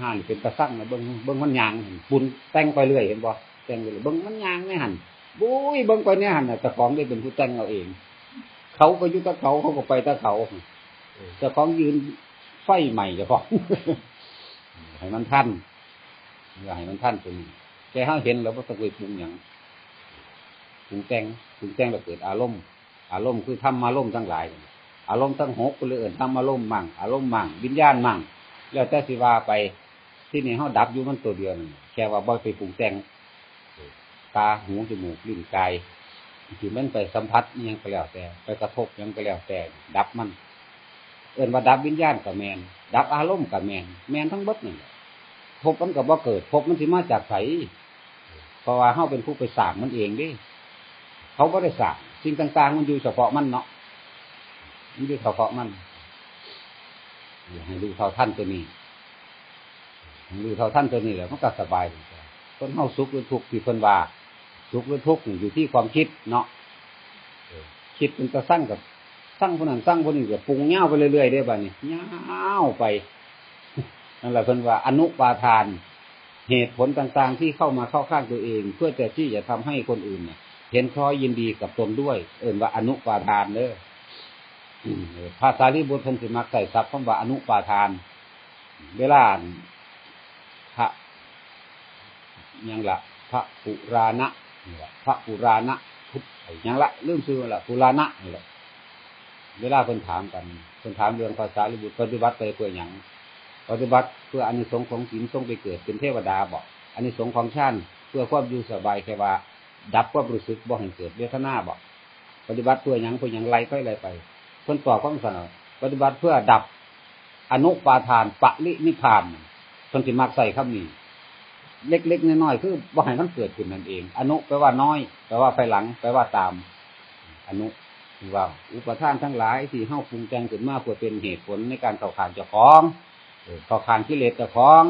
ຫັ້ນເປັນຕາຊັງນະ ເບິ່ງ ເບິ່ງມັນຍ່າງຫັ້ນ ປຸງແຕ່ງໄປເລື້ອຍ ເຫັນບໍ່? ແຕ່ງໄປເລື້ອຍ ເບິ່ງມັນຍ່າງໃນຫັ້ນ ໂອ້ຍ ເບິ່ງໄປໃນຫັ້ນນະ ເຈົ້າຂອງໄດ້ເປັນຜູ້ແຕ່ງເອົາເອງ ເຂົາກໍຢູ່ແຕ່ເຂົາ ເຂົາກໍໄປແຕ່ເຂົາ ເຈົ້າຂອງຢືນໄຟໄໝ້ເຈົ້າຂອງ ໃຫ້ມັນທັນ ເພື່ອໃຫ້ມັນທັນຕົວນີ້ ແຕ່ເຮົາເຫັນແລ້ວບໍ່ຕ້ອງໄປປຸງຫຍັງ ປຸງແຕ່ງ ປຸງແຕ່ງແລ້ວເກີດອາລົມ ອາລົມຄືທຳມາລົມທັງຫຼາຍ ອາລົມທັງຫົກ ເພິ່ນເອີ້ນທຳມາລົມມັງ ອາລົມມັງ ວິນຍານມັງ ແລ້ວແຕ່ຊິວ່າໄປ ທີນີ້ເຮົາດັບຢູ່ມັນຕົວດຽວນັ້ນ ແຄ່ວ່າບໍ່ໄປປຸງແຕ່ງ ຕາ ຫູ ຈະມູກ ລີ້ນ ກາຍ ທີ່ມັນໄປສຳຜັດອີ່ຫຍັງກໍແລ້ວແຕ່ ໄປກະທົບຫຍັງກໍແລ້ວແຕ່ ດັບມັນ ເອີ້ນວ່າດັບວິນຍານກໍແມ່ນ ດັບອາລົມກໍແມ່ນ ແມ່ນທັງເບິດນັ້ນແຫຼະ ພົບມັນກໍບໍ່ເກີດ ພົບມັນຊິມາຈາກໃສ? ເພາະວ່າເຮົາເປັນຜູ້ໄປສ້າງມັນເອງເດ້ ເຂົາບໍ່ໄດ້ສ້າງ ສິ່ງຕ່າງໆມັນຢູ່ສະເພາະມັນເນາະ ມັນຢູ່ສະເພາະມັນ ໃຫ້ຮູ້ເທົ່າທັນຕົວນີ້ ໃຫ້ຮູ້ເທົ່າທັນຕົວນີ້ແລ້ວມັນກໍສະບາຍ ຄົນເຮົາສຸກຫຼືທຸກທີ່ເພິ່ນວ່າ ສຸກຫຼືທຸກນີ້ຢູ່ທີ່ຄວາມຄິດເນາະ ເອີ ຄິດເປັນຕາຊັງກໍຊັງຜູ້ນັ້ນຊັງຜູ້ນີ້ ກໍປຸງຍາວໄປເລື້ອຍໆເດ້ ບາດນີ້ຍາວໄປ ນັ້ນລະເພິ່ນວ່າອະນຸປາທານ เหตุผลต่างๆที่เข้ามาเข้าข้างตัวเอง เพื่อจะที่จะทำให้คนอื่นเนี่ยเห็นคล้อยยินดีกับตนด้วย เอิ้นว่าอนุปาทานเด้อ เออ พระสารีบุตรเพิ่นสิมักใช้ศัพท์คำว่าอนุปาทาน เวลาพระ หยังละ พระปุราณะ นี่ละ พระปุราณะ พุทธ หยังละ ลืมชื่อละ ปุราณะ นี่ละ เวลาเพิ่นถามกัน เพิ่นถามเรื่องพระสารีบุตรปฏิบัติไปเพื่อหยัง ปฏิบัติเพื่ออานิสงส์ของศีล ทรงไปเกิดเป็นเทวดาบ่ อานิสงส์ของฌาน เพื่อความอยู่สบาย แค่ว่าดับความรู้สึกบ่ให้เกิดเวทนาบ่ ปฏิบัติเพื่อหยัง เพื่อหยัง ไล่ไป ไล่ไป เพิ่นตอบคำสั่น ปฏิบัติเพื่อดับอนุปาทานปรินิพพาน เพิ่นสิมักใช้คำนี้ เล็กๆน้อยๆ คือบ่ให้มันเกิดขึ้นนั่นเอง อนุ แปลว่าน้อย แปลว่าภายหลัง แปลว่าตาม อนุ คือว่าอุปาทานทั้งหลายที่เฮาปรุงแต่งขึ้นมาเพื่อเป็นเหตุผลในการเข้าข้างเจ้าของ เออ เข้าข้างกิเลสเจ้าของ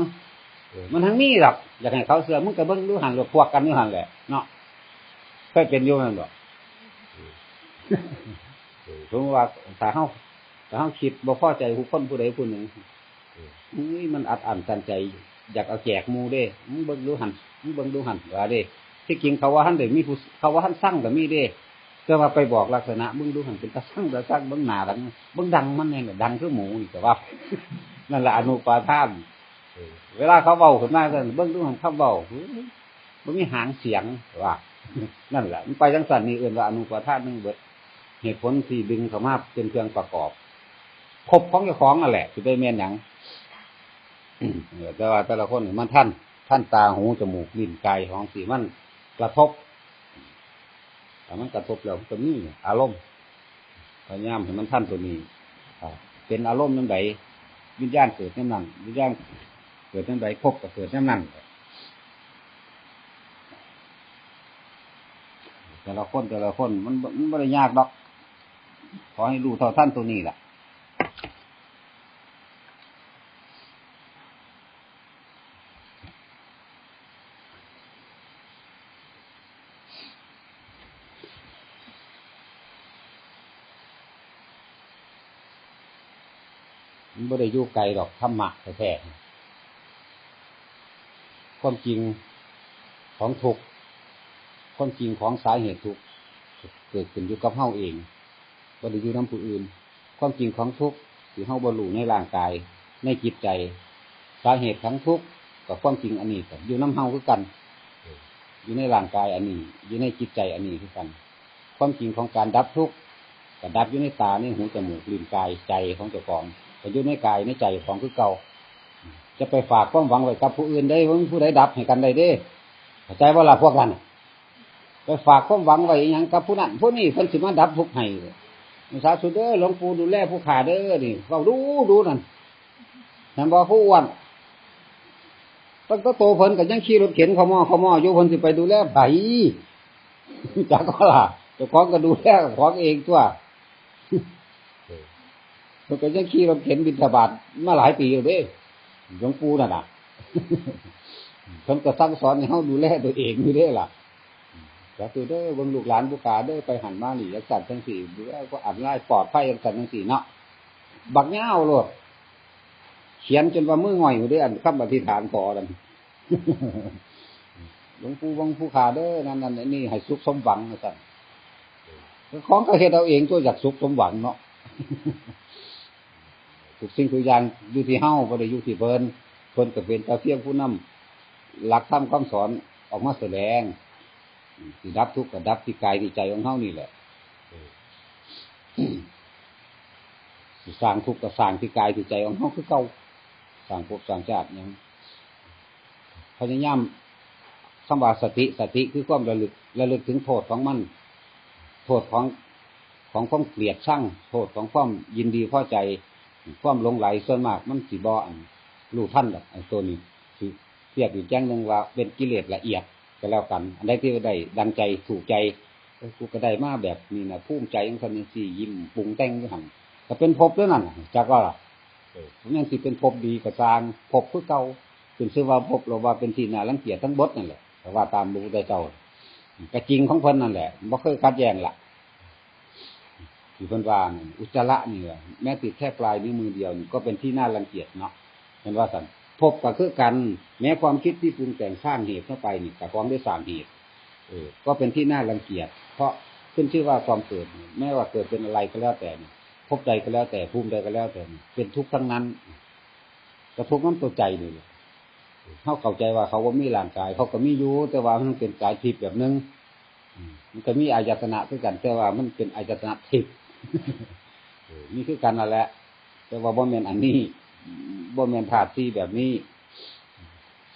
เออ มันทั้งมีดอก อยากให้เขาเชื่อ มึงก็เบิ่งอยู่หั่นโลด พวกกันอยู่หั่นแหละเนาะ เคยเป็นอยู่แม่นบ่ เออ สมมุติว่าถ้าเฮา ถ้าเฮาคิดบ่พอใจผู้คนผู้ใดผู้หนึ่ง ເອີຍ ມັນອັດອັ້ນຕັນໃຈ ຢາກເອົາແຈກໝູ່ເດ້ ມຶງເບິ່ງດູຫັ້ນ ມຶງເບິ່ງດູຫັ້ນ ວ່າເດ້. ທີ່ຈິງເຂົາວ່າຫັ້ນເດ້ ມີຜູ້ ເຂົາວ່າຫັ້ນຊັງກໍມີເດ້ ແຕ່ວ່າໄປບອກລັກສະນະ ມຶງດູຫັ້ນເປັນຕາຊັງ ຕາຊັງ ເບິ່ງໜ້າດັງ ເບິ່ງດັງມັນແດ່ ດັງຄືໝູນີ້ ກໍວ່າ ນັ້ນລະອະນຸປາທານ. ເອີ ເວລາເຂົາເວົ້າຂຶ້ນມາຊັ້ນ ເບິ່ງດູຫັ້ນຄຳເວົ້າ ເອີຍ ບໍ່ມີຫາງສຽງ ວ່າ ນັ້ນແຫຼະ ມັນໄປຈັ່ງຊັ້ນ ນີ້ເອີ້ນວ່າອະນຸປາທານໜຶ່ງເບິດ. ເຫດຜົນທີ່ດຶງເຂົ້າມາເປັນເຄື່ອງປະກອບ ຄົບຂອງເຈົ້າຂອງນັ້ນແຫຼະ ຊິໄປແມ່ນຫຍັງ? ເອີ ແຕ່ວ່າແຕ່ລະຄົນນີ້ມັນທັນ ທັນຕາ ຫູ ຈະມູກ ລີ້ນ ກາຍ ຂອງທີ່ມັນກະທົບ ຖ້າມັນກະທົບແລ້ວ ມັນກໍມີອາລົມ ພະຍາຍາມໃຫ້ມັນທັນໂຕນີ້ ເປັນອາລົມຍາມໃດ ວິນຍານເກີດຍາມນັ້ນ ວິນຍານເກີດຍາມໃດ ພົບກໍເກີດຍາມນັ້ນ. ແຕ່ລະຄົນ ແຕ່ລະຄົນ ມັນ ມັນບໍ່ໄດ້ຍາກດອກ ຂໍໃຫ້ຮູ້ເທົ່າທັນໂຕນີ້ລະ. ມັນບໍ່ໄດ້ຢູ່ໄກດອກ ທຳມະແທ້ໆ ຄວາມຈິງຂອງທຸກ ຄວາມຈິງຂອງສາເຫດທຸກ ເກີດຂຶ້ນຢູ່ກັບເຮົາເອງ ບໍ່ໄດ້ຢູ່ນຳຜູ້ອື່ນ. ຄວາມຈິງຂອງທຸກທີ່ເຮົາບໍ່ຮູ້ໃນຮ່າງກາຍ ໃນຈິດໃຈ ສາເຫດຂອງທຸກ ກັບຄວາມຈິງອັນນີ້ກໍຢູ່ນຳເຮົາຄືກັນ ຢູ່ໃນຮ່າງກາຍອັນນີ້ ຢູ່ໃນຈິດໃຈອັນນີ້ຄືກັນ. ຄວາມຈິງຂອງການດັບທຸກ ກໍດັບຢູ່ໃນຕາ ໃນຫູ ຈະມູກ ລີ້ນ ກາຍ ໃຈຂອງເຈົ້າຂອງ ກໍຢູ່ໃນກາຍໃນໃຈຂອງຄືເກົ່າ. ຈະໄປຝາກຄວາມຫວັງໄວ້ກັບຜູ້ອື່ນໄດ້ ບໍ່ມີຜູ້ໃດດັບໃຫ້ກັນໄດ້ເດ້ ເຂົ້າໃຈບໍ່ລະພວກນັ້ນ? ໄປຝາກຄວາມຫວັງໄວ້ອີ່ຫຍັງກັບຜູ້ນັ້ນຜູ້ນີ້ ເພິ່ນຊິມາດັບທຸກໃຫ້. ສາທຸເດີ ຫຼວງปู่ດູແລຜູ້ຂ້າເດີ ນີ້ເວົ້າດູໆ ນັ້ນ ແມ່ນບໍ່ ຜູ້ອ້ວນ? ຕັ້ງແຕ່ໂຕເພິ່ນກໍຍັງຂີ່ລົດເຂັນເຂົ້າໝໍ້ເຂົ້າໝໍ້ຢູ່ ເພິ່ນຊິໄປດູແລໃຜ? ຈັກວ່າລະ ເຈົ້າຂອງກໍດູແລຂອງເອງຕົວະ. ເພິ່ນກໍຍັງຂີ່ລົດເຂັນບິນທະບາດມາຫຼາຍປີແລ້ວເດ້ ຫຼວງປູ່ນັ້ນນະ. ເພິ່ນກໍສັ່ງສອນໃຫ້ເຮົາດູແລຕົວເອງຢູ່ເດ້ລະ. ສາທຸເດີ ເບິ່ງລູກຫຼານຜູ້ຂ້າເດີ ໄປຫັ້ນມານີ້ ຈັ່ງຊັ້ນຈັ່ງຊີ້ ເອີ ກໍອັນລາຍປອດໄພ ຈັ່ງຊັ້ນຈັ່ງຊີ້ເນາະ. ບັກຍາວໂລດ ຂຽນຈົນວ່າມືຫງ່ອຍຢູ່ເດ້ ອັນຄຳອະທິຖານຂໍນັ້ນ. ຫຼວງປູ່ເບິ່ງຜູ້ຂ້າເດີ ນັ້ນໆ ອັນນີ້ໃຫ້ສຸກສົມຫວັງ ວ່າຊັ້ນ. ຂອງກໍເຮັດເອົາເອງຕົວະ ຢາກສຸກສົມຫວັງເນາະ. ທຸກສິ່ງທຸກຢ່າງຢູ່ທີ່ເຮົາ ບໍ່ໄດ້ຢູ່ທີ່ເພິ່ນ. ເພິ່ນກໍເປັນແຕ່ພຽງຜູ້ນຳຫຼັກທຳຄຳສອນອອກມາສະແດງ. ຊິດັບທຸກກໍດັບທີ່ກາຍທີ່ໃຈຂອງເຮົານີ້ແຫຼະ. ຊິສ້າງທຸກກໍສ້າງທີ່ກາຍທີ່ໃຈຂອງເຮົາຄືເກົ່າ. ສ້າງພົບສ້າງຊາດຫຍັງ ພະຍາຍາມ ຄຳວ່າສະຕິ ສະຕິຄືຄວາມລະລຶກ ລະລຶກເຖິງໂທດຂອງມັນ ໂທດຂອງ ຂອງຄວາມກຽດຊັງ ໂທດຂອງຄວາມຍິນດີພໍໃຈ ຄວາມຫຼົງໄຫຼ. ສ່ວນມາກມັນຊິບໍ່ ອັນ ຮູ້ທັນດອກ. ອັນໂຕນີ້ຊິ ປຽບອີກຢ່າງໜຶ່ງວ່າເປັນກິເລດລະອຽດກໍແລ້ວກັນ. ອັນໃດທີ່ໄດ້ດັ່ງໃຈ ຖືກໃຈ ເອີ ກູກໍໄດ້ມາແບບນີ້ນະ ພູມໃຈຈັ່ງຊັ້ນຈັ່ງຊີ້ ຍິ້ມປຸງແຕ່ງຢູ່ຫັ້ນ ກໍເປັນພົບເດ້ນັ້ນ ຈັກວ່າລະ. ເອີ ມັນຍັງຊິເປັນພົບດີກໍຊ່າງ ພົບຄືເກົ່າ ຂຶ້ນຊື່ວ່າພົບ ຫຼືວ່າເປັນທີ່ໜ້າລັງກຽດທັງເບິດນັ້ນແຫຼະ ກໍວ່າຕາມພະພຸດທະເຈົ້າ ກໍຈິງຂອງເພິ່ນນັ້ນແຫຼະ ບໍ່ເຄີຍຂັດແຍ່ງລະ. ທີ່ເພິ່ນວ່ານັ້ນ ອຸດຈະລະນີ້ ແມ້ຕິດແຄ່ປາຍນິ້ວມືດຽວນີ້ ກໍເປັນທີ່ໜ້າລັງກຽດເນາະ ເພິ່ນວ່າຊັ້ນ. ພົບກໍຄືກັນ ແມ້ຄວາມຄິດທີ່ປຸງແຕ່ງສ້າງເຫດເຂົ້າໄປນີ້ ກໍຂອງໄດ້ສ້າງເຫດ ເອີ ກໍເປັນທີ່ໜ້າລັງກຽດ ເພາະຂຶ້ນຊື່ວ່າຄວາມເກີດນີ້ ແມ້ວ່າເກີດເປັນອະໄລກໍແລ້ວແຕ່ນີ້ ພົບໃດກໍແລ້ວແຕ່ ພູມໃດກໍແລ້ວແຕ່ນີ້ ເປັນທຸກທັງນັ້ນ ກໍທຸກນຳຕົວໃຈນີ້ແຫຼະ. ເຮົາເຂົ້າໃຈວ່າເຂົາບໍ່ມີຮ່າງກາຍ ເຂົາກໍມີຢູ່ ແຕ່ວ່າມັນເປັນກາຍທິບແບບໜຶ່ງ ອືມ ມັນກໍມີອາຍະຕະນະຄືກັນ ແຕ່ວ່າມັນເປັນອາຍະຕະນະທິບ ເອີ ມີຄືກັນນັ້ນແຫຼະ ແຕ່ວ່າບໍ່ແມ່ນອັນນີ້ ບໍ່ແມ່ນທາດສີ່ແບບນີ້.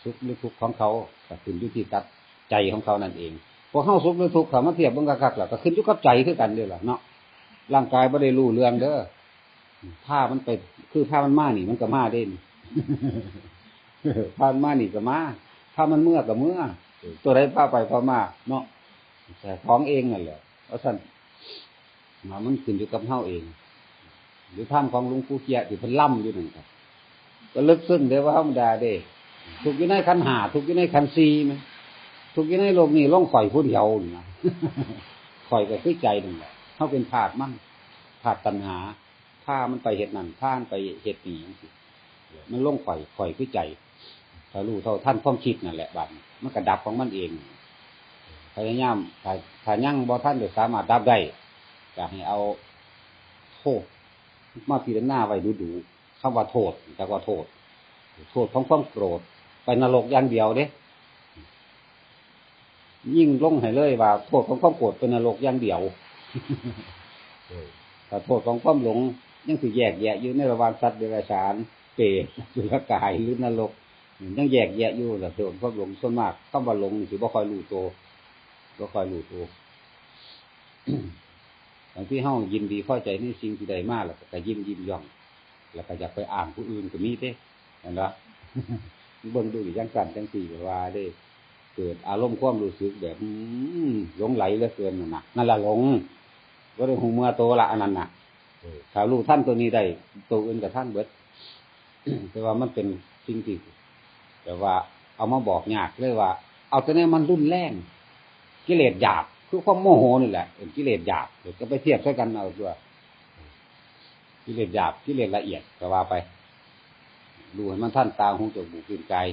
ສຸກຫຼືທຸກຂອງເຂົາກໍຂຶ້ນຢູ່ທີ່ກັບໃຈຂອງເຂົານັ້ນເອງ. ພວກເຮົາສຸກຫຼືທຸກ ເຂົ້າມາທຽບເບິ່ງຄັກໆ ແລ້ວກໍຂຶ້ນຢູ່ກັບໃຈຄືກັນເດ້ລະເນາະ. ຮ່າງກາຍບໍ່ໄດ້ຮູ້ເລື່ອງເດີ. ພາມັນໄປ ຄືພາມັນມານີ້ ມັນກໍມາເດ້ນີ້ ພາມັນມານີ້ກໍມາ ພາມັນເມືອກໍເມືອ ຕົວໃດພາໄປພາມາເນາະ ແຕ່ຂອງເອງນັ້ນແຫຼະ ວ່າຊັ້ນ. ວ່າມັນຂຶ້ນຢູ່ກັບເຮົາເອງ ຫຼືທຳຂອງຫຼວງປູ່ເຈຍະທີ່ເພິ່ນລຳຢູ່ນັ້ນ ກໍ ກໍເລິກເຊິ່ງເດ້ ບໍ່ທຳມະດາເດ້. ທຸກຢູ່ໃນຂັນຫ້າ ທຸກຢູ່ໃນຂັນສີ່ ແມ່ນ ທຸກຢູ່ໃນໂລກນີ້ ລົງຂ້ອຍຜູ້ດຽວນີ້ນະ ຂ້ອຍກໍຄືໃຈນັ້ນແຫຼະ ເຮົາເປັນທາດມັນ ທາດຕັນຫາ ພາມັນໄປເຮັດນັ້ນ ພາມັນໄປເຮັດນີ້ ຈັ່ງຊີ້. ມັນຫຼົງຂ້ອຍ ຂ້ອຍຄືໃຈ. ຖ້າຮູ້ເທົ່າທັນຄວາມຄິດນັ້ນແຫຼະ ບາດນີ້ມັນກໍດັບຂອງມັນເອງ. ພະຍາຍາມ ຖ້າ ຖ້າຍັງບໍ່ທັນໄດ້ສາມາດດັບໄດ້ ກໍໃຫ້ເອົາໂທດມາພິຈາລະນາໄວ້ດຸໆ. ຄຳວ່າໂທດ ຈັກວ່າໂທດ ໂທດຂອງຄວາມໂກດໄປນະລົກຢ່າງດຽວເດ້. ຍິງລົງໃຫ້ເລີຍວ່າໂທດຂອງຄວາມໂກດໄປນະລົກຢ່າງດຽວ. ເອີ ຖ້າໂທດຂອງຄວາມຫຼົງຍັງຊິແຍກແຍະຢູ່ໃນລະຫວ່າງສັດເດຍລະສານ ເປດ ອະສຸລະກາຍ ຫຼື ນະລົກ ຍັງແຍກແຍະຢູ່. ລະໂທດຂອງຄວາມຫຼົງ ສ່ວນມາກຄຳວ່າຫຼົງນີ້ຊິບໍ່ຄ່ອຍຮູ້ໂຕ ບໍ່ຄ່ອຍຮູ້ໂຕ. ບາງທີເຮົາຍິນດີພໍໃຈໃນສິ່ງທີ່ໄດ້ມາ ແລ້ວກໍ ກໍຍິ້ມໆຢ່ອງ ແລ້ວກໍຢາກໄປອ້າງຜູ້ອື່ນກໍມີເດ້ ແມ່ນບໍ່? ເບິ່ງດູຈັ່ງຊັ້ນຈັ່ງຊີ້ກໍວ່າເດ້ ເກີດອາລົມຄວາມຮູ້ສຶກແບບ ອືມ ຫຼົງໄຫຼເຫຼືອເກີນນັ້ນນະ ນັ້ນລະຫຼົງ ບໍ່ໄດ້ຮູ້ເມືອໂຕລະ ອັນນັ້ນນະ. ເອີ ຖ້າຮູ້ທັນໂຕນີ້ໄດ້ ໂຕອື່ນກໍທັນເບິດ. ແຕ່ວ່າມັນເປັນສິ່ງທີ່ ແບບວ່າເອົາມາບອກຍາກເລີຍວ່າ ເອົາແຕ່ແນວມັນຮຸນແຮງ ກິເລດຫຍາບ ຄືຄວາມໂມໂຫນີ້ແຫຼະ ເອີ້ນກິເລດຫຍາບ. ແລ້ວກໍໄປທຽບໃສ່ກັນເອົາຕົວະ ກິເລດຫຍາບ ກິເລດລະອຽດກໍວ່າໄປ. ຮູ້ໃຫ້ມັນທັນຕາ ຫູ ຈະໝູກ ລີ້ນ ກາຍ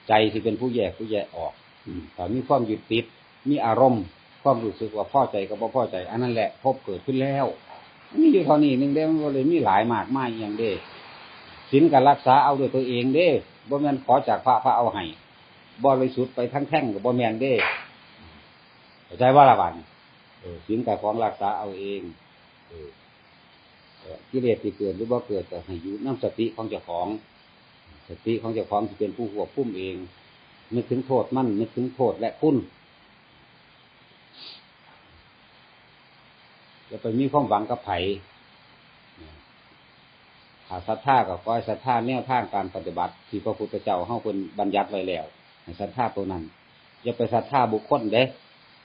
ໃຈທີ່ເປັນຜູ້ແຍກ ຜູ້ແຍກອອກ. ອືມ ຖ້າມີຄວາມຍຶດຕິດ ມີອາລົມ ຄວາມຮູ້ສຶກວ່າພໍໃຈກັບບໍ່ພໍໃຈ ອັນນັ້ນແຫຼະພົບເກີດຂຶ້ນແລ້ວ. ມັນມີຢູ່ເທົ່ານີ້ໜຶ່ງເດ້ ມັນບໍ່ໄດ້ມີຫຼາຍມາກມາຍອີ່ຫຍັງເດ້. ສິນກໍຮັກສາເອົາດ້ວຍຕົວເອງເດ້ ບໍ່ແມ່ນຂໍຈາກພະ ພະເອົາໃຫ້. ບໍລິສຸດໄປທັງແທ່ງກໍບໍ່ແມ່ນເດ້. ເຂົ້າໃຈບໍ່ລະບາດນີ້? ເອີ ສິນກໍຂອງຮັກສາເອົາເອງ. ເອີ ເອີ ກິເລດທີ່ເກີດຫຼືບໍ່ເກີດກໍໃຫ້ຢູ່ນຳສະຕິຂອງເຈົ້າຂອງ. ສະຕິຂອງເຈົ້າຂອງຊິເປັນຜູ້ຄວບຄຸມເອງ. ນຶກເຖິງໂທດມັນ ນຶກເຖິງໂທດ ແລະ ຄຸນ. ຢ່າໄປມີຄວາມຫວັງກັບໃຜ. ຖ້າສັດທາກໍຂໍໃຫ້ສັດທາແນວທາງການປະຕິບັດທີ່ພະພຸດທະເຈົ້າເຮົາເພິ່ນບັນຍັດໄວ້ແລ້ວ ໃຫ້ສັດທາໂຕນັ້ນ. ຢ່າໄປສັດທາບຸກຄົນເດ້.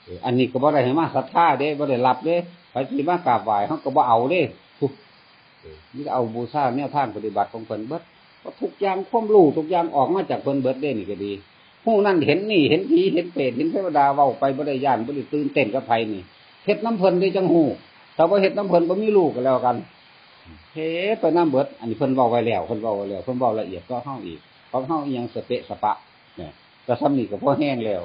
ເອີ ອັນນີ້ກໍບໍ່ໄດ້ໃຫ້ມາສັດທາເດ້ ບໍ່ໄດ້ຮັບເດ້. ໃຜຊິມາກາບໄຫວ້ເຮົາກໍບໍ່ເອົາເດ້. ເອີ ມີແຕ່ເອົາບູຊາແນວທາງປະຕິບັດຂອງເພິ່ນເບິດ. ເພາະທຸກຢ່າງ ຄວາມຮູ້ທຸກຢ່າງອອກມາຈາກເພິ່ນເບິດເດ້. ນີ້ກໍດີ ຮູ້ນັ້ນເຫັນນີ້ ເຫັນຜີເຫັນເປດເຫັນເທວະດາ ເວົ້າໄປບໍ່ໄດ້ຢ້ານ ບໍ່ໄດ້ຕື່ນເຕັ້ນກັບໃຜນີ້. ເຮັດນຳເພິ່ນເດ້ຈັ່ງຮູ້. ຖ້າບໍ່ເຮັດນຳເພິ່ນ ບໍ່ມີຮູ້ກໍແລ້ວກັນ. ເຮັດໄປນຳເບິດ. ອັນນີ້ເພິ່ນເວົ້າໄວ້ແລ້ວ ເພິ່ນເວົ້າໄວ້ແລ້ວ ເພິ່ນເວົ້າລະອຽດກວ່າເຮົາອີກ. ຂອງເຮົາອີ່ຫຍັງສະເປະສະປະ ແມ່ນ ແຕ່ສ່ຳນີ້ກໍພໍແຮງແລ້ວ.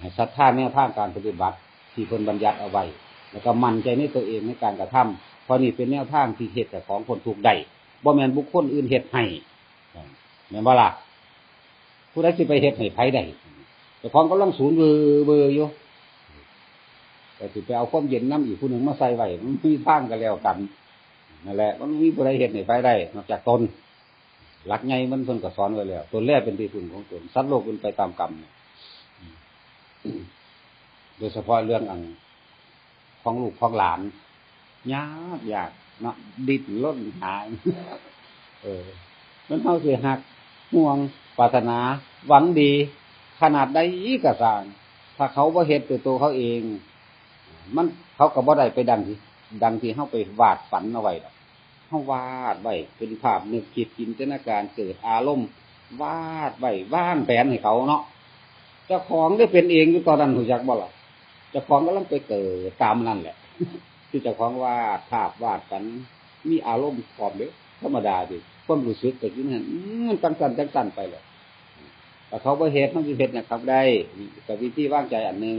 ໃຫ້ສັດທາແນວທາງການປະຕິບັດທີ່ເພິ່ນບັນຍັດເອົາໄວ້ ແລ້ວກໍໝັ້ນໃຈໃນຕົວເອງໃນການກະທຳ. ເພາະນີ້ເປັນແນວທາງທີ່ເຮັດໃຫ້ຂອງພົ້ນທຸກໄດ້ ບໍ່ແມ່ນບຸກຄົນອື່ນເຮັດໃຫ້. ແມ່ນບໍ່ລະ? ຜູ້ໃດຊິໄປເຮັດໃຫ້ໃຜໄດ້? ເຈົ້າຂອງກຳລັງສູນເວີໆຢູ່ ກໍຊິໄປເອົາຄວາມເຢັນນຳອີກຜູ້ໜຶ່ງມາໃສ່ໄວ້ ມັນມີທາງກໍແລ້ວກັນ. ນັ້ນແຫຼະ ມັນບໍ່ມີຜູ້ໃດເຮັດໃຫ້ໃຜໄດ້ນອກຈາກຕົນ. ຫຼັກໃຫຍ່ມັນເພິ່ນກໍສອນໄວ້ແລ້ວ ຕົນແລເປັນທີ່ເພິ່ງຂອງຕົນ ສັດໂລກເປັນໄປຕາມກຳ. ໂດຍສະເພາະເລື່ອງອັນ ຂອງລູກຂອງຫຼານ ຍາກ ຍາກເນາະ ດີ້ນລົນຫາ. ເອີ ແມ່ນເຮົາຊິຮັກ ຫ່ວງ ປາດຖະໜາ ຫວັງດີຂະໜາດໃດກໍຊ່າງ ຖ້າເຂົາບໍ່ເຮັດດ້ວຍຕົວເຂົາເອງ ມັນ ເຂົາກໍບໍ່ໄດ້ໄປດັ່ງທີ່ ດັ່ງທີ່ເຮົາໄປວາດຝັນເອົາໄວ້ດອກ. ເຮົາວາດໄວ້ເປັນພາບ ນຶກຄິດ ຈິນຕະນາການ ເກີດອາລົມ ວາດໄວ້ ວາງແຜນໃຫ້ເຂົາເນາະ. ເຈົ້າຂອງໄດ້ເປັນເອງຢູ່ຕອນນັ້ນ ຮູ້ຈັກບໍ່ລະ? ເຈົ້າຂອງກຳລັງໄປເກີດຕາມນັ້ນແຫຼະ ຄືເຈົ້າຂອງວາດພາບວາດຝັນ ມີອາລົມພ້ອມເດ້. ທຳມະດາເດ້ ຄວາມຮູ້ສຶກກໍຢູ່ໃນນັ້ນ ອືມ ຈັ່ງຊັ້ນຈັ່ງຊັ້ນໄປແຫຼະ. ຖ້າເຂົາບໍ່ເຮັດ ເຮົາຊິເຮັດຫຍັງກັບໄດ້? ນີ້ກໍວິທີວາງໃຈອັນໜຶ່ງ.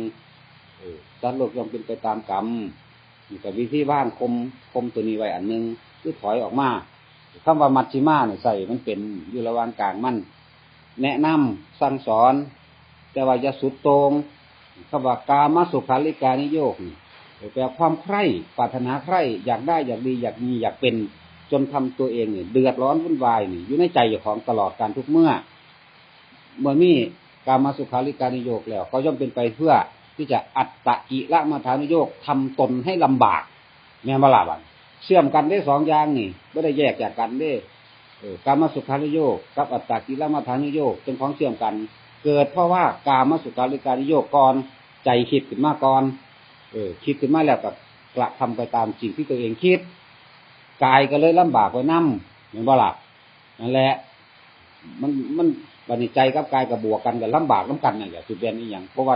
ເອີ ສັດໂລກຍ່ອມເປັນໄປຕາມກຳ. ນີ້ກໍວິທີວາງຂົ່ມ ຂົ່ມຕົວນີ້ໄວ້ອັນໜຶ່ງ ຄືຖອຍອອກມາ. ຄຳວ່າມັດຊິມານີ້ ໃຊ້ໃຫ້ມັນເປັນຢູ່ລະຫວ່າງກາງມັນ ແນະນຳ ສັ່ງສອນ ແຕ່ວ່າຢ່າສຸດໂຕ່ງ. ຄຳວ່າກາມະສຸຂາລິການິໂຍກນີ້ ແປວ່າຄວາມໃຄ ປາດຖະໜາໃຄ ຢາກໄດ້ ຢາກດີ ຢາກມີ ຢາກເປັນ ຈົນທຳຕົວເອງນີ້ເດືອດຮ້ອນວຸ່ນວາຍນີ້ ຢູ່ໃນໃຈເຈົ້າຂອງຕະຫຼອດການທຸກເມື່ອ. ເມື່ອມີກາມະສຸຂາລິການິໂຍກແລ້ວ ກໍຍ່ອມເປັນໄປເພື່ອທີ່ຈະອັດຕະກິລະມັດຖານຸໂຍກ ທຳຕົນໃຫ້ລຳບາກ ແມ່ນບໍ່ລະ? ບັດເຊື່ອມກັນເດ້ ສອງຢ່າງນີ້ ບໍ່ໄດ້ແຍກຈາກກັນເດ້. ເອີ ກາມະສຸຂານຸໂຍກກັບອັດຕະກິລະມັດຖານຸໂຍກເປັນຂອງເຊື່ອມກັນ ເກີດເພາະວ່າກາມະສຸຂາລິການິໂຍກກ່ອນ ໃຈຄິດຂຶ້ນມາກ່ອນ. ເອີ ຄິດຂຶ້ນມາແລ້ວກໍກະທຳໄປຕາມສິ່ງທີ່ຕົວເອງຄິດ ກາຍກໍເລີຍລຳບາກໄປນຳ ແມ່ນບໍ່ລະ? ນັ້ນແຫຼະ ມັນ ມັນ ບັດນີ້ໃຈກັບກາຍກໍບວກກັນ ກໍລຳບາກນຳກັນນັ້ນແຫຼະ. ຊິເປັນອີ່ຫຍັງ? ເພາະວ່າ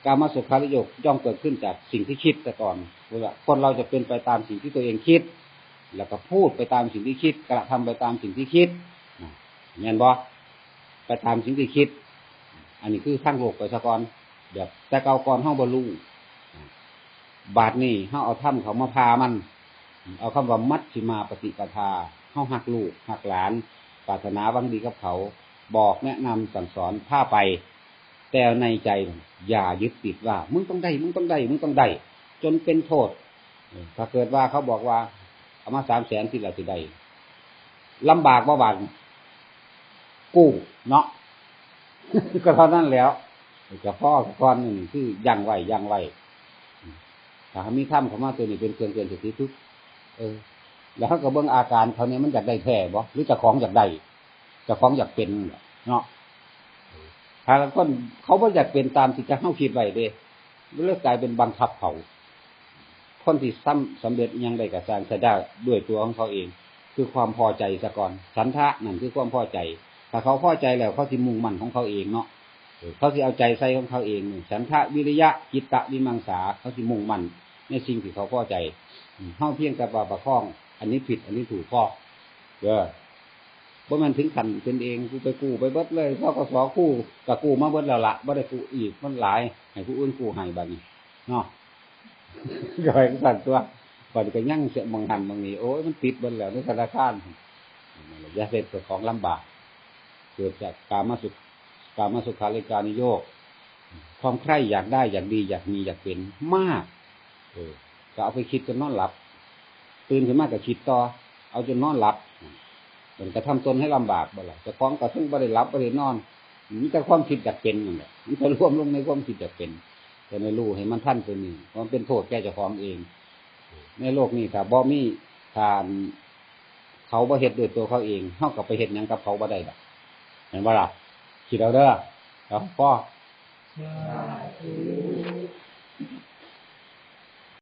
ກາມະສຸຂາລະໂຍກຍ່ອມເກີດຂຶ້ນຈາກສິ່ງທີ່ຄິດຊະກ່ອນ. ເພາະວ່າຄົນເຮົາຈະເປັນໄປຕາມສິ່ງທີ່ຕົວເອງຄິດ ແລ້ວກໍພູດໄປຕາມສິ່ງທີ່ຄິດ ກະທຳໄປຕາມສິ່ງທີ່ຄິດ. ແມ່ນບໍ່? ໄປຕາມສິ່ງທີ່ຄິດ. ອັນນີ້ຄືທາງໂລກໄປຊະກ່ອນ. ແບບແຕ່ເກົ່າກ່ອນເຮົາບໍ່ຮູ້ ບາດນີ້ເຮົາເອົາທຳເຂົ້າມາຜ່າມັນ. ເອົາຄຳວ່າມັດຊິມາປະຕິປະທາ ເຮົາຮັກລູກຮັກຫຼານ ປາດຖະໜາຫວັງດີກັບເຂົາ ບອກແນະນຳສັ່ງສອນພາໄປ ແຕ່ໃນໃຈຢ່າຍຶດຕິດວ່າ ມຶງຕ້ອງໄດ້ ມຶງຕ້ອງໄດ້ ມຶງຕ້ອງໄດ້ ຈົນເປັນໂທດ. ເອີ ຖ້າເກີດວ່າເຂົາບອກວ່າ ເອົາມາສາມແສນ ຊິລະຊິໄດ້ ລຳບາກບໍ່ບາດ? ກູ້ເນາະ ກໍເທົ່ານັ້ນແຫຼ້ວ. ກໍພໍສະກ່ອນ ນີ້ຄືຢັ້ງໄວ້ ຢັ້ງໄວ້. ຖ້າມີທຳເຂົ້າມາ ໂຕນີ້ເປັນເຄື່ອງເຕືອນສະຕິພຶກ. ເອີ ແລ້ວເຮົາກໍເບິ່ງອາການເຂົານີ້ ມັນຢາກໄດ້ແທ້ບໍ່ ຫຼືເຈົ້າຂອງຢາກໄດ້? ເຈົ້າຂອງຢາກເປັນເນາະ. ຖ້າລາງຄົນເຂົາບໍ່ຢາກເປັນຕາມທີ່ຈະເຮົາຄິດໄວ້ເດ້ ມັນເລີຍກາຍເປັນບັງຄັບເຂົາ. ຄົນທີ່ສຳ ສຳເລັດອີ່ຫຍັງໄດ້ກໍຊ່າງຊະ ໄດ້ດ້ວຍຕົວຂອງເຂົາເອງ ຄືຄວາມພໍໃຈຊະກ່ອນ. ສັນທະນັ້ນຄືຄວາມພໍໃຈ. ຖ້າເຂົາພໍໃຈແລ້ວ ເຂົາຊິມຸ່ງໝັ້ນຂອງເຂົາເອງເນາະ. ເອີ ເຂົາຊິເອົາໃຈໃສ່ຂອງເຂົາເອງ. ສັນທະວິລິຍະ ຈິດຕະວິມັງສາ ເຂົາຊິມຸ່ງໝັ້ນໃນສິ່ງທີ່ເຂົາພໍໃຈ. ເຮົາພຽງແຕ່ວ່າປະຄອງອັນນີ້ຜິດ ອັນນີ້ຖືກພໍ. ເອີ ບໍ່ແມ່ນເຖິງຂັ້ນເປັນເອງ ກູໄປກູ້ໄປເບິດເລີຍ ທກສ ກູ້ກໍກູ້ມາເບິດແລ້ວລະ ບໍ່ໄດ້ກູ້ອີກ ມັນຫຼາຍ ໃຫ້ຜູ້ອື່ນກູ້ໃຫ້ບາດນີ້ເນາະ. ກໍໄປຊັ້ນຕົວະ ບັດນີ້ກໍຍັງເສຍໝ່ອງຫັ້ນໝ່ອງນີ້ ໂອ້ຍ ມັນຕິດເບິດແລ້ວໃນທະນາຄານ. ຢ່າເຮັດເຈົ້າຂອງລຳບາກ ເກີດຈາກກາມະສຸ ກາມະສຸຂາລິການິໂຍກ ຄວາມໃຄຢາກໄດ້ ຢາກດີ ຢາກມີ ຢາກເປັນມາກ. ເອີ ກໍເອົາໄປຄິດຈົນນອນຫຼັບ ຕື່ນຂຶ້ນມາກໍຄິດຕໍ່ ເອົາຈົນນອນຫຼັບ. ມັນກະທຳຕົນໃຫ້ລຳບາກບໍ່ລະ? ເຈົ້າຂອງກໍເຖິງບໍ່ໄດ້ຫຼັບບໍ່ໄດ້ນອນ ມີແຕ່ຄວາມຄິດຢາກເປັນນັ້ນແຫຼະ. ມັນກໍລວມລົງໃນຄວາມຄິດຢາກເປັນ. ແຕ່ໃຫ້ຮູ້ໃຫ້ມັນທັນໂຕນີ້ ເພາະມັນເປັນໂທດແກ່ເຈົ້າຂອງເອງ. ໃນໂລກນີ້ຖ້າບໍ່ມີ ຖ້າ ເຂົາບໍ່ເຮັດດ້ວຍຕົວເຂົາເອງ ເຮົາກໍໄປເຮັດຫຍັງກັບເຂົາບໍ່ໄດ້ດອກ ແມ່ນບໍ່ລະ? ຄິດເອົາເດີ. ເອົາ ພໍ.